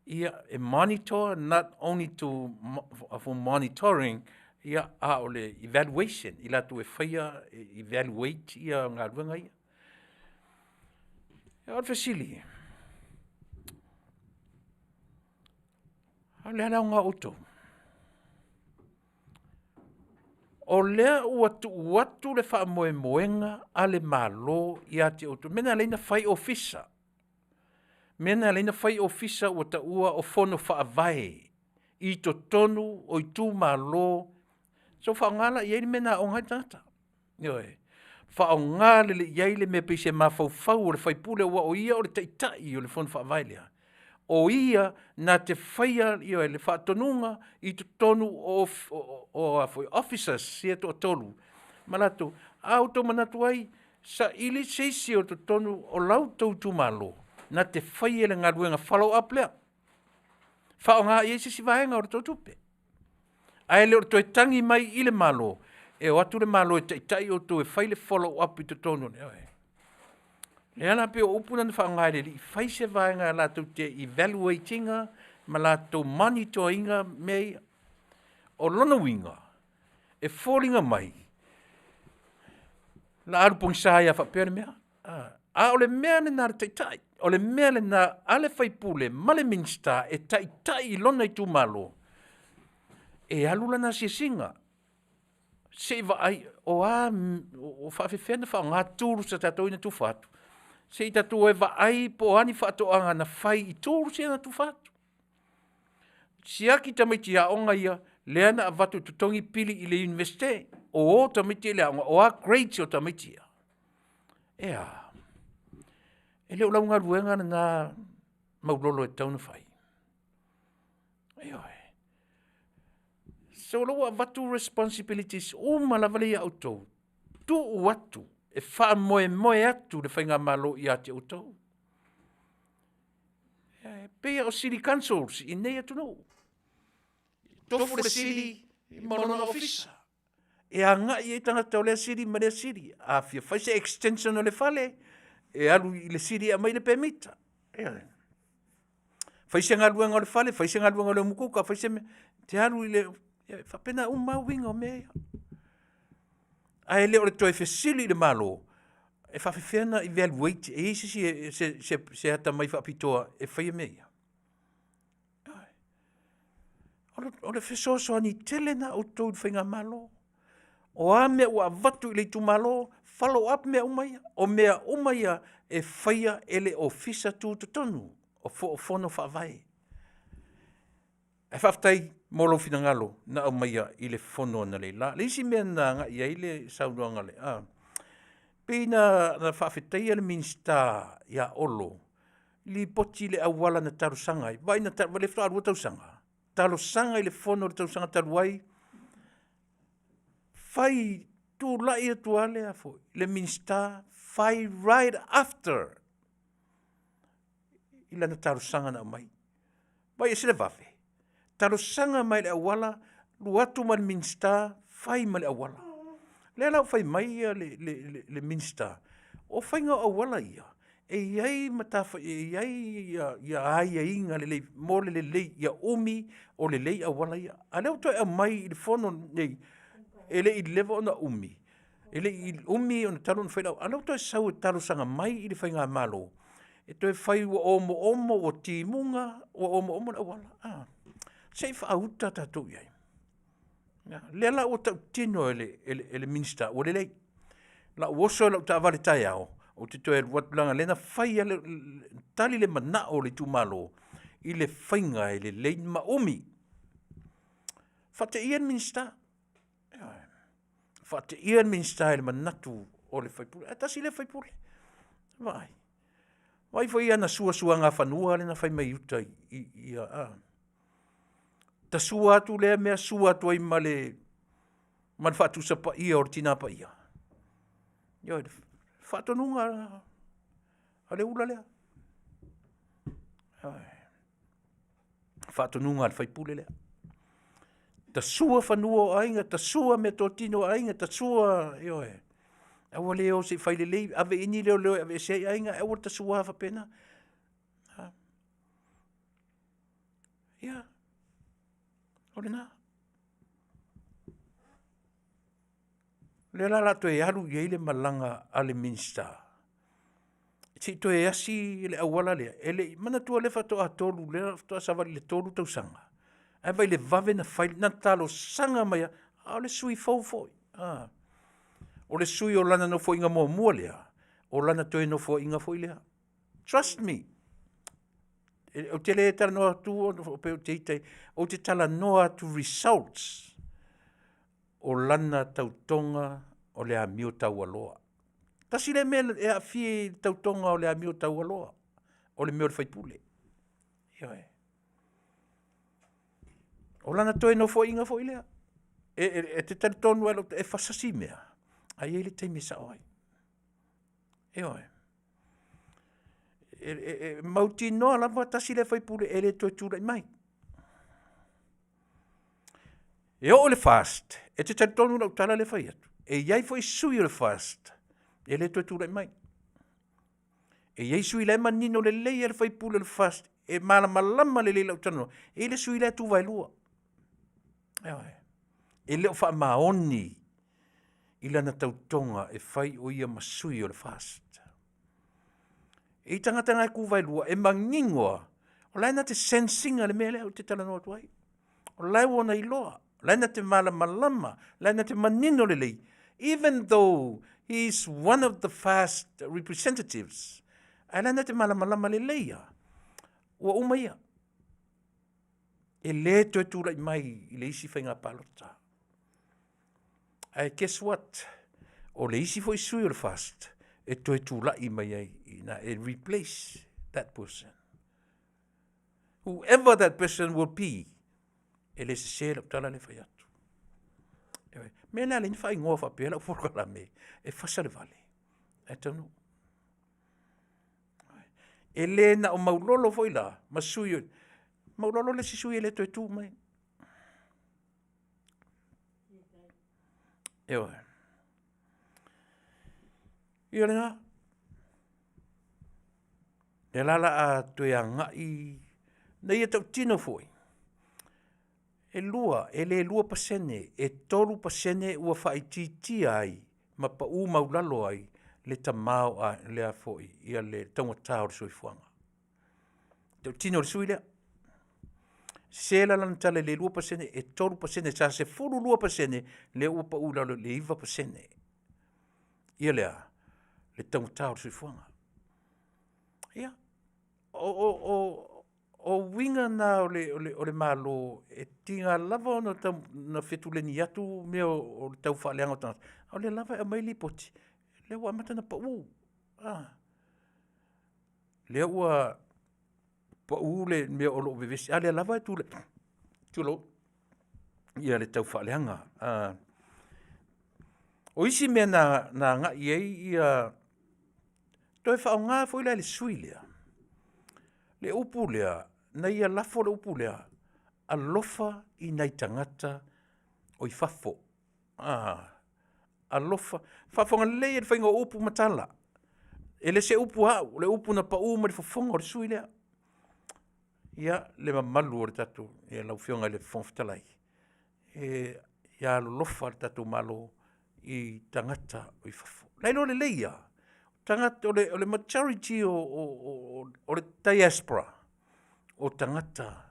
ia, e monitor, not only to for monitoring, ia, a o le evaluation, i latou e faia, e evaluate galuega ia. O le fesili, o le a le aoga o outou? O lea ua tuu atu le faamoemoega a le Malo ia te outou, le mea lena e ala ai ona fai ofisa, le mea lena e ala ai ona fai ofisa ua taua o fono faavae i totonu o itumalo. So faaaoga la i ai le mea na aooga ai le tagata. Ioe. Faaaoga lelei i ai le mea pei se mafaufau o le faipule, aua o ia o le taitai o le fono faavae lea. O ia na te faia, ioe, le faatonuga i totonu o officers ia e toatolu ma latou. A outou manatu ai, saili se isi o totonu o la outou itumalo na te faia le galuega follow up lea. Faaaoga i ai se isi vaega o le tou tupe. Ae le o le toe tagi mai i le Malo, e o atu le Malo e taitai outou e fai le follow up i totonu. Ioe. Lea la pei o upu na faaaoga e le alii, fai se vaega latou te evaluate ina ma latou monitor ina mea ia. O lona uiga, e foliga mai, la alu pogisa ai lava faapea le mea. A o le mea lena a le taitai, o le mea lena a le faipule ma le Minisita e taitai i lona itumalo, e alu lana asiasiga, se i vaai o a, o faapefea ona faaaoga tools a tatou ia na tufa atu, se i tatou o e vaai po o a ni faatoaga na fai i tools ia na tufa atu. Siaki tamaiti aoga ia lea na avatu e totogi pili i le Iunivesite, o o tamaiti i le aoga, o a grades o tamaiti ia. E a? E le o lau galuega lena Maulolo e tatau ona fai. Ioe. So o lea ua avatu responsibilities uma lava lea ia outou, tuu atu e faamoemoe atu le faigamalo ia te outou. E pei o city councils i nei atunuu. Tofu le sili ma lona ofisa. E agai ai tagata o lea sili ma lea sili. A fia fai se extension o le fale, e alu i le sili e aumai le pemita. Ioe. Fai se galuega o le fale, fai se galuega o le umukuka, fai se mea, te alu i le... E faapena uma lava uiga o mea ia. Ae le o le toe fesili i le Malo, e faapefea ona evaluate, e i ai se isi se atamai faapitoa e faia mea ia? O le fesoasoani tele lena a outou i le faigamalo. O a mea ua avatu i le itumalo, follow up mea uma ia. O mea uma ia e faia e le Ofisa Tutotonu o Fono Faavae. Ae faafetai mo lou finagalo na aumaia i le fono analeila. Le isi mea na agai i ai le saunoaga a le, pei na faafetaia le Minisita ia Olo i lipoti i le auala na talosaga ai. Vaai na lea faatoa 2 tausaga, talosaga i le fono i le tausaga talu ai, fai tulai atu lava le a foi, le Minisita fai right after i lana talosaga na aumai. Vaai e ese le vave. Talosaga mai i le auala, alu atu ma le Minisita, fai ma le auala. Lea la ua fai mai le, le, le, le Minisita, o faiga o auala ia, e i ai matafaioi, e i ai ia, ia aiaiga lelei mo le lelei, ia umi o lelei auala ia. A o lea ua toe aumai i le fono lenei, e le i leva ona umi, e le i umi ona talu ona fai le auala, a o lea ua toe sau e talosaga mai i le faigamalo e toe fai ua omoomo, ua timuga, ua omoomo le auala. A, se i faauta tatou i ai. Lea la ua tautino e le Minisita ua lelei. O le a ou oso i lau taavale taeao, Ou te toe alu atu leaga lea na fai lava le, tali le manao o le itumalo i le faiga e lelei ma umi. Faateia le Minisita, ioe, faateia le Minisita i le manatu o le sui usufono, ae tasi lea sui usufono. Vaai, vaai foi i ana suasuagafanua lea na fai mai uta i i a? Ta sua atu lea mea sua atu ai ma le Faatusa Paia o le Tina Paia. Ioe, le faatonuga a le ula lea. Ioe. Faatonuga a le faipule lea. Tasua fanua o aiga, tasua meatotino a aiga, tasua, ioe. Aua le o se i fai lelei, ave i ni leoleo e aveese ai aiga, ae aua le tasua faapena. Ia, o lena. O lea la o le a toe alu i ai le malaga a le Minisita, se i toe asi le auala lea, e le i manatua o lea faatoa tolu, lea faatoa savali i le 3 tausaga, ae vaai i le vave ona fai, na talosaga mai lava, a o le sui usufono fou foi. O le sui usufono o lana Nofoaiga muamua lea, o lana toe Nofoaiga foi lea. Trust me, ou te le talanoa atu pe ou te ita, ou te talanoa atu results o lana tautoga o le amio taualoa. Tasi lea mea e aafia i le tautoga o le amio taualoa, o le mea o le faipule. Ioe. O lana toe nofoaiga foi lea. E, e, e te talitonu e fasasi mea, ae i ai le taimi e sao ai. Ioe. E, e, e mautinoa lava tasi lea faipule e le toe tulai mai. E oo i le FAST, e te talitonu lau tala lea fai atu, e i ai foi sui o le FAST e le toe tulai mai. E i ai sui la e manino lelei e le faipule o le FAST, e malamalama lelei lau talanoa, e i ai le sui la e tu vaelua. Ioe. E le o faamaoni i lana tautoga e fai o ia ma sui o le FAST. E i tagata na e tu vaelua, e manino lava, o la e na te sense ina le mea lea ou te talanoa atu ai. O la e ua ona iloa, o la e na te malamalama, o la e na te manino lelei, even though he is one of the FAST representatives, ae la e na te malamalama lelei lava, ua uma ia. E le toe tulai mai i le isi faiga palota. Ae guess what? O le isi foi sui o le FAST e toe tulai mai ai ina e replace that person. Whoever that person will be, e le sese lau tala le fai atu. Mea lea le faaigoa faapea lau polokalame, e fasa le vale. Ae taunuu. E le na o Maulolo foi la, ma sui o... Maulolo le isi sui e le toe tu mai. Ioe. Ia lena. Lea la la a toe agai, na ia tautino foi, e lua, e le 2%, e 3% ua faaitiitia ai ma pau maulalo ai le tamao a lea foi, ia le taugata o le soifuaga. Tautino le sui lea. Se la lana tala i le 2%, e 3%, sa 12%, lea ua pau i lalo i le 9%. Ia lea, le taugata o le soifuaga. Ia, o, o, o, o uiga na o le, o le, o le Malo, e tiga lava ona tau, na fetuleni atu mea o, o le tau faaleaga o tagata, a o lea lava e aumai lipoti, lea ua amata ona pau. Ah. Lea ua pau le mea o lo o vevesi, a lea lava e tulai, tulou, ia le tau faaleaga. Ah. O isi mea na, na agai ai ia, toe faaaoga foi la e le sui lea, le upu lea, na ia lafo le upu lea, alofa i nai tagata o i fafo. Ah, alofa. Faafofoga lelei i le faiga o upu ma tala. E le se upu a au, o le upu na pau mai le fofoga o le sui lea. Ia, le mamalu o le tatou, ia lau Afioga i le Fofoga Fetalai, e ia alolofa le tatou Malo i tagata o i fafo. La iloa lelei lava, tagata, o le, o le majority o, o, o, o le diaspora, o tagata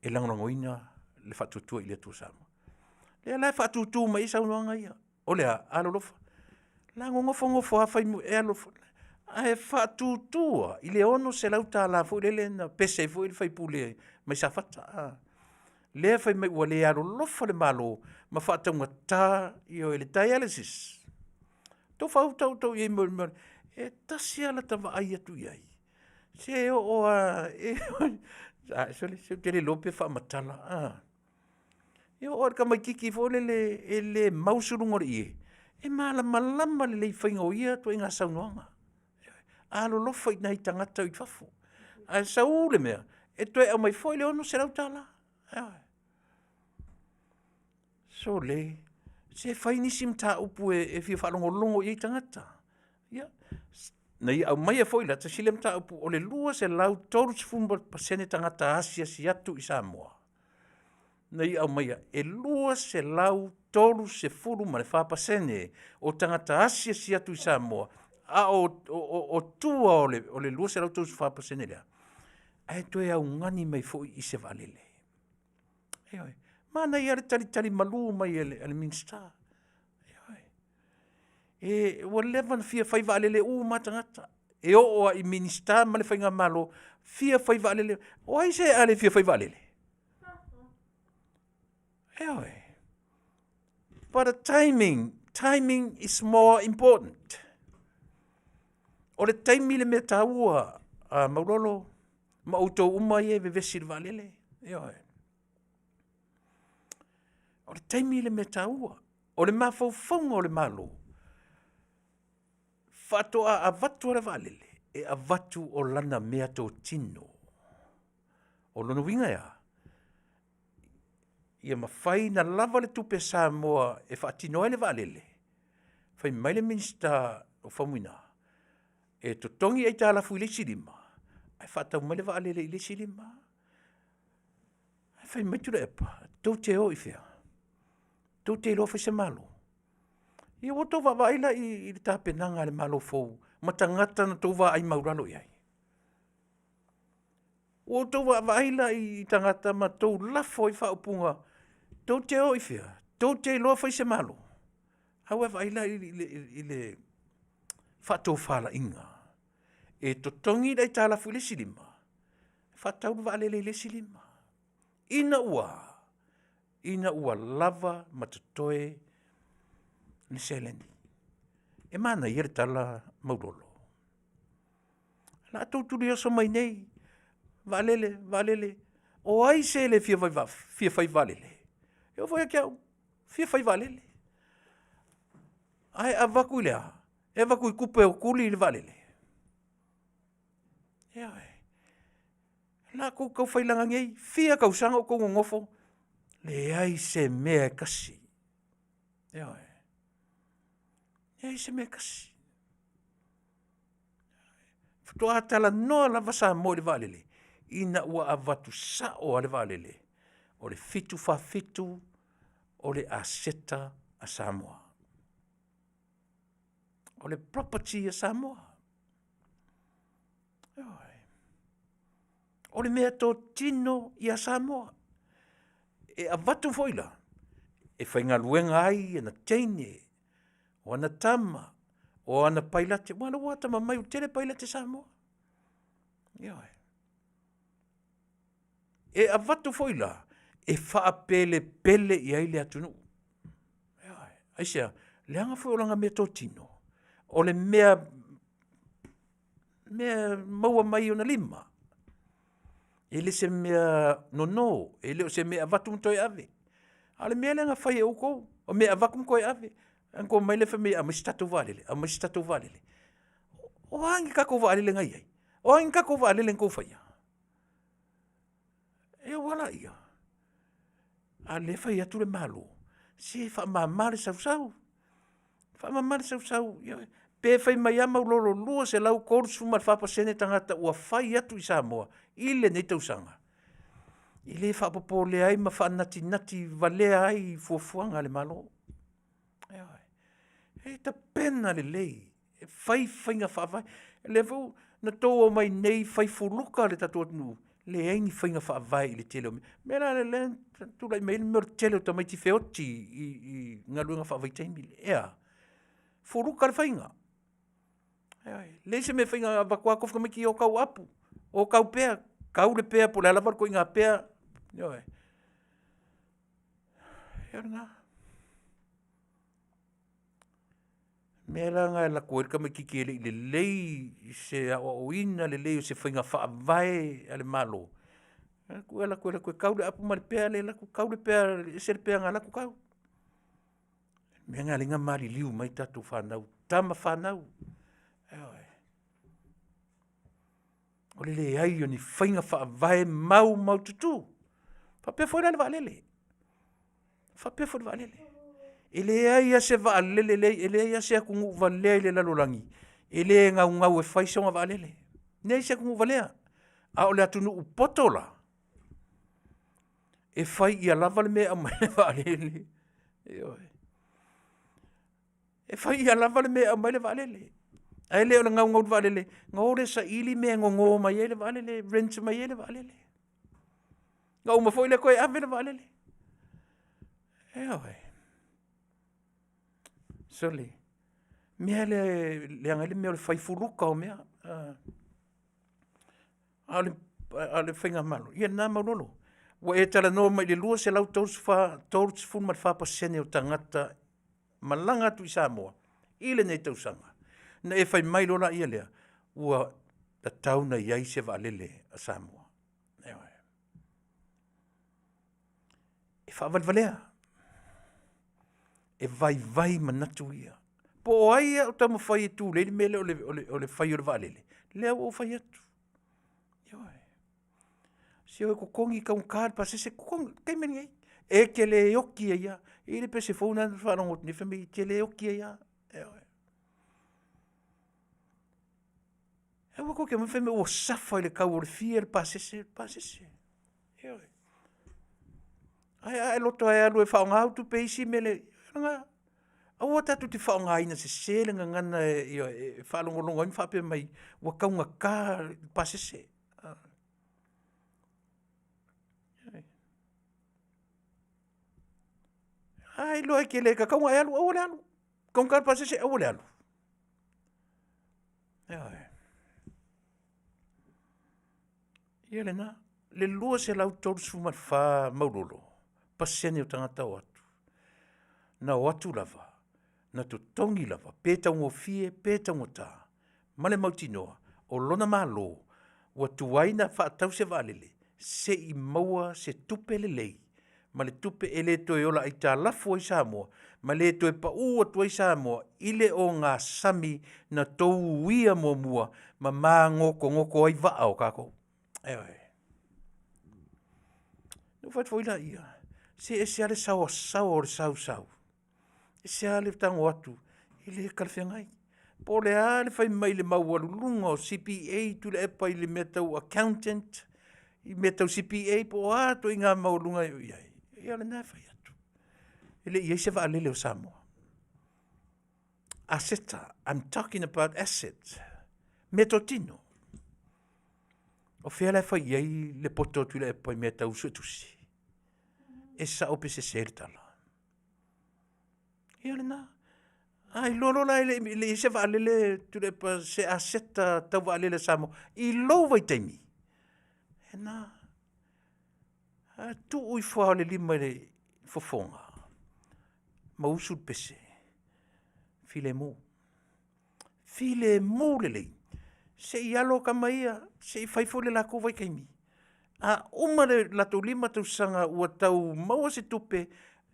e lagolagoina le faatuatua i le Atua Samoa. Lea la e faatutu mai ai saunoaga ia. O le a? Alolofa. La nonofonofo lava fai e alofa. Ae faatutua i le $600 foi lele na pese ai foi le faipule mai Safata. A. Lea fai mai ua le alolofa le Malo ma faataugata ioe, le dialysis. Tou fautau i ai mo le mea, e tasi lava lata vaai atu i ai, se oo lava, sole se ou te le iloa pe faamatala, e oo lava i le tamaitiiti foi lele e le mau suluga o le ie, e malamalama lelei i le faiga o ia ituaiga saunoaga. Alolofa i nai tagata i fafo, ae sau le mea, e toe aumai foi le $600. Ioe. Sole, se fai nisi mataupu e fia faalogologo i ai tagata. Ia, na ia aumaia foi la tasi lea mataupu, o le 230% tagata asiasi atu i Samoa, na ia aumaia, e 234% o tagata asiasi atu i Samoa, a o tua o le 234% lea, ae toe augani mai foi i se vaalele. Ioe. Manaia lava le talitali malu mai a le Minisita. Ioe. E, ua leva ona fia fai vaalele uma lava tagata, e oo lava i Minisita ma le faigamalo, fia fai vaalele. O ai se a le fia fai vaalele? Ioe. But the timing, timing is more important. O le taimi le mea taua a Maulolo ma outou uma ia e vevesi i le vaalele. Ioe. O le taimi le mea taua. O le mafaufauga o le Malo, faatoa avatu le vaalele, e avatu o lana meatotino. O lona uiga e a? Ia mafai ona lava le tupe a Samoa e faatino ai le vaalele, fai mai le Minisita o Faumuina, e totogi aitalafu i le isi 5, ae faatau mai le vaalele i le isi 5. Ae fai mai Tuilaepa, tou te o i fea? Tou te iloa fai se Malo? Ia ua outou vaavaai la i le tapenaga a le Malo fou ma tagata na outou vaai maualalo i ai? Ua outou vaavaai la i tagata ma tou lafo ai faaupuga, tou te o i fea? Tou te iloa fai se Malo? A ua vaai la i le faatofalaiga, e totogi le aitalafu i le isi 5, faatau le vaalele i le isi 5. Ina ua a? Ina ua lava ma totoe le seleni. E manaia le tala Maulolo. O le a outou tulioso mai nei, vaalele, vaalele. O ai se le fia fai vaalele? E oo foi ia te au, fia fai vaalele. Ae avatu i le a? E avatu i tupe o tuli le vaalele? Ioe. O la outou tau failaga nei, fia tausaga o outou nonofo, leai se mea e tasi. Ioe. Leai se mea e tasi. Faatoa talanoa lava Samoa i le vaalele, ina ua avatu sao lava le vaalele, o le 747 o le aseta a Samoa. O le property a Samoa. Ioe. O le mea totino ia Samoa. E avatu foi la, e faigaluega ai ana teine, o ana tama, o ana pailate, aua o lea ua atamamai ua tele pailate Samoa. Ioe. E avatu foi la, e faapelepele i ai le atunuu. Ioe. Aisea? Leaga foi o lana meatotino, o le mea mea maua mai ona lima. E le se mea nono, e le o se mea e avatu ma toe ave. A o le mea lea na fai e outou, o mea e avatu ma toe ave. Ae na tou omai lea fai mai e aumai se tatou vaalele, aumai se tatou vaalele. O a ni tatou vaalele na i ai? O a ni tatou vaalele na tou faia? E ua laia. A o lea e fai atu le Malo, se faamama le sausau. Faamama le sausau, ioe. Pe fai mai lava Maulolo 234% tagata ua fai atu i Samoa i lenei tausaga, e le faapopolea ai ma faanatinati valea ai fuafuaga a le Malo. Ioe. E tapena lelei, e fai faiga faavae. O lea foi na outou omai nei fai fuluka le tatou atunuu, leai ni faiga faavae i le tele o mea. O le mea la lea na tulai mai ai le mea o le tele o tamaiti feoti i galuega faavaitaimi. E a? Fuluka le faiga. Leai se mea e fai avatu lava tofi tamaiti ia o tau apu, o tau pea, tau le pea po o le a lava le ituaiga pea, ioe. Ia o lena. O le mea la lena e alu atu ai le tamaitiiti e le i lelei i se aoaoina lelei o se faiga faavae a le Malo, e alu atu e tau le apu ma le pea lea e alu atu tau le pea, e ese le pea na alu atu tau. O le mea lena e ala ai ona maliliu mai tatou fanau, tama fanau, ioe. O le leai o ni faiga faavae maumaututu. E faapea foi la i le vaalele, faapea foi i le vaalele. E leai lava se vaalele, e leai lava se atunuu valea i le lalolagi e le naunau e fai sona vaalele. E leai se atunuu valea, a o le atunuu poto la, e fai ia lava le mea e aumai ai le vaalele, ioe. E fai ia lava le mea e aumai ai le vaalele, ae le o le naunau i le vaalele ona o lea e saili mea e nono mai ai le vaalele, rent mai ai le vaalele. Ona uma foi lea toe ave le vaalele. Ioe. Sole, o le mea lea e leaga ai le mea o le fai fuluta o mea. A o le faigamalo, ia lena Maulolo, ua e talanoa mai i le 234% o tagata malaga atu i Samoa i lenei tausaga, ona e fai mai loa lea, ua tatau ona i ai se vaalele a Samoa. Ioe. E faavalevalea, e vaivai manatu ia. Po o ai lava o taumafai e tulei le mea lea o le fai o le vaalele, lea ua ou fai atu, ioe. Se o e totogi taugata le pasese, totogi, o le taimi lenei. E te le oti ai lava. E i ai le pese fou lena na faalogo atu nei fai mai e te le oti ai lava. Ioe. Aua tou te omai fai mai ua safa i le tau o le fia le pasese, pasese. Ioe. Ae a e loto e alu e faaaoga au tupe i isi mea lelei, aua tatou te faaaogaina sese le gagana e faalogologo ai ma faapea mai ua taugata le pasese. A iloa e te le tatau ona e alu, aua le alu. Taugata le pasese, aua le alu. Ioe. Ia lena. Le 234 Maulolo, pasene o tagata o atu, na o atu lava, na totogi lava, pe taugofie pe taugata, ma le mautinoa o lona Malo ua tuai ona faatau se vaalele se i maua se tupe lelei ma le tupe e le toe ola aitalafu ai Samoa ma le toe pau atu ai Samoa i le ogasami na outou uia muamua ma magotogoto ai vaa o tatou. Ioe. Ona ou fai atu foi lea, se e ese lava le saoasaoa o le sausau, ese lava le tago atu, e le talafeagai. Po o le a le fai mai o le maualuluga o CPA Tuilaepa i le mea tau accountant, i mea tau CPA po o a ituaiga maualuluga e oo i ai, ia o lena e fai atu. E le i i ai se vaalele o Samoa. Aseta, I'm talking about assets. Meatotino. O fea la e fai i ai le poto a Tuilaepa i mea tau suetusi? E sao pe sese le tala? Ia lena. A iloa loa la e le i ai se vaalele Tuilaepa, se aseta tau vaalele a Samoa i lou vaitaimi, e na. Ae tuu ifo lava o le lima i le fofoga ma usu le pese, filemu, filemu lelei. Se i alo tama ia, se i fai foi le latou vaitaimi. A uma le latou 5 tausaga ua tau maua se tupe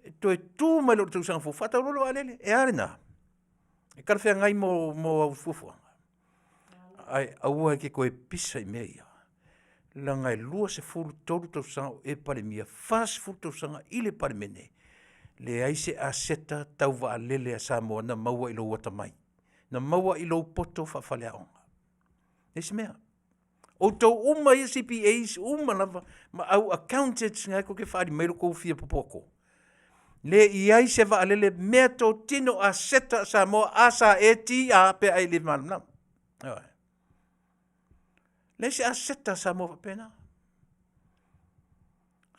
e toe tu mai loa i le tausaga fou, faatau loa le vaalele. E a lena? E talafeagai mo au fuafuaga? Ae aua e te toe pisa i mea ia, leaga e 23 tausaga o e Palemia, 40 tausaga i le Palemene, leai se aseta tau vaalele a Samoa na maua i lou atamai, na maua i lou poto faafaleaoga. Leai se mea. Outou uma ia CPAs uma lava ma au accountants na tou te faaali mai lo outou fia popoto. Le i ai se vaalele meatotino aseta a Samoa A S E T A pe a e le malamalama. Ioe. Leai se aseta a Samoa faapena.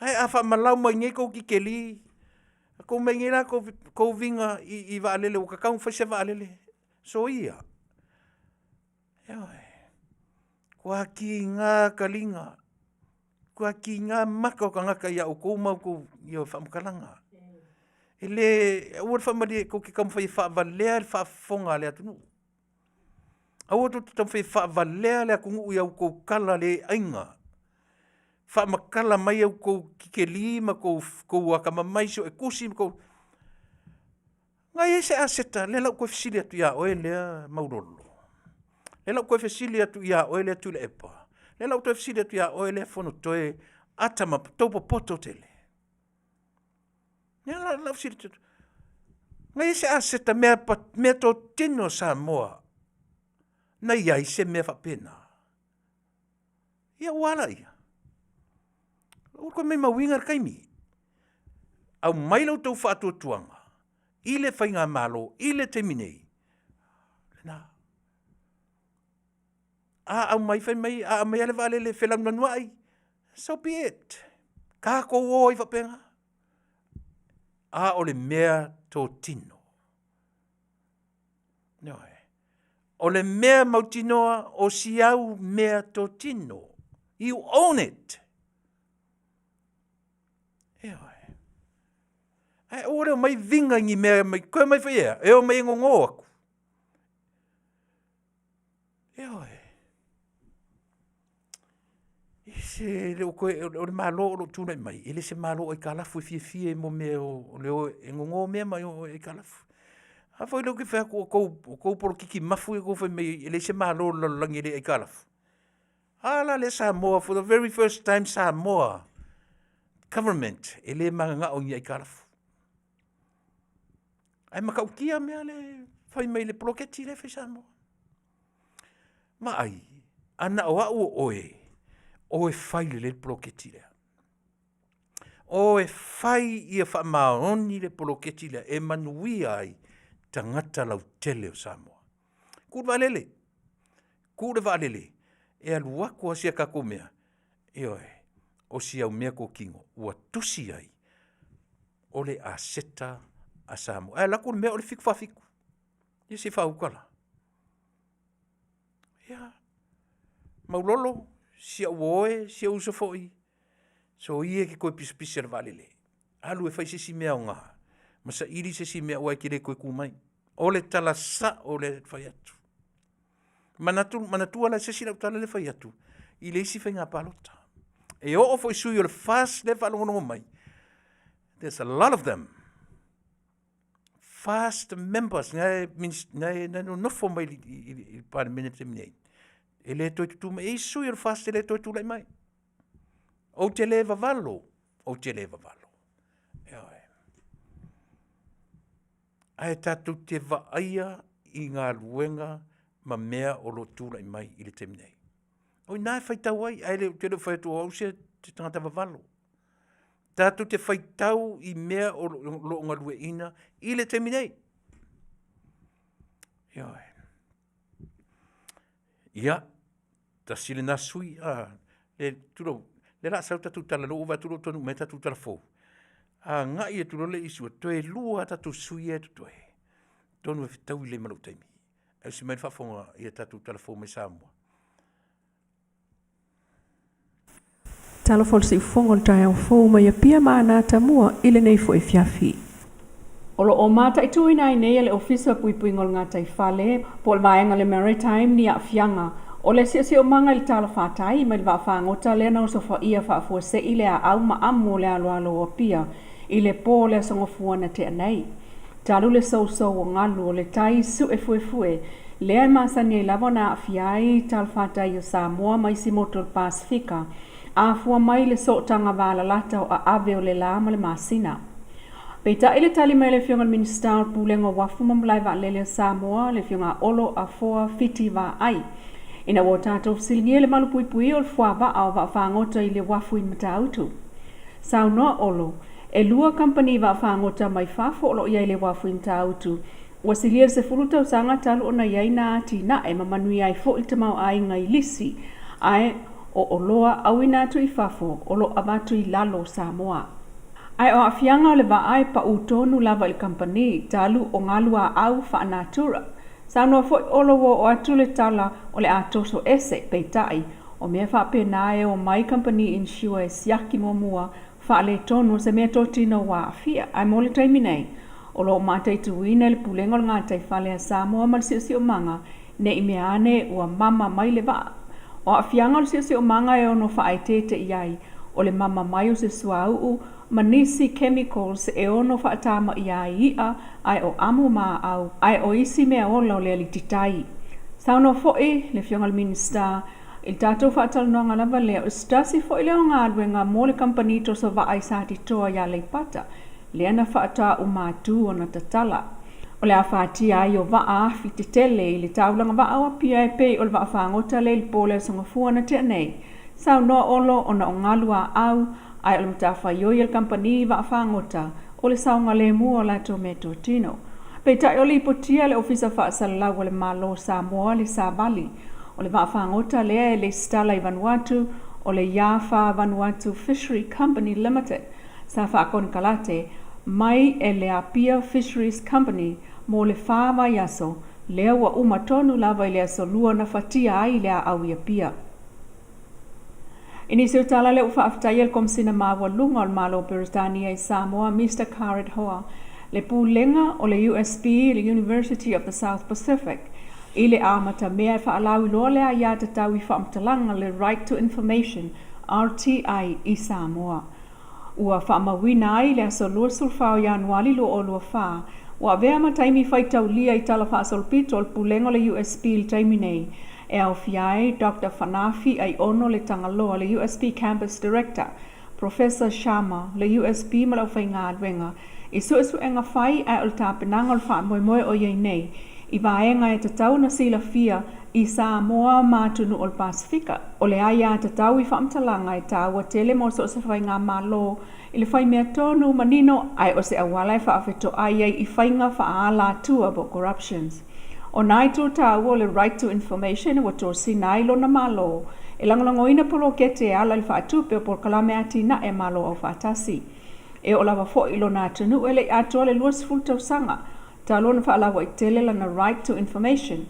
Ae a faamalau mai nei tou titeli, tou mai nei la tou viga i vaalele ua tatau ona fai se vaalele. Soia. Ioe. Kua kiga kaliga, kua kiga maka o tagata ia outou ma outou ia faamatalaga. E le, aua le faamalie tou te taumafai e faavalea le faafofoga a le atunuu. Aua tou te taumafai e faavalea le atunuu i a outou tala le aiga. Faamatala mai a outou titeli ma tou atamamai suetusi ma tou... Na i ai se aseta, lea la ua ou toe fesili atu ia oe lea Maulolo, lea la ua ou toe fesili atu ia oe lea Tuilaepa, lea la ua ou toe fesili atu ia oe lea Fonotoe, ata ma tou popoto tele. Lea la ua fesili atu, na i ai se aseta meatotino a Samoa na i ai se mea faapena? Ia ua a laia? Ua toe maumauina le taimi. Aumai lo outou faatuatuaga i le faigamalo i le taimi nei. Lena. A aumai fai mai, a aumai lava le vaalele e felanuanuai, so be it. Tatou o ai faapena. A o le mea totino. Ioe. O le mea mautinoa o si au mea totino. You own it. Ioe. Ae aua le omai viga i ni mea mai, toe mai foi ea, e omai e gogo atu. Ioe. Se le o toe, o le Malo o lo o tulai mai, e le se Malo aitalafu e fiafia i mea o le o e gogo mea ma o e aitalafu. A foi lea ou te fai atu o tou polokiki mafu ia tou fai mai e leai se Malo o le lalolagi e le aitalafu. A la lea Samoa for the very first time Samoa government e le mananao i ni aitalafu. Ae matautia mea le fai mai le poloketi lea e fai Samoa. Vaai, a na o au o oe, o e fai lelei le poloketi lea. O e fai ia faamaoni le poloketi lea e manuia ai tagata lautele o Samoa. Tuu le vaalele, tuu le vaalele e alu atu lava si a tatou mea, ioe, o si au mea totino ua tusi ai o le aseta a Samoa. Ae alu atu le mea o le 747. Ia se i faauta la. Ia, Maulolo, si au uo e, si ou uso foi, soia e te toe pisapisa i le vaalele. Alu e fai se isi mea aoga ma saili se isi mea aua e te le toe tu mai. O le tala sao lea e fai atu. Manatu, manatua la se isi lau tala lea e fai atu i le isi faiga palota. E oo foi sui o le FAST lea e faalogologo mai, there's a lot of them. FAST members na e nonofo mai i le Palemene i le taimi nei, e le toe tutu mai. E i ai sui o le FAST e le toe tulai mai. Ou te le vavalo, ou te le vavalo. Ioe. Ae tatou te vaaia i galuega ma mea o lo o tulai mai i le taimi nei. O i ina e faitau ai, ae le, ou te le o fai atu o au se tagata vavalo. Tatou te faitau i mea o lo o galueaiina i le taimi nei. Ioe. Ia, tasi lena sui, a, le, tulou, le la sau tatou tala, lou vaai atu lou tonu mai tatou tala fou. Agai atu loa le isi, ua toe lua a tatou sui ia e totoe. Atonu e fetaui lelei ma lou taimi. Ae usi mai le faafofoga i a tatou tala fou mai Samoa. Talofa o le siufofoga o le taeao fou mai Apia ma Anata Mua i lenei foi afiafi. O lo o mataituina ai nei e le Ofisa o Puipuiga o le Gataifale po o le Vaega o le Maritime ni aafiaga o le siosiomaga i le talafatai mai le vaafagota lea na osofaia faafuasei le aau ma amu o le aloalo o Apia i le po o le Aso Gafua na tea nei. Talu le sousou o galu o le tai su'e fuefue lea e masani ai lava ona aafia ai talafatai o Samoa ma isi motu o le Pasefika, afua mai i le sootaga valalata o aave o le la ma le masina. Peitai le tali mai a le Afioga i le Minisita o le Pulega o Uafu ma Malae Vaalele a Samoa, le Afioga Olo Afoa Fiti Vaai, ina ua tatou fesiligia le malupuipuia o le fuavaa o vaafagota i le uafu i Matautu. Saunoa Olo, E lua kamupani vaafagota mai fafo o lo o i ai i le uafu i Matautu. Ua silia le 10 tausaga talu ona i ai nā atinae ma manuia ai foi le tamaoaiga i lisi, ae o oloa auina atu i fafo o lo o avatu i lalo o Samoa. Ae o aafiaga o le vaa e paʻu tonu lava i le kamupani talu o galuaau faanatura. Saunoa foi Olo ua oo atu le tala o le a toso ese, peitai, o mea faapena e omai kamupani insure e siaki muamua faaletonu o se meatotino ua aafia. Ae mo le taimi nei, o lo o mataituina e le Pulega o le Gataifale a Samoa ma le Siosiomaga ne i mea ane ua mama mai le vaa. O aafiaga o le siosiomaga e ono faaeteete i ai, o le mama mai o se suauu ma nisi chemicals e ono faatamaia ai i'a ae o amu maau ae o isi mea ola o le alititai. Saunoa foi le Afioga i le Minisita i le tatou faatalanoaga lava lea, o se tasi foi lea o galuega mo le kamupani toso vaa i Satitoa i Aleipata, lea na faatoa uma atu ona tatala. O le afatia ai o vaa afi tetele i le taulaga vaa o Apia e pei o le vaafagota lea i le po o le Aso Gafua na tea nei. Saunoa Olo ona o galu aau ae o le matafaioi a le kamupani vaafagota o le saogalemu o latou meatotino. Peitai o lipotia e le Ofisa Faasalalau a le Malo o Samoa le savali o le vaafagota lea e lesitala i Vanuatu o le Yafa Vanuatu Fishery Company Limited sa faakonekarate mai e le Apia Fisheries Company mo le fa vaiaso lea ua uma tonu lava i le aso Lua na fatia ai le aau i Apia. I nisi o tala lea ua faafetaia le Komesina Maualuga o le Malo o Peretania i Samoa, Mister Khared Hoa, le Pulega o le USB i le University of the South Pacific, i le amatamea e faalauiloa le aiatatau i faamatalaga le Right to Information, RTI, i Samoa. Ua faamauina ai le aso 24 o Ianuali 2024, ua avea ma taimi faitaulia i tala faasolopito o le Pulega o le USB i le taimi nei, e aofia ai Doctor Fanafi Aiono Le Tagaloa, le USB Campus Director, Professor Sharma, le USB ma le aufaigaluega, i suesuega fai ae o le tapenaga o le faamoemoe o i ai nei i vaega e tatau ona silafia i Samoa ma atunuu o le Pasefika. O le aiatatau i faamatalaga e taua tele mo so o se faigamalo i le fai mea tonu manino ae o se auala e faafetoai ai i faiga faaala-atua po o corruptions. O nā itu taua o le Right to Information ua tosina ai lona Malo e lagolagoina polokete e ala i le faatupe o polokalame atinae a Malo Aufaatasi. E oo lava foi i lona atunuu e le i atoa le 20 tausaga talu ona faalauaitele lana Right to Information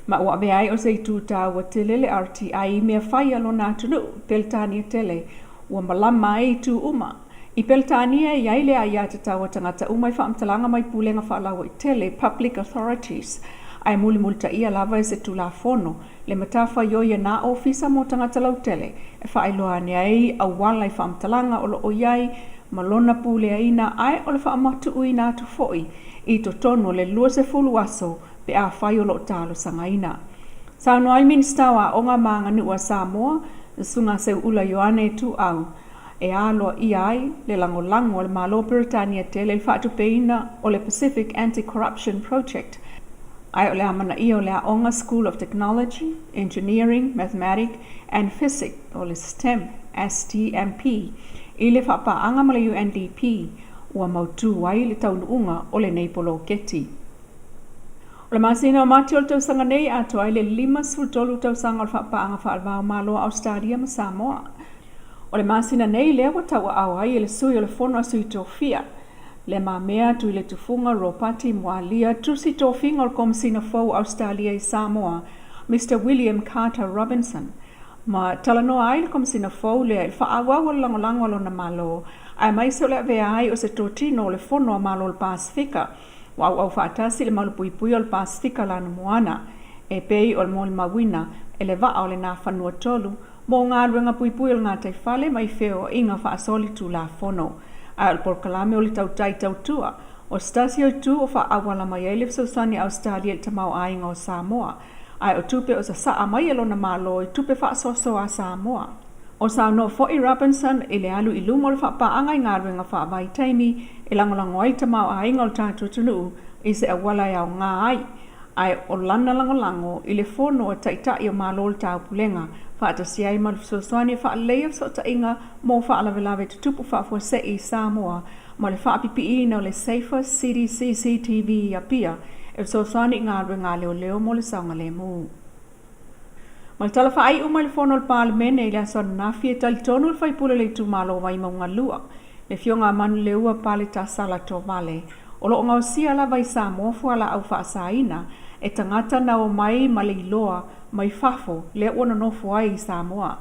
ma ua avea ai o se itu taua tele le RTI i mea fai a lona atunuu, Peretania tele, ua malama ai itu uma. I Peretania e i ai le aiatatau a tagata uma i faamatalaga mai pulega faalauaitele, public authorities, ae mulimulitaia lava e se Tulafono le matafaioi a nā ofisa mo tagata lautele e faailoa ane ai auala i faamatalaga o lo o i ai ma lona puleaina ae o le faamatuuina atu foi i totonu o le 20 aso pe afai o lo o talosagaina. Saunoa ai le Minisita o Aoga ma Aganuu a Samoa, le Susuga Seuula Ioane Tuuau, e aloaia ai le lagolago a le Malo o Peretania tele i le faatupeina o le Pacific Anti-Corruption Project, ae o le amanaia o le aoga School of Technology, Engineering, Mathematic and Physic o le STEM, STMP, i le faapaaga ma le UNDP, ua mautū ai le taunuuga o lenei poloketi. O le masina o Mati o le tausaga nei, atoa ai le 53 tausaga o le faapaaga faale-va-o-Malo a Ausetalia ma Samoa. O le masina nei lea ua tauaao ai e le sui o le Fono a Sui Tofia, Le Mamea Tuiletufuga Ropati Mualia, tusi tofiga o le Komesina fou o Ausetalia i Samoa, Mister William Carter Robinson. Ma talanoa ai le Komesina fou lea i le faaauau o le lagolago a lona Malo, aemaise o le avea ai o se totino o le Fono a Malo o le Pasefika, Ua auau faatasi le malupuipuia o le Pasefika Lanumoana, e pei o le molimauina e le vaa o le Nafanua 3 mo galuega puipui o le gataifale mai feoaiga faasolitulafono. Ae o le polokalame o le tautai tautua, o se tasi o itu o faaauala mai ai le fesoasoani a Ausetalia i le tamaoaiga o Samoa, ae o tupe o sasaa mai e lona Malo i tupe faasoasoa a Samoa. O saunoa foi Robinson i le alu i luma o le faapaaga i galuega faavaitaimi e lagolago ai le tamaoaiga o le tatou atunuu i se auala e aoga ai, ae o lana lagolago i le fono a Taitai o Malo o le Taupulega, faatasi ai ma le fesoasoani e faaleleia fesootaiga mo faalavelave tutupu faafuasei i Samoa ma le faapipiina o le Safer City CCTV i Apia e fesoasoani i galuega a leoleo mo le saogalemu. Ma le tala faaiu mai le fono a le Palemene i le aso ananafi e talitonu le faipule o le itumalo o Vaimauga 2, le Afioga a Manuleua Pale Tasala Tovale, o lo o gaosia lava i Samoa fualaau faasaina e tagata na omai ma le iloa mai fafo lea ua nonofo ai i Samoa.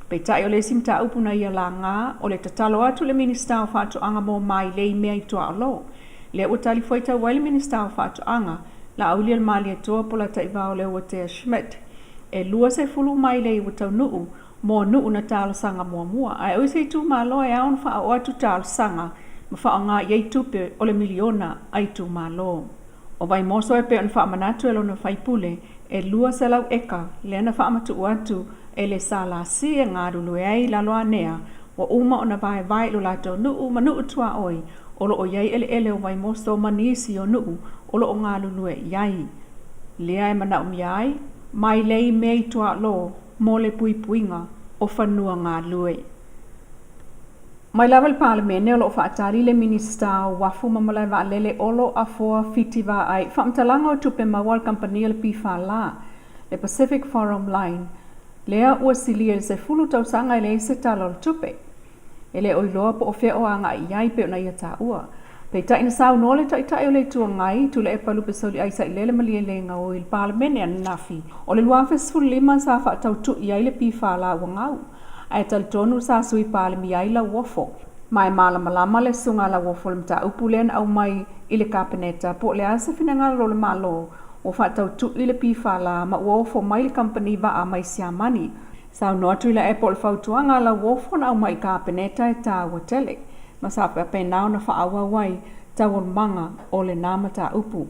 Peitai o le isi mataupu na ia laga, o le tatalo atu i le Minisita o Faatoaga mo mailei mea i tuaolo. Lea ua talifuaitau ai le Minisita o Faatoaga, Laaulialemalietoa Polataivao Leuatea Schmidt, e 20 mailei ua taunuu mo nuu na talosaga muamua, ae o se itumalo e ao ona faaoo atu talosaga ma faaaoga i ai tupe o le miliona a itumalo. O Vaimoso e pei ona faamanatu e lona faipule, e 200 eka lea na faamatuu atu e le SLC e galulue ai Laloanea, ua uma ona vaevae i lo latou nuu ma nuu tuaoi o loo i ai eleele o Vaimoso ma nisi o nuu o loo galulue i ai. Lea e manaomia ai mailei mea i tuaolo mo le puipuiga o fanua galue. Mai lava le Palemene o loo faatali le Minisita o Uafu ma Malae Vaalele Olo Afoa Fiti Vaai faamatalaga o tupe maua a le kamupani a le PFL, le Pacific Forum Line, lea ua silia i le 10 tausaga e leai se tala o le tupe. E le o iloa po o fea o agai i ai pei ona ia taua. Peitai na saunoa le Taitai o le Itu Agai, Tuilaepa Lupesoliai Sailele Malielegaoi i le Palemene ananafi, o le 2015 sa faatautui ai le PFL ua gau, ae talitonu sa sui Palemia ai Lauofo. Ma e malamalama le susuga a Lauofo i le mataupu lea na aumai i le Kapeneta po o le a se finagalo o le Malo ua faatautui le PFL ma ua ofo mai le kamupani vaa mai Siamani. Saunoa Tuilaepa o le fautuaga a Lauofo na aumai i le Kapeneta e taua tele, ma sa faapena ona faaauau ai taualumaga o lena mataupu.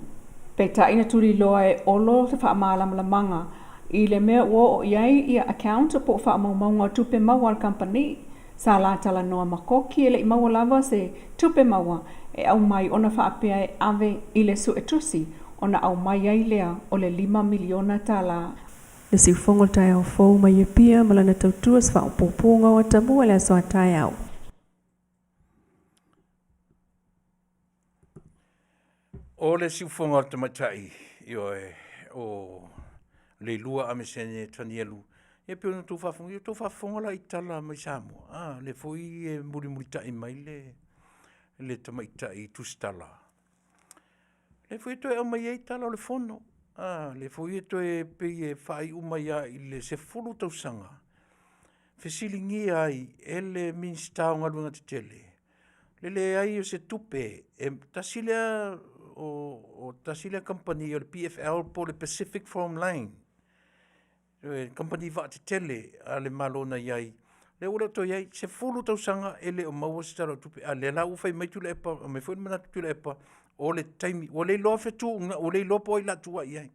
Peitai na tuliloa e Olo se faamalamalamaga i le mea ua oo i ai ia account po o faamaumauga o tupe maua a le kamupani. Sa la talanoa ma Koki e le i maua lava se tupe maua e aumai ona faapea e ave i le suetusi ona aumai ai lea o le $5 miliona. Le siufogo o le taeao fou mai Apia ma lana tautua se faaopoopoga o atamua i le aso a taeao. O le siufoga o le tamaitai, ioe, o Leilua Amesene Tanielu, ia pei ona outou faafofoga, ia outou faafofoga la i tala mai Samoa, a, lea foi e mulimulitai mai le tamaitai tusitala. Lea foi e toe aumai ai tala o le Fono, a, lea foi e toe pei e faaiu mai lava i le 10 tausaga, fesiligia ai e le Minisita o Galuega Tetele le leai o se tupe. E tasi lea o tasi lea kamupani o le PFL po o le Pacific Forum Line, kamupani vaatetele a le Malo na i ai, lea ua le o toe i ai, 10 tausaga e le o maua se tala o tupe. A o lea la ua fai mai Tuilaepa, aumai foi le manatu Tuilaepa, o le taimi, ua le iloa fetuunai, ua le iloa po o ai o le a tua i ai.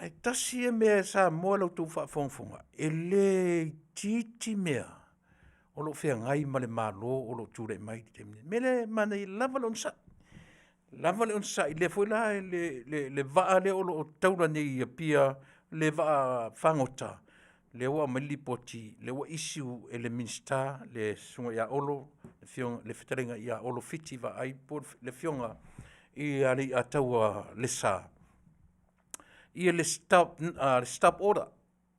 Ae tasi ia mea Samoa i la outou faafogafoga, e le itiiti mea o lo o feagai ma le Malo o lo o tulai mai i le taimi lenei. O le mea lea e manaia, lava le onosai, lava le onosai, lea foi la le vaa lea o lo o taula nei i Apia, le vaa fagota, lea ua aumai le lipoti, lea ua issue e le Minisita le Susuga ia Olo, le fetalaiga ia Olo Fiti Vaai po o le Afioga ia Leiataua Lesa, ia le stop order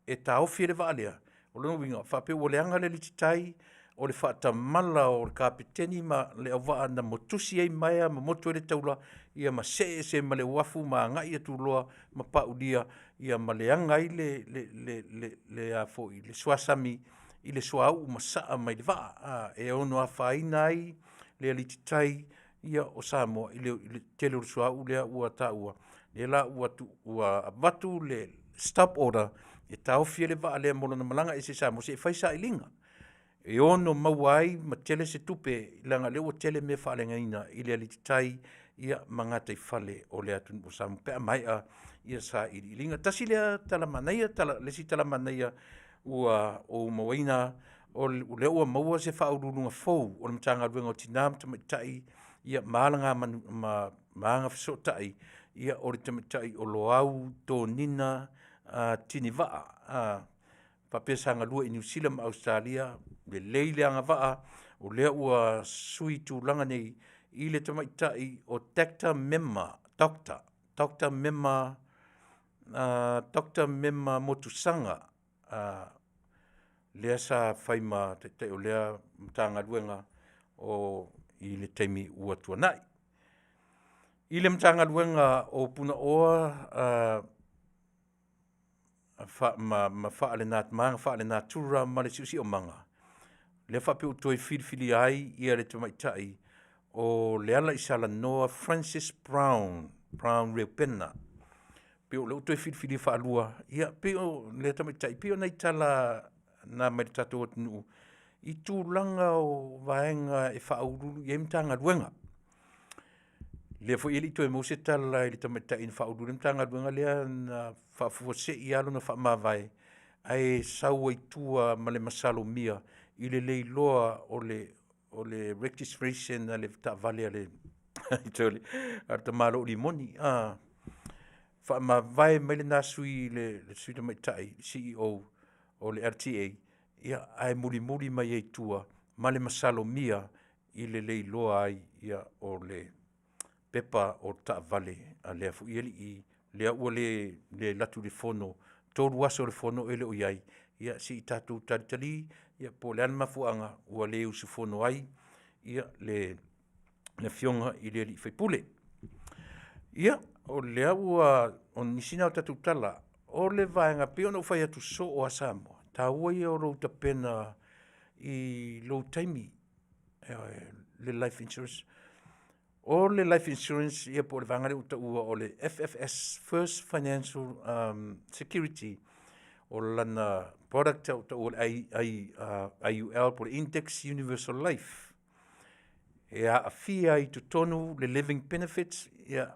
e taofi ai le vaa lea. O lona uiga, faapea ua leaga le alititai o le faatamala o le kapeteni ma le auvaa na motusi ai maea ma motu ai le taula, ia ma see ese ma le uafu ma agai atu loa ma paulia ia ma leaga ai le suasami i le suauu masaa mai le vaa, e ono afaina ai le alititai o Samoa i le tele o le suauu lea ua taua, lea la ua avatu le stop order e taofi ai le vaa lea mo lona malaga ese i Samoa se i fai sailiga, e ono maua ai ma tele se tupe, leaga o lea ua tele mea faaleagaina i le alititai ma gataifale o le atunuu o Samoa pe a maea sailiiliga. Tasi lea tala manaia, le isi tala manaia ua ou mauaina, o lea ua maua se Faauluuluga fou o le Matagaluega o Tina ma Tamaitai ma Agafesootai, o le tamaitai o Loau Donina Tinivaa, faapea sa galue i Niu Sila ma Ausetalia, lelei le agavaa, o lea ua sui tulaga nei i le tamaitai o Dr. Mema, Dr. Mema Motusaga, lea sa fai ma taitai o lea Matagaluega i le taimi ua tuanai. I le Matagaluega o Punaoa ma ma Faalenatura ma le Siosiomaga, lea faapea ua toe filifilia ai ia le tamaitai o Lealaisalanoa Francis Brown, Brown Reupena. Pei o lea ua toe filifilia faalua, ia pei o lea tamaitai, pei o nai tala na mai le tatou atunuu i tulaga o vaega e faauluulu i ai Matagaluega. Lea foi e le i toe maua se tala i le tamaitai na faauluulu i ai le Matagaluega lea na faafuasei lava lona faamavae ae sau ai i tua ma le masalomia i le le iloa o le registration a le taavale a le tamaloa Limoni. Faamavae mai lena sui le sui tamaitai CEO o le LTA, ia, ae mulimuli mai ai i tua ma le masalomia i le le iloa ai o le pepa o taavale a lea foi alii, lea ua le alu atu i le fono, 3 aso o le fono e le o i ai. Ia se i tatou talitali po o le a le mafuaaga ua le usufono ai le Afioga i le sui usufono. Ia, o lea ua… o nisi na o tatou tala. O le vaega pei ona ou fai atu soo lava Samoa, o le taua ia o lou tapena i lou taimi, le life insurance. O le life insurance ia po o le vaega lea ua taua o le FFS, First Financial Security, o lana product ua taua o le IUL po o le Index Universal Life. E aafia ai i totonu le living benefits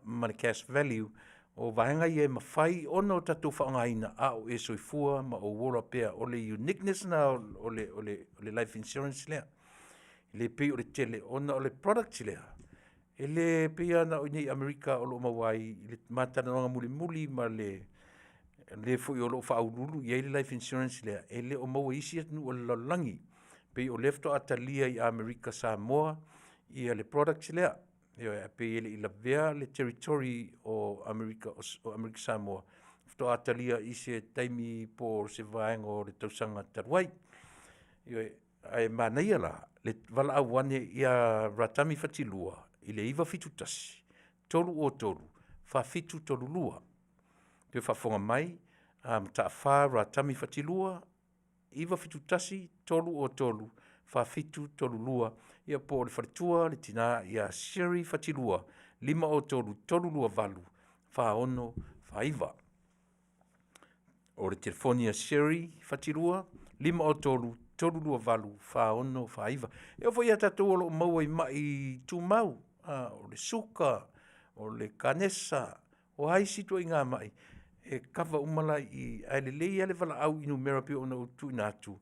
ma le cash value. O vaega ia e mafai ona tatou faaaogaina a o e soifua ma ou ola pea. O le uniqueness lena o le life insurance lea. E le pei o le tele, ona o le product lea, e le pei lava na o i inei i Amerika o lo o maua ai i le ma talanoaga mulimuli ma le foi o lo o faauluulu i ai le life insurance lea, e le o maua i isi atunuu o le lalolagi. Pei o lea faatoa talia i Amerika Samoa le product lea. Ioe, ae pei e le i lavea le territory o Amerika Samoa, faatoa talia i se taimi po o se vaega o le tausaga talu ai. Ioe, ae manaia la le valaau ane ia Ratami Fatilua i le 971 303 4732. Toe faafofoga mai, Mataafa Ratami Fatilua 971 303 4732, ia po o le faletua le tina ia Sherry Fatilua 503 328 4649. O le telefoni a Sherry Fatilua 503 328 4649. E oo foi ia tatou o lo o maua i mai tumau, o le suka, o le kanesa, o a isi ituaiga mai, e kava uma la i i, ae lelei lava le valaau i numera pei ona ou tuuina atu,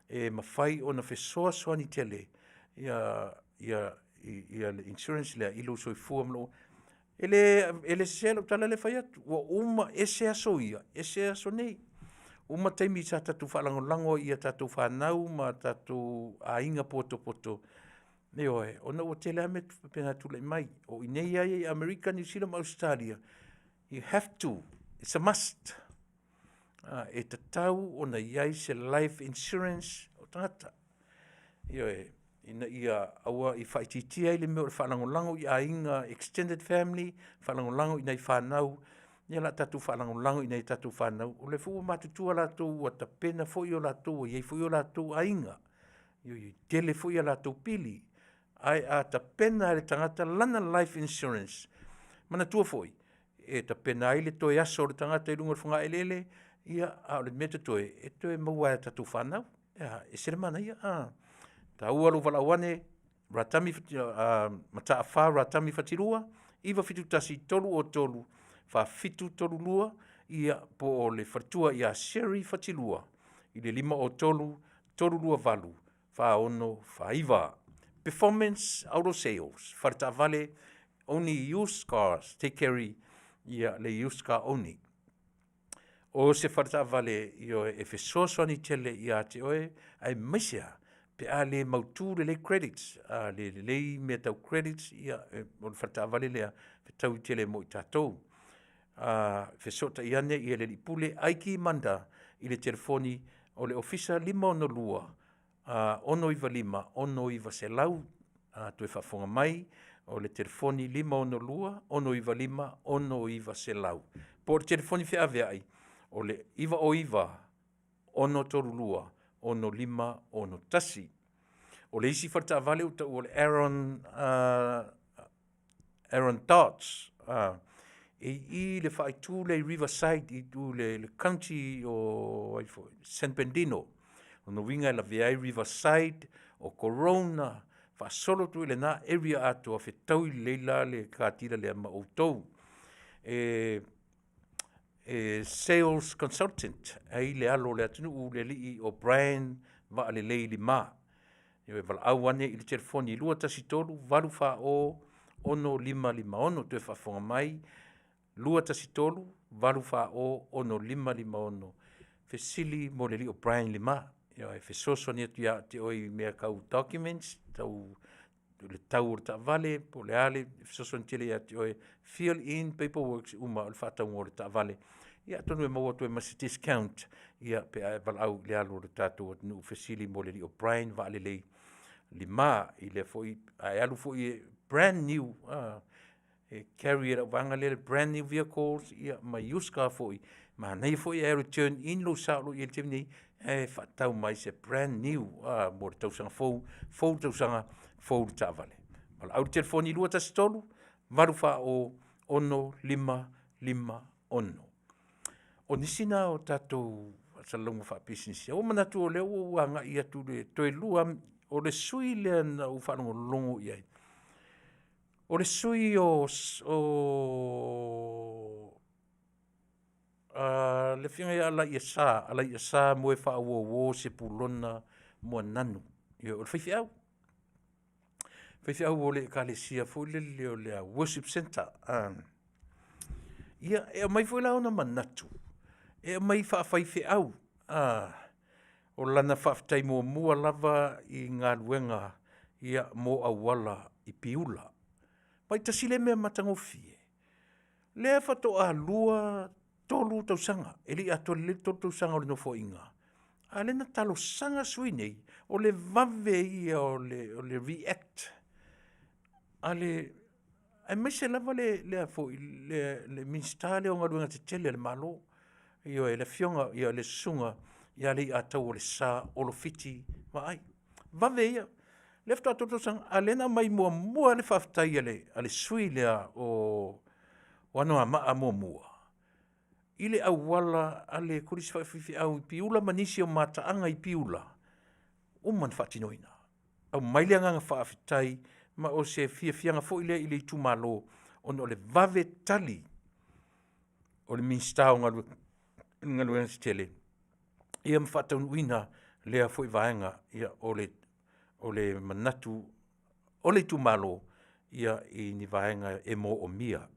e mafai ona fesoasoani tele le insurance lea i lou soifua ma lou ola. E le sese lau tala lea e fai atu, ua uma, ese aso ia, ese aso nei. Uma taimi sa tatou faalagolago ai i a tatou fanau ma tatou aiga potopoto, ioe, ona ua tele lava mea faapena e tulai mai. O i inei lava ia i Amerika, Niu Sila ma Ausetalia, you have to, it's a must. E tatau ona i ai se life insurance o tagata. Ioe, ina ia aua i faaitiitia ai le mea o le faalagolago i aiga, extended family, faalagolago i nai fanau, ia o le a tatou faalagolago i nai a tatou fanau, o lea foi ua matutua latou ua tapena foi o latou ua i ai foi o latou aiga, e tele foi a latou pili. Ae a tapena e le tagata lana life insurance, manatua foi, e tapena ai le toe aso o le tagata i luga o le fogaeleele, ia, a o le mea totoe, e toe maua lava e tatou fanau. E ese le manaia. Taua lou valaau ane, Ratami, Mataafa Ratami Fatilua, 971 303 4732, ia, po o le faletua ia Sherry Fatilua i le 503 328 4649. Performance Auto Sales, faletaavale, only used cars, they carry ia, le used car only. O se faletaavale ioe e fesoasoani tele ia te oe, aemaise lava pe a le mautu lelei credits, a le lelei mea tau credits, ia, o le faletaavale lea e fetaui tele mo i tatou. Fesootai ane i le alii pule Aiki Manda i le telefoni o le Ofisa 562 695 6900. Toe faafofoga mai, O le telefoni 562 695 6900. Po o le telefoni feaveai, o le 909 632 6561. O le isi faletaavale ua taua o le Aaron, Aaron Dodds, e i i le faaitu lea i Riverside i tu le, le county o ai foi, San Bernardino. O lona uiga e lavea ai Riverside, o Corona, faasolo atu i lena area atoa, fetaui lelei la le katila lea ma outou. E, e sales consultant ai le alo o le atunuu le alii o Brian Vaalelei Lima. E valaau ane i le telefoni 213 840 6556 toe faafofoga mai 213 840 6556 fesili mo le alii o Brian Lima. E fesoasoani atu ia te oe i mea tau documents, tau le tau o le taavale, po o le a le fesoasoani tele ia te oe, fill in paperworks uma o le faatauga o le taavale. Ia atonu e maua atu ai ma se discount ia pe a e valaau i le alo o le tatou atunuu fesili mo le alii o Brian Vaalelei Lima i lea foi a e alu foi e brand new e carry e lau vaega lea le brand new vehicles ia ma used car foi manaia foi ae return in lou sa o lo o i ai i le taimi nei ae faatau mai se brand new mo le tausaga fou, fou le tausaga, fou le taavale. Valaau i le telefoni 213 840 6556. O nisi na o tatou faasalalauga faapisinisi, ua ou manatu o lea ua ou agai atu i le toe lua lava, o le sui usufono lea na ou faalogologo i ai, o le sui usufono o le Afioga ia Alaiasa, Alaiasa Moefaauouo Sepulona Moananu. Ioe, o le faifeau, faifeau o le Ekalesia foi lele o le Worship Centre. Ia, e aumai foi la ona manatu e aumai faafaifeau. O lana faafetai muamua lava i galuega mo auala i Piula. Aua e tasi lea mea matagofie, lea faatoa 2, 3 tausaga, e le i atoa lelei le 3 tausaga o le Nofoaiga, a o lea na talosaga sui usufono nei, o le vave ia o le react a le, aemaise lava le Minisita lea o Galuega Tetele a le Malo, ioe, le Afioga, le Susuga ia Leiataualesa Olo Fiti Vaai. Vave ia. Lea faatoa 3 tausaga, a o lea na aumai muamua lava le faafetai a le sui usufono lea o Anoamaa 1 i le auala a le Kolisi Faafaifeau i Piula ma nisi o mataaga i Piula, uma ona faatinoina. Aumai le agaga faafetai ma o se fiafiaga foi lea i le itumalo ona o le vave tali o le Minisita o Galuega Tetele ia ma faataunuuina lea foi vaega o le manatu o le itumalo i ni vaega e moomia.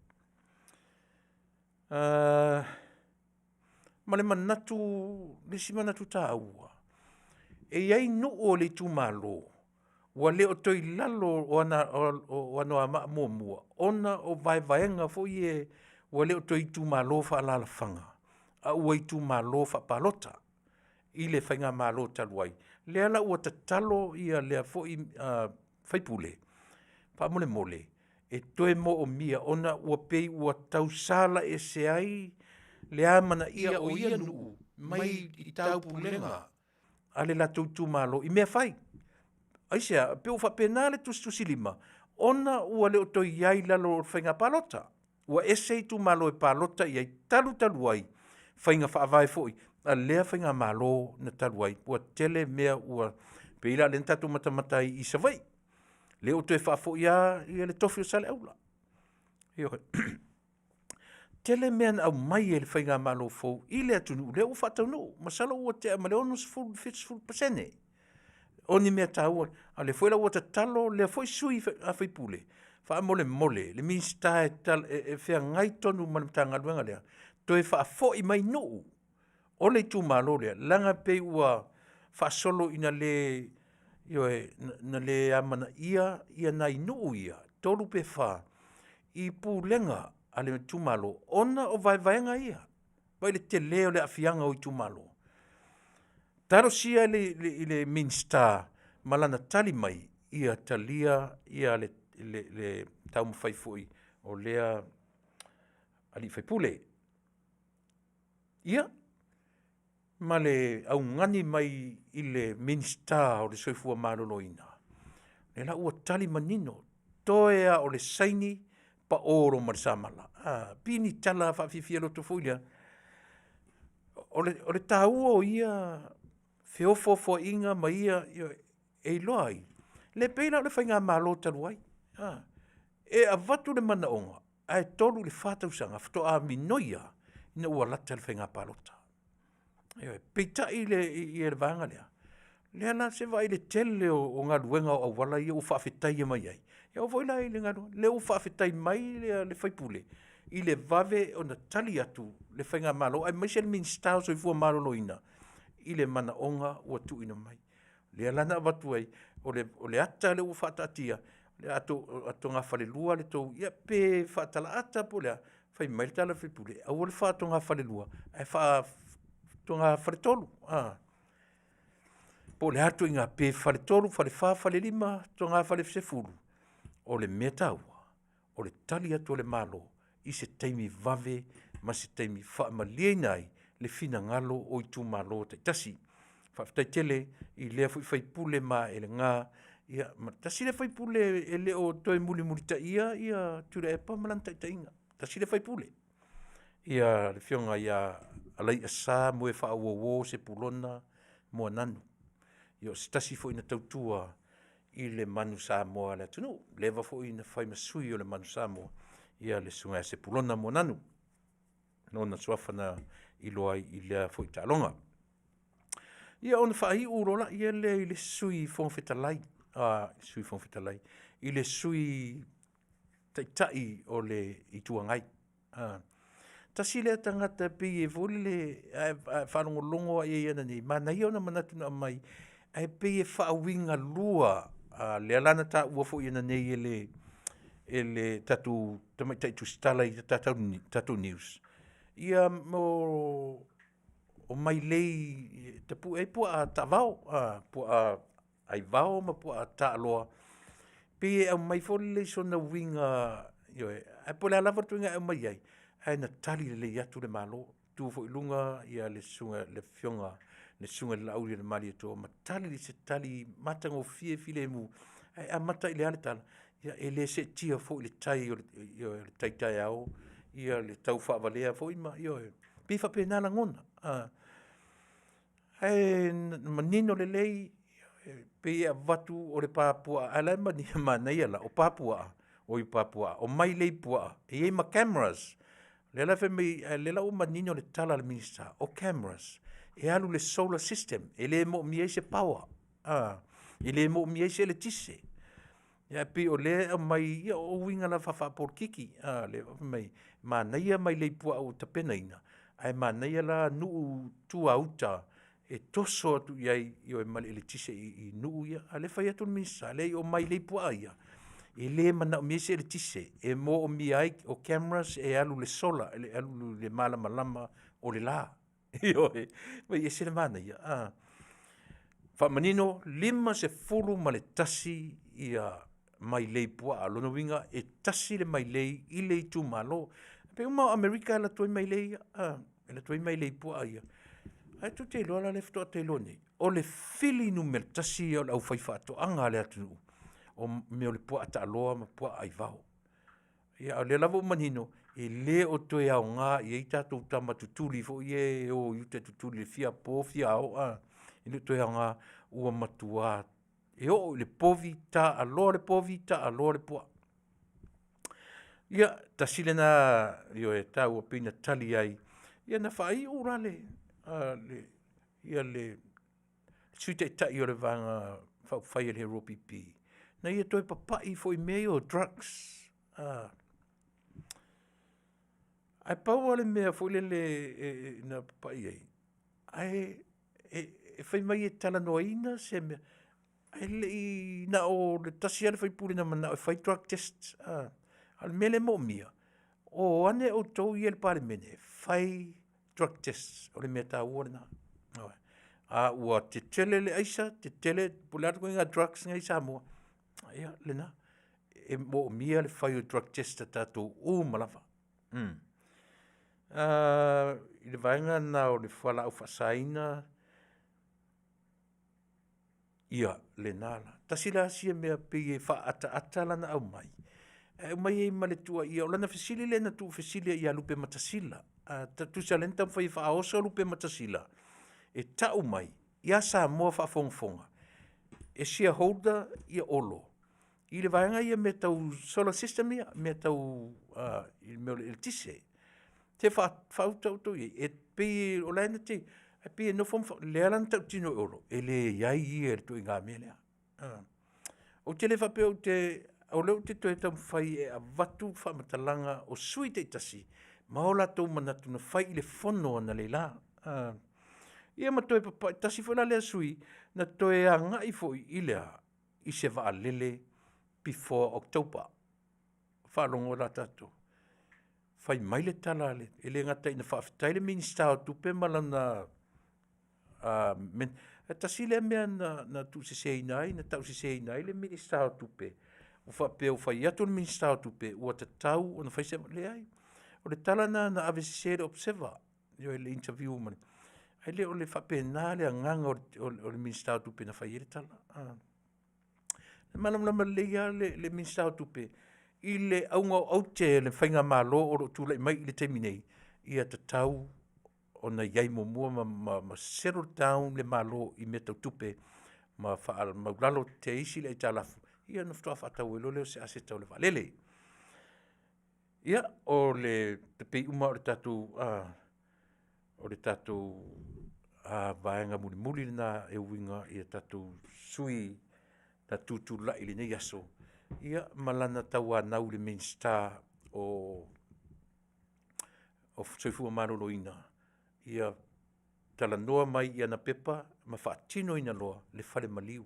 Ma le manatu, le isi manatu taua, e i ai nuu o le itumalo ua le o toe i lalo o Anoamaa 1 ona o vaevaega foi ia ua le o toe itumalo faalaalafaga, a ua itumalo faapalota i le faigamalo talu ai. Lea la ua tatalo lea foi sui usufono, faamolemole e toe moomia ona ua pei ua tausala ese ai le amanaia o ia nuu mai i taupulega a le latou itumalo i mea fai. Aisea? E pei ua faapena le tusitusilima ona ua le o toe i ai i lalo o le faiga palota. Ua ese itumalo e palota i ai talu talu ai faiga faavae foi a lea faigamalo na talu ai, ua tele mea ua pei la o lea na tatou matamata ai i Savaii, lea ua toe faafoi lava le tofi o Saleaula. Ioe. Tele mea na aumai e le faigamalo fou i le atunuu lea ua faataunuu, masalo ua tea ma le 60 i le 70% o ni mea taua, a o lea foi la ua tatalo lea foi sui usufono, faamolemole le Minisita e feagai tonu ma le Matagaluega lea, toe faafoi mai nuu o le itumalo lea, leaga e pei ua faasolo ina le, ioe, na le amanaia nai nuu ia e 3 pe 4 i pulega a le itumalo ona o vaevaega ia. Vaai i le tele o le aafiaga o itumalo. Talosia i le Minisita ma lana tali mai, ia talia le taumafai foi o lea alii faipule. Ia, ma le augani mai i le Minisita o le Soifua Maloloina, lea la ua tali manino, toe lava o le saini pao loa ma le samala. A, pei ni tala faafiafia loto foi lea. O le taua o ia feofoofoaiga ma ia, ioe, e iloa ai, le pei la o le faigamalo talu ai, e avatu le manaoga, ae 3 i le 4 tausaga faatoa minoi lava ina ua lata le faiga palota. Ioe, peitai le vaega lea, lea la se vaai i le tele o galuega o auala ia ua faafetaia mai ai, e oo foi la i le galuega, lea ua faafetai mai le sui usufono i le vave ona tali atu le faigamalo aemaise le Minisita o le Soifua Maloloina i le manaoga ua tuuina mai. O lea la na avatu ai, o le ata lea ua faataatia, o le atoga falelua le tou, ia pe faatalaata po o le a, fai mai le tala a le sui usufono, aua le faatogafalelua, ae faatogafaletolu. Po o le a le ituaiga, pe faletolu, falefa, falelima, togafalesefulu, o le mea taua, o le tali atu a le Malo i se taimi vave ma se taimi e faamalieina ai le finagalo o itumalo taitasi. Faafetai tele i lea foi sui usufono maelega, ia ma tasi lea sui usufono e le o toe mulimulitaia Tuilaepa ma lana taitaiga, tasi lea sui usufono, le Afioga ia Alaiasa Moefaauouo Sepulona Moananu. Ia o se tasi foi na tautua i le Manu Samoa a le atunuu, leva foi ona fai ma sui o le Manu Samoa le Susuga ia Sepulona Moananu, lona suafa na iloa ai i lea foi taaloga. Ia ona faaiu loa lea i le Sui Fofoga Fetalai, Sui Fofoga Fetalai, i le Sui Taitai o le Itu Agai. Tasi lea tagata e pei foi lele a e faalogologo lava i ai ananei, manaia ona manatu na aumai, ae pei e faauigalua, lea la na taua foi ananei e le tatou tamaitai tusitala i le tatou news, ia o mailei e tapue ai puaa taavao, puaa aivao ma puaa taaloa. Pei e aumai foi lele i sona uiga, ioe, ae po o le a lava le ituaiga e aumai ai, ae na tali lelei atu le Malo, tu foi i luga le Susuga i le Afioga le Susuga i le Laaulialemalietoa ma tali se tali matagofie filemu. Ae amata i le a le tala? Ia e le seetia foi i le tai o le tai taeao le taufaavalea foi ma… ioe, e pei e faapena lagona, ae manino lelei, e pei e avatu o le pa puaa, ae o la e manaia la, o pa puaa, oi pa puaa, o mailei puaa e i ai ma cameras. O lea la e fai mai, a o lea la ua manino le tala a le Minisita, o cameras, e alu i le solar system, e le moomia ai se power, e le moomia ai se eletise. Ae pei o lea e aumai, ia o uiga lava faapolokiki, a lea foi fai mai manaia mailei puaa ua tapenaina, ae manaia la nuu i tuauta e toso atu i ai, ioe, ma le eletise i nuu ia. A o lea e fai atu le Minisita, leai o mailei puaa ia, e le manaomia ai se eletise, e moomia ai, o cameras e alu i le solar, e alu i le malamalama o le la. Ioe, e ese le manaia. Faamanino, 51 mailei puaa, o lona uiga e tasi le mailei i le itumalo. E pei uma lava o Amerika e alu atu ai mailei ia, e alu atu ai mailei puaa ia. Ae tou te iloa la lea faatoa ou iloa nei, o le fili numera tasi ia o le aufaifaatoaga a le atunuu, o mea o le puaa taaloa ma puaa aivao. Ia a o lea lava ua manino, e le o toe aoga i ai tatou tama tutuli foi ia e o i uta e tutuli i le fia po fia ao, e le o toe aoga, ua matua e oo i le povi, taaloa le povi, taaloa le puaa. Ia, tasi lena, ioe, e taua pei ona tali ai, ia na faaiu la le Sui Taitai o le Vaega Faaupufai a le HRPP, na ia toe papai foi i mea ia o drugs. Ae pau lava le mea foi lele na papai i ai, ae fai mai e talanoaina se mea, ae le i na o le tasi lava le sui usufono na manao e fai drug test, a o le mea lea e moomia, o ane outou ia i le Palemene e fai drug test, o le mea taua lena. Ioe. A ua tetele le aisa, tetele po o le a le ituaiga drugs lena e i Samoa, ia lena. e moomia le fai o drug test a tatou uma lava. I le vaega lena o le fualaau faasaina, ia lena la. Tasi la sia mea pei e faaataata lana aumai, ae aumai ai ma le tuuaia. O lana fesili lea na tuufesili ai ia Lupematasila. Tusa o lea na taumafai e faaoso Lupematasila e tau mai ia Samoa faafogafoga, e shareholder ia Olo i le vaega ia mea tau solar system ia, mea tau i mea o le eletise. Se faauta outou i ai, e pei o la e na te, e pei e nofo ma, lea la na tautino e Olo, e leai ia i le ituaiga mea lea. Ou te le faapea ou te, o lea ou te toe taumafai e avatu faamatalaga o sui usufono taitasi ma o latou manatu na fai i le fono analeila. Ia ma toe papai, tasi foi la lea sui usufono na toe agai foi i le a? I se vaalele before October. Faalogo la tatou, fai mai le tala a le… e le gata ina faafetai le Minisita o Tupe ma lana ae tasi lea mea na tuuseseina ai, na tauseseina ai le Minisita o Tupe, ua faapea ua fai atu le Minisita o Tupe ua tatau ona fai se… Leai, o le tala lena na avesese ai le Observer, ioe, i le interview ma le… Ae le o le faapena le agaga o le Minisita o Tupe na fai ai le tala. E malamalama lelei lava le Minisita o Tupe i le auga o aute o le faigamalo o lo o tulai mai i le taimi nei, ia tatau ona i ai muamua ma settle down le Malo i mea tau tupe ma faamaualalo teisi le aitalafu, ia ona faatoa faatau ai loa lea o se aseta o le vaalele. Ia, o le tape uma o le tatou vaega mulimuli lena e uiga i tatou sui usufono na tutulai i lenei aso, ia ma lana tauanau i le Minisita o le Soifua Maloloina, ia talanoa mai i ana pepa ma faatinoina loa le fale maliu.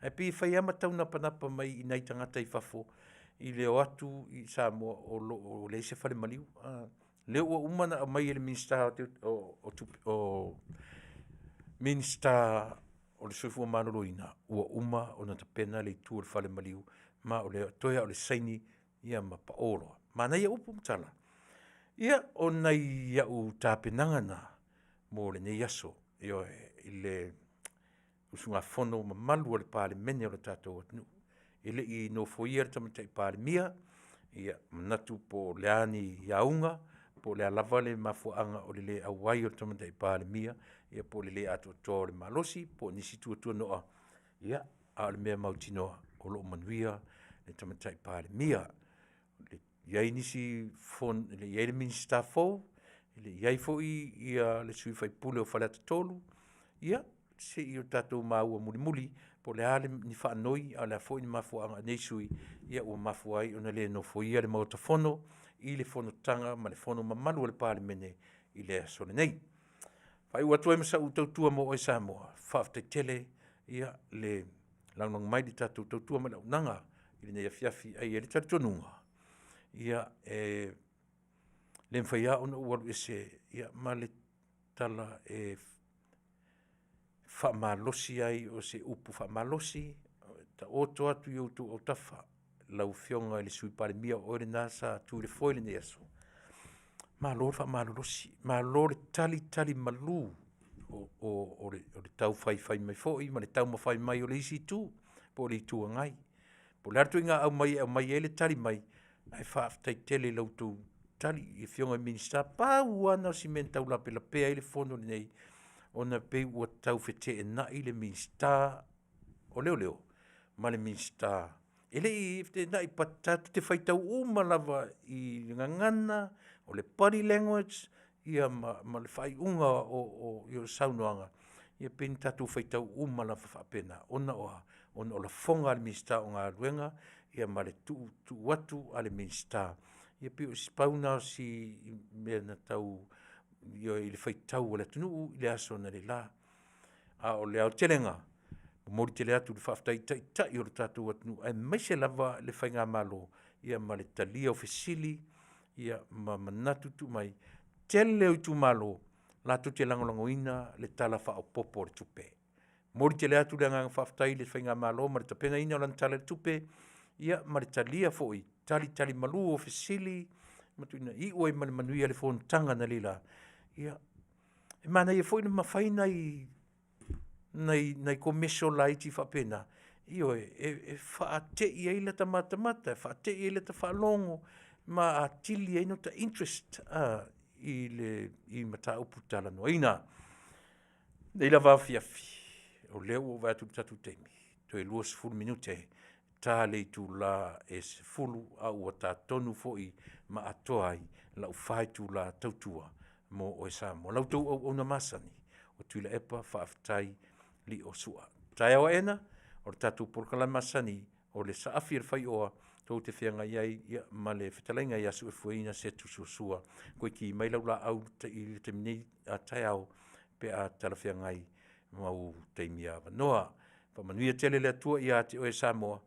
Ae pei e fai lava ma taunapanapa mai i nai tagata i fafo i le o atu i Samoa o lo o leai se fale maliu. O lea ua uma ona aumai e le Minisita o le Soifua Maloloina, ua uma ona tapena le itu o le fale maliu, ma toe lava o le saini ma pao loa. Manaia upu ma tala. Ia, o nai au tapenaga na mo lenei aso, ioe, i le usugafono mamalu a le Palemene o le tatou atunuu. E le i nofoia le Tamaitai Palemia, ia, manatu po o le a ni auga, po o le a lava le mafuaaga o le le auai o le Tamaitai Palemia, ia po o le le atoatoa o le malosi po o nisi tuatuanoa, ia, a o le mea mautinoa, o lo o manuia le Tamaitai Palemia. E i ai le Minisita fou, e le i i ai foi le sui usufono o Faleata 3, ia, se i o tatou maua mulimuli po o a ni faanoi a o le a foi ni mafuaaga a nei sui usufono ua mafua ai ona le nofoia le Maota Fono i le fonotaga ma le fono mamalu a le Palemene i le aso lenei. Faaiu atu ai ma sau tautua mo oe Samoa, faafetai tele le lagolago mai i le tatou tautua ma le auaunaga i lenei afiafi. Ae i ai le talitonuga, e le mafai lava ona ou alu ese ma le tala e faamalosi ai, o se upu faamalosi e taoto atu i outou autafa lau Afioga i le Sui Palemia o oe lena sa tu i le foe i lenei aso, malo le faamalolosi, malo le talitalimalu o le tau faifai mai foi ma le taumafai mai o le isi Itu po o le Itu Agai. Po o le a le ituaiga aumai e aumai ai le tali mai, ae faafetai tele i la outou tali i Afioga i Minisita. Pau lava lena o si mea na tau lapelapea ai le fono lenei, ona e pei ua tau feteenai le Minisita o Leoleo ma le Minisita. E le i feteenai, but tatou te faitau uma lava i le gagana, o le body language ma le faaiuga o saunoaga, ia pei ona tatou faitau uma lava faapena. Ona o a? Ona o lafoga a le Minisita o Galuega ma le tuu atu a le Minisita. Ia pei pau lena o si mea na tau i le faitau a le atunuu i le aso analeila. A o le aotelega, e momoli tele atu le faafetai i Taitai o le tatou atunuu aemaise lava le faigamalo ma le talia o fesili ma manatu tuu mai. Tele o itumalo latou te lagolagoina le Tala Faaopoopo o le Tupe. E momoli tele atu le agaga faafetai i le faigamalo ma le tapenaina o lana Tala o le Tupe. ia ma le talia foi talitali malu o fesili ma tuuina iu ai ma le manuia le fonotaga na leila. Ia, e manaia foi le mafai nai nai nai commercial laiti faapena, ioe, e, e faate'i ai lata matamata, e faate'i ai lata faalogo ma atili ai nota interest a, i le i mataupu talanoaina. Nei lava afiafi, o lea ua ou vaai atu i le tatou taimi, toe 20 minute ta le itula e 10 a ua ta tonu foi ma atoa ai lau 4 itula tautua mo oe Samoa. La outou auauna masani, o Tuilaepa Faafetai Liosua. Taeao aena, o le tatou polokalame masani o le saafi e le faioa tou te feagai ai ia, ma le fetalaiga ia Suefueina Setu Suasua. Toe ki mai lau laau i le taimi nei a taeao pe a talafeagai ma ou taimi avanoa. Faamanuia tele le Atua ia te oe Samoa,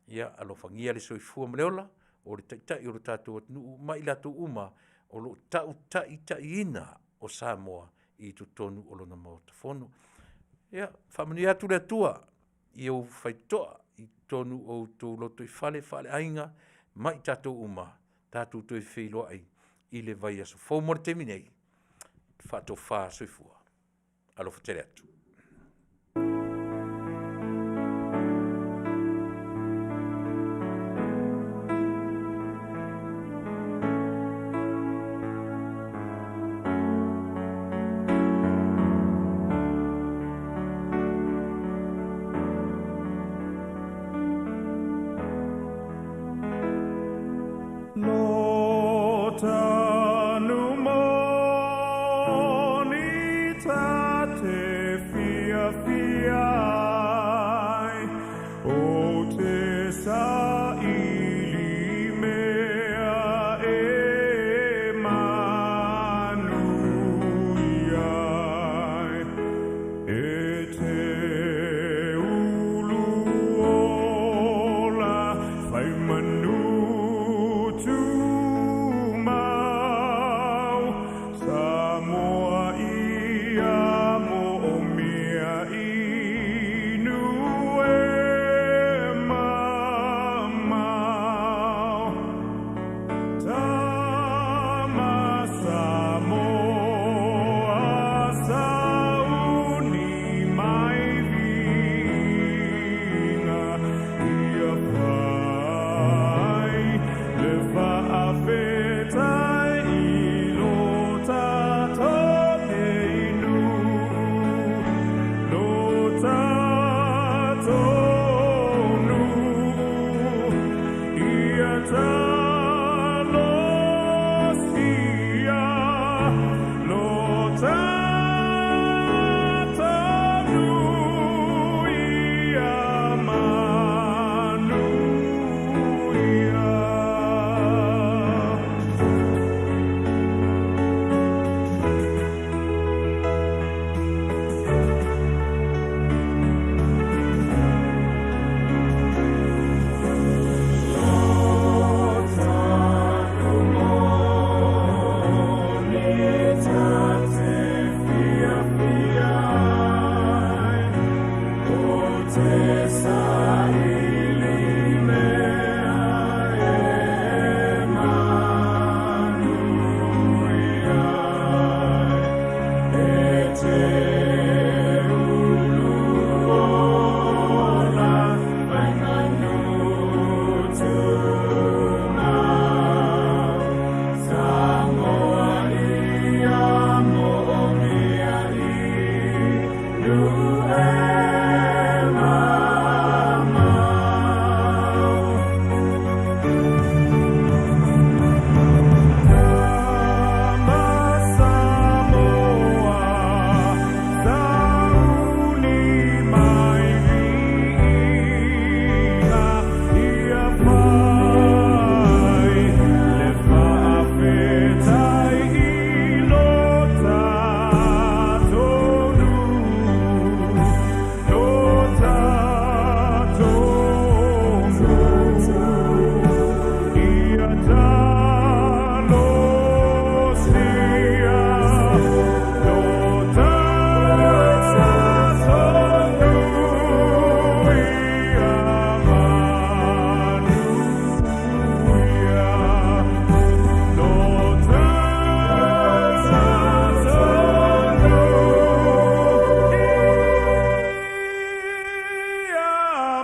ia alofagia le soifua ma le ola o le Taitai o le tatou atunuu ma i latou uma o lo o tautaitaiina o Samoa i totonu o lona Maota Fono. Ia, faamanuia atu le Atua i ou faitotoa i totonu o outou lotoifale faaleaiga ma i tatou uma, tatou toe feiloai i le vaiaso fou. Mo le taimi nei, faatofa soifua. Alofa tele atu.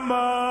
Tama.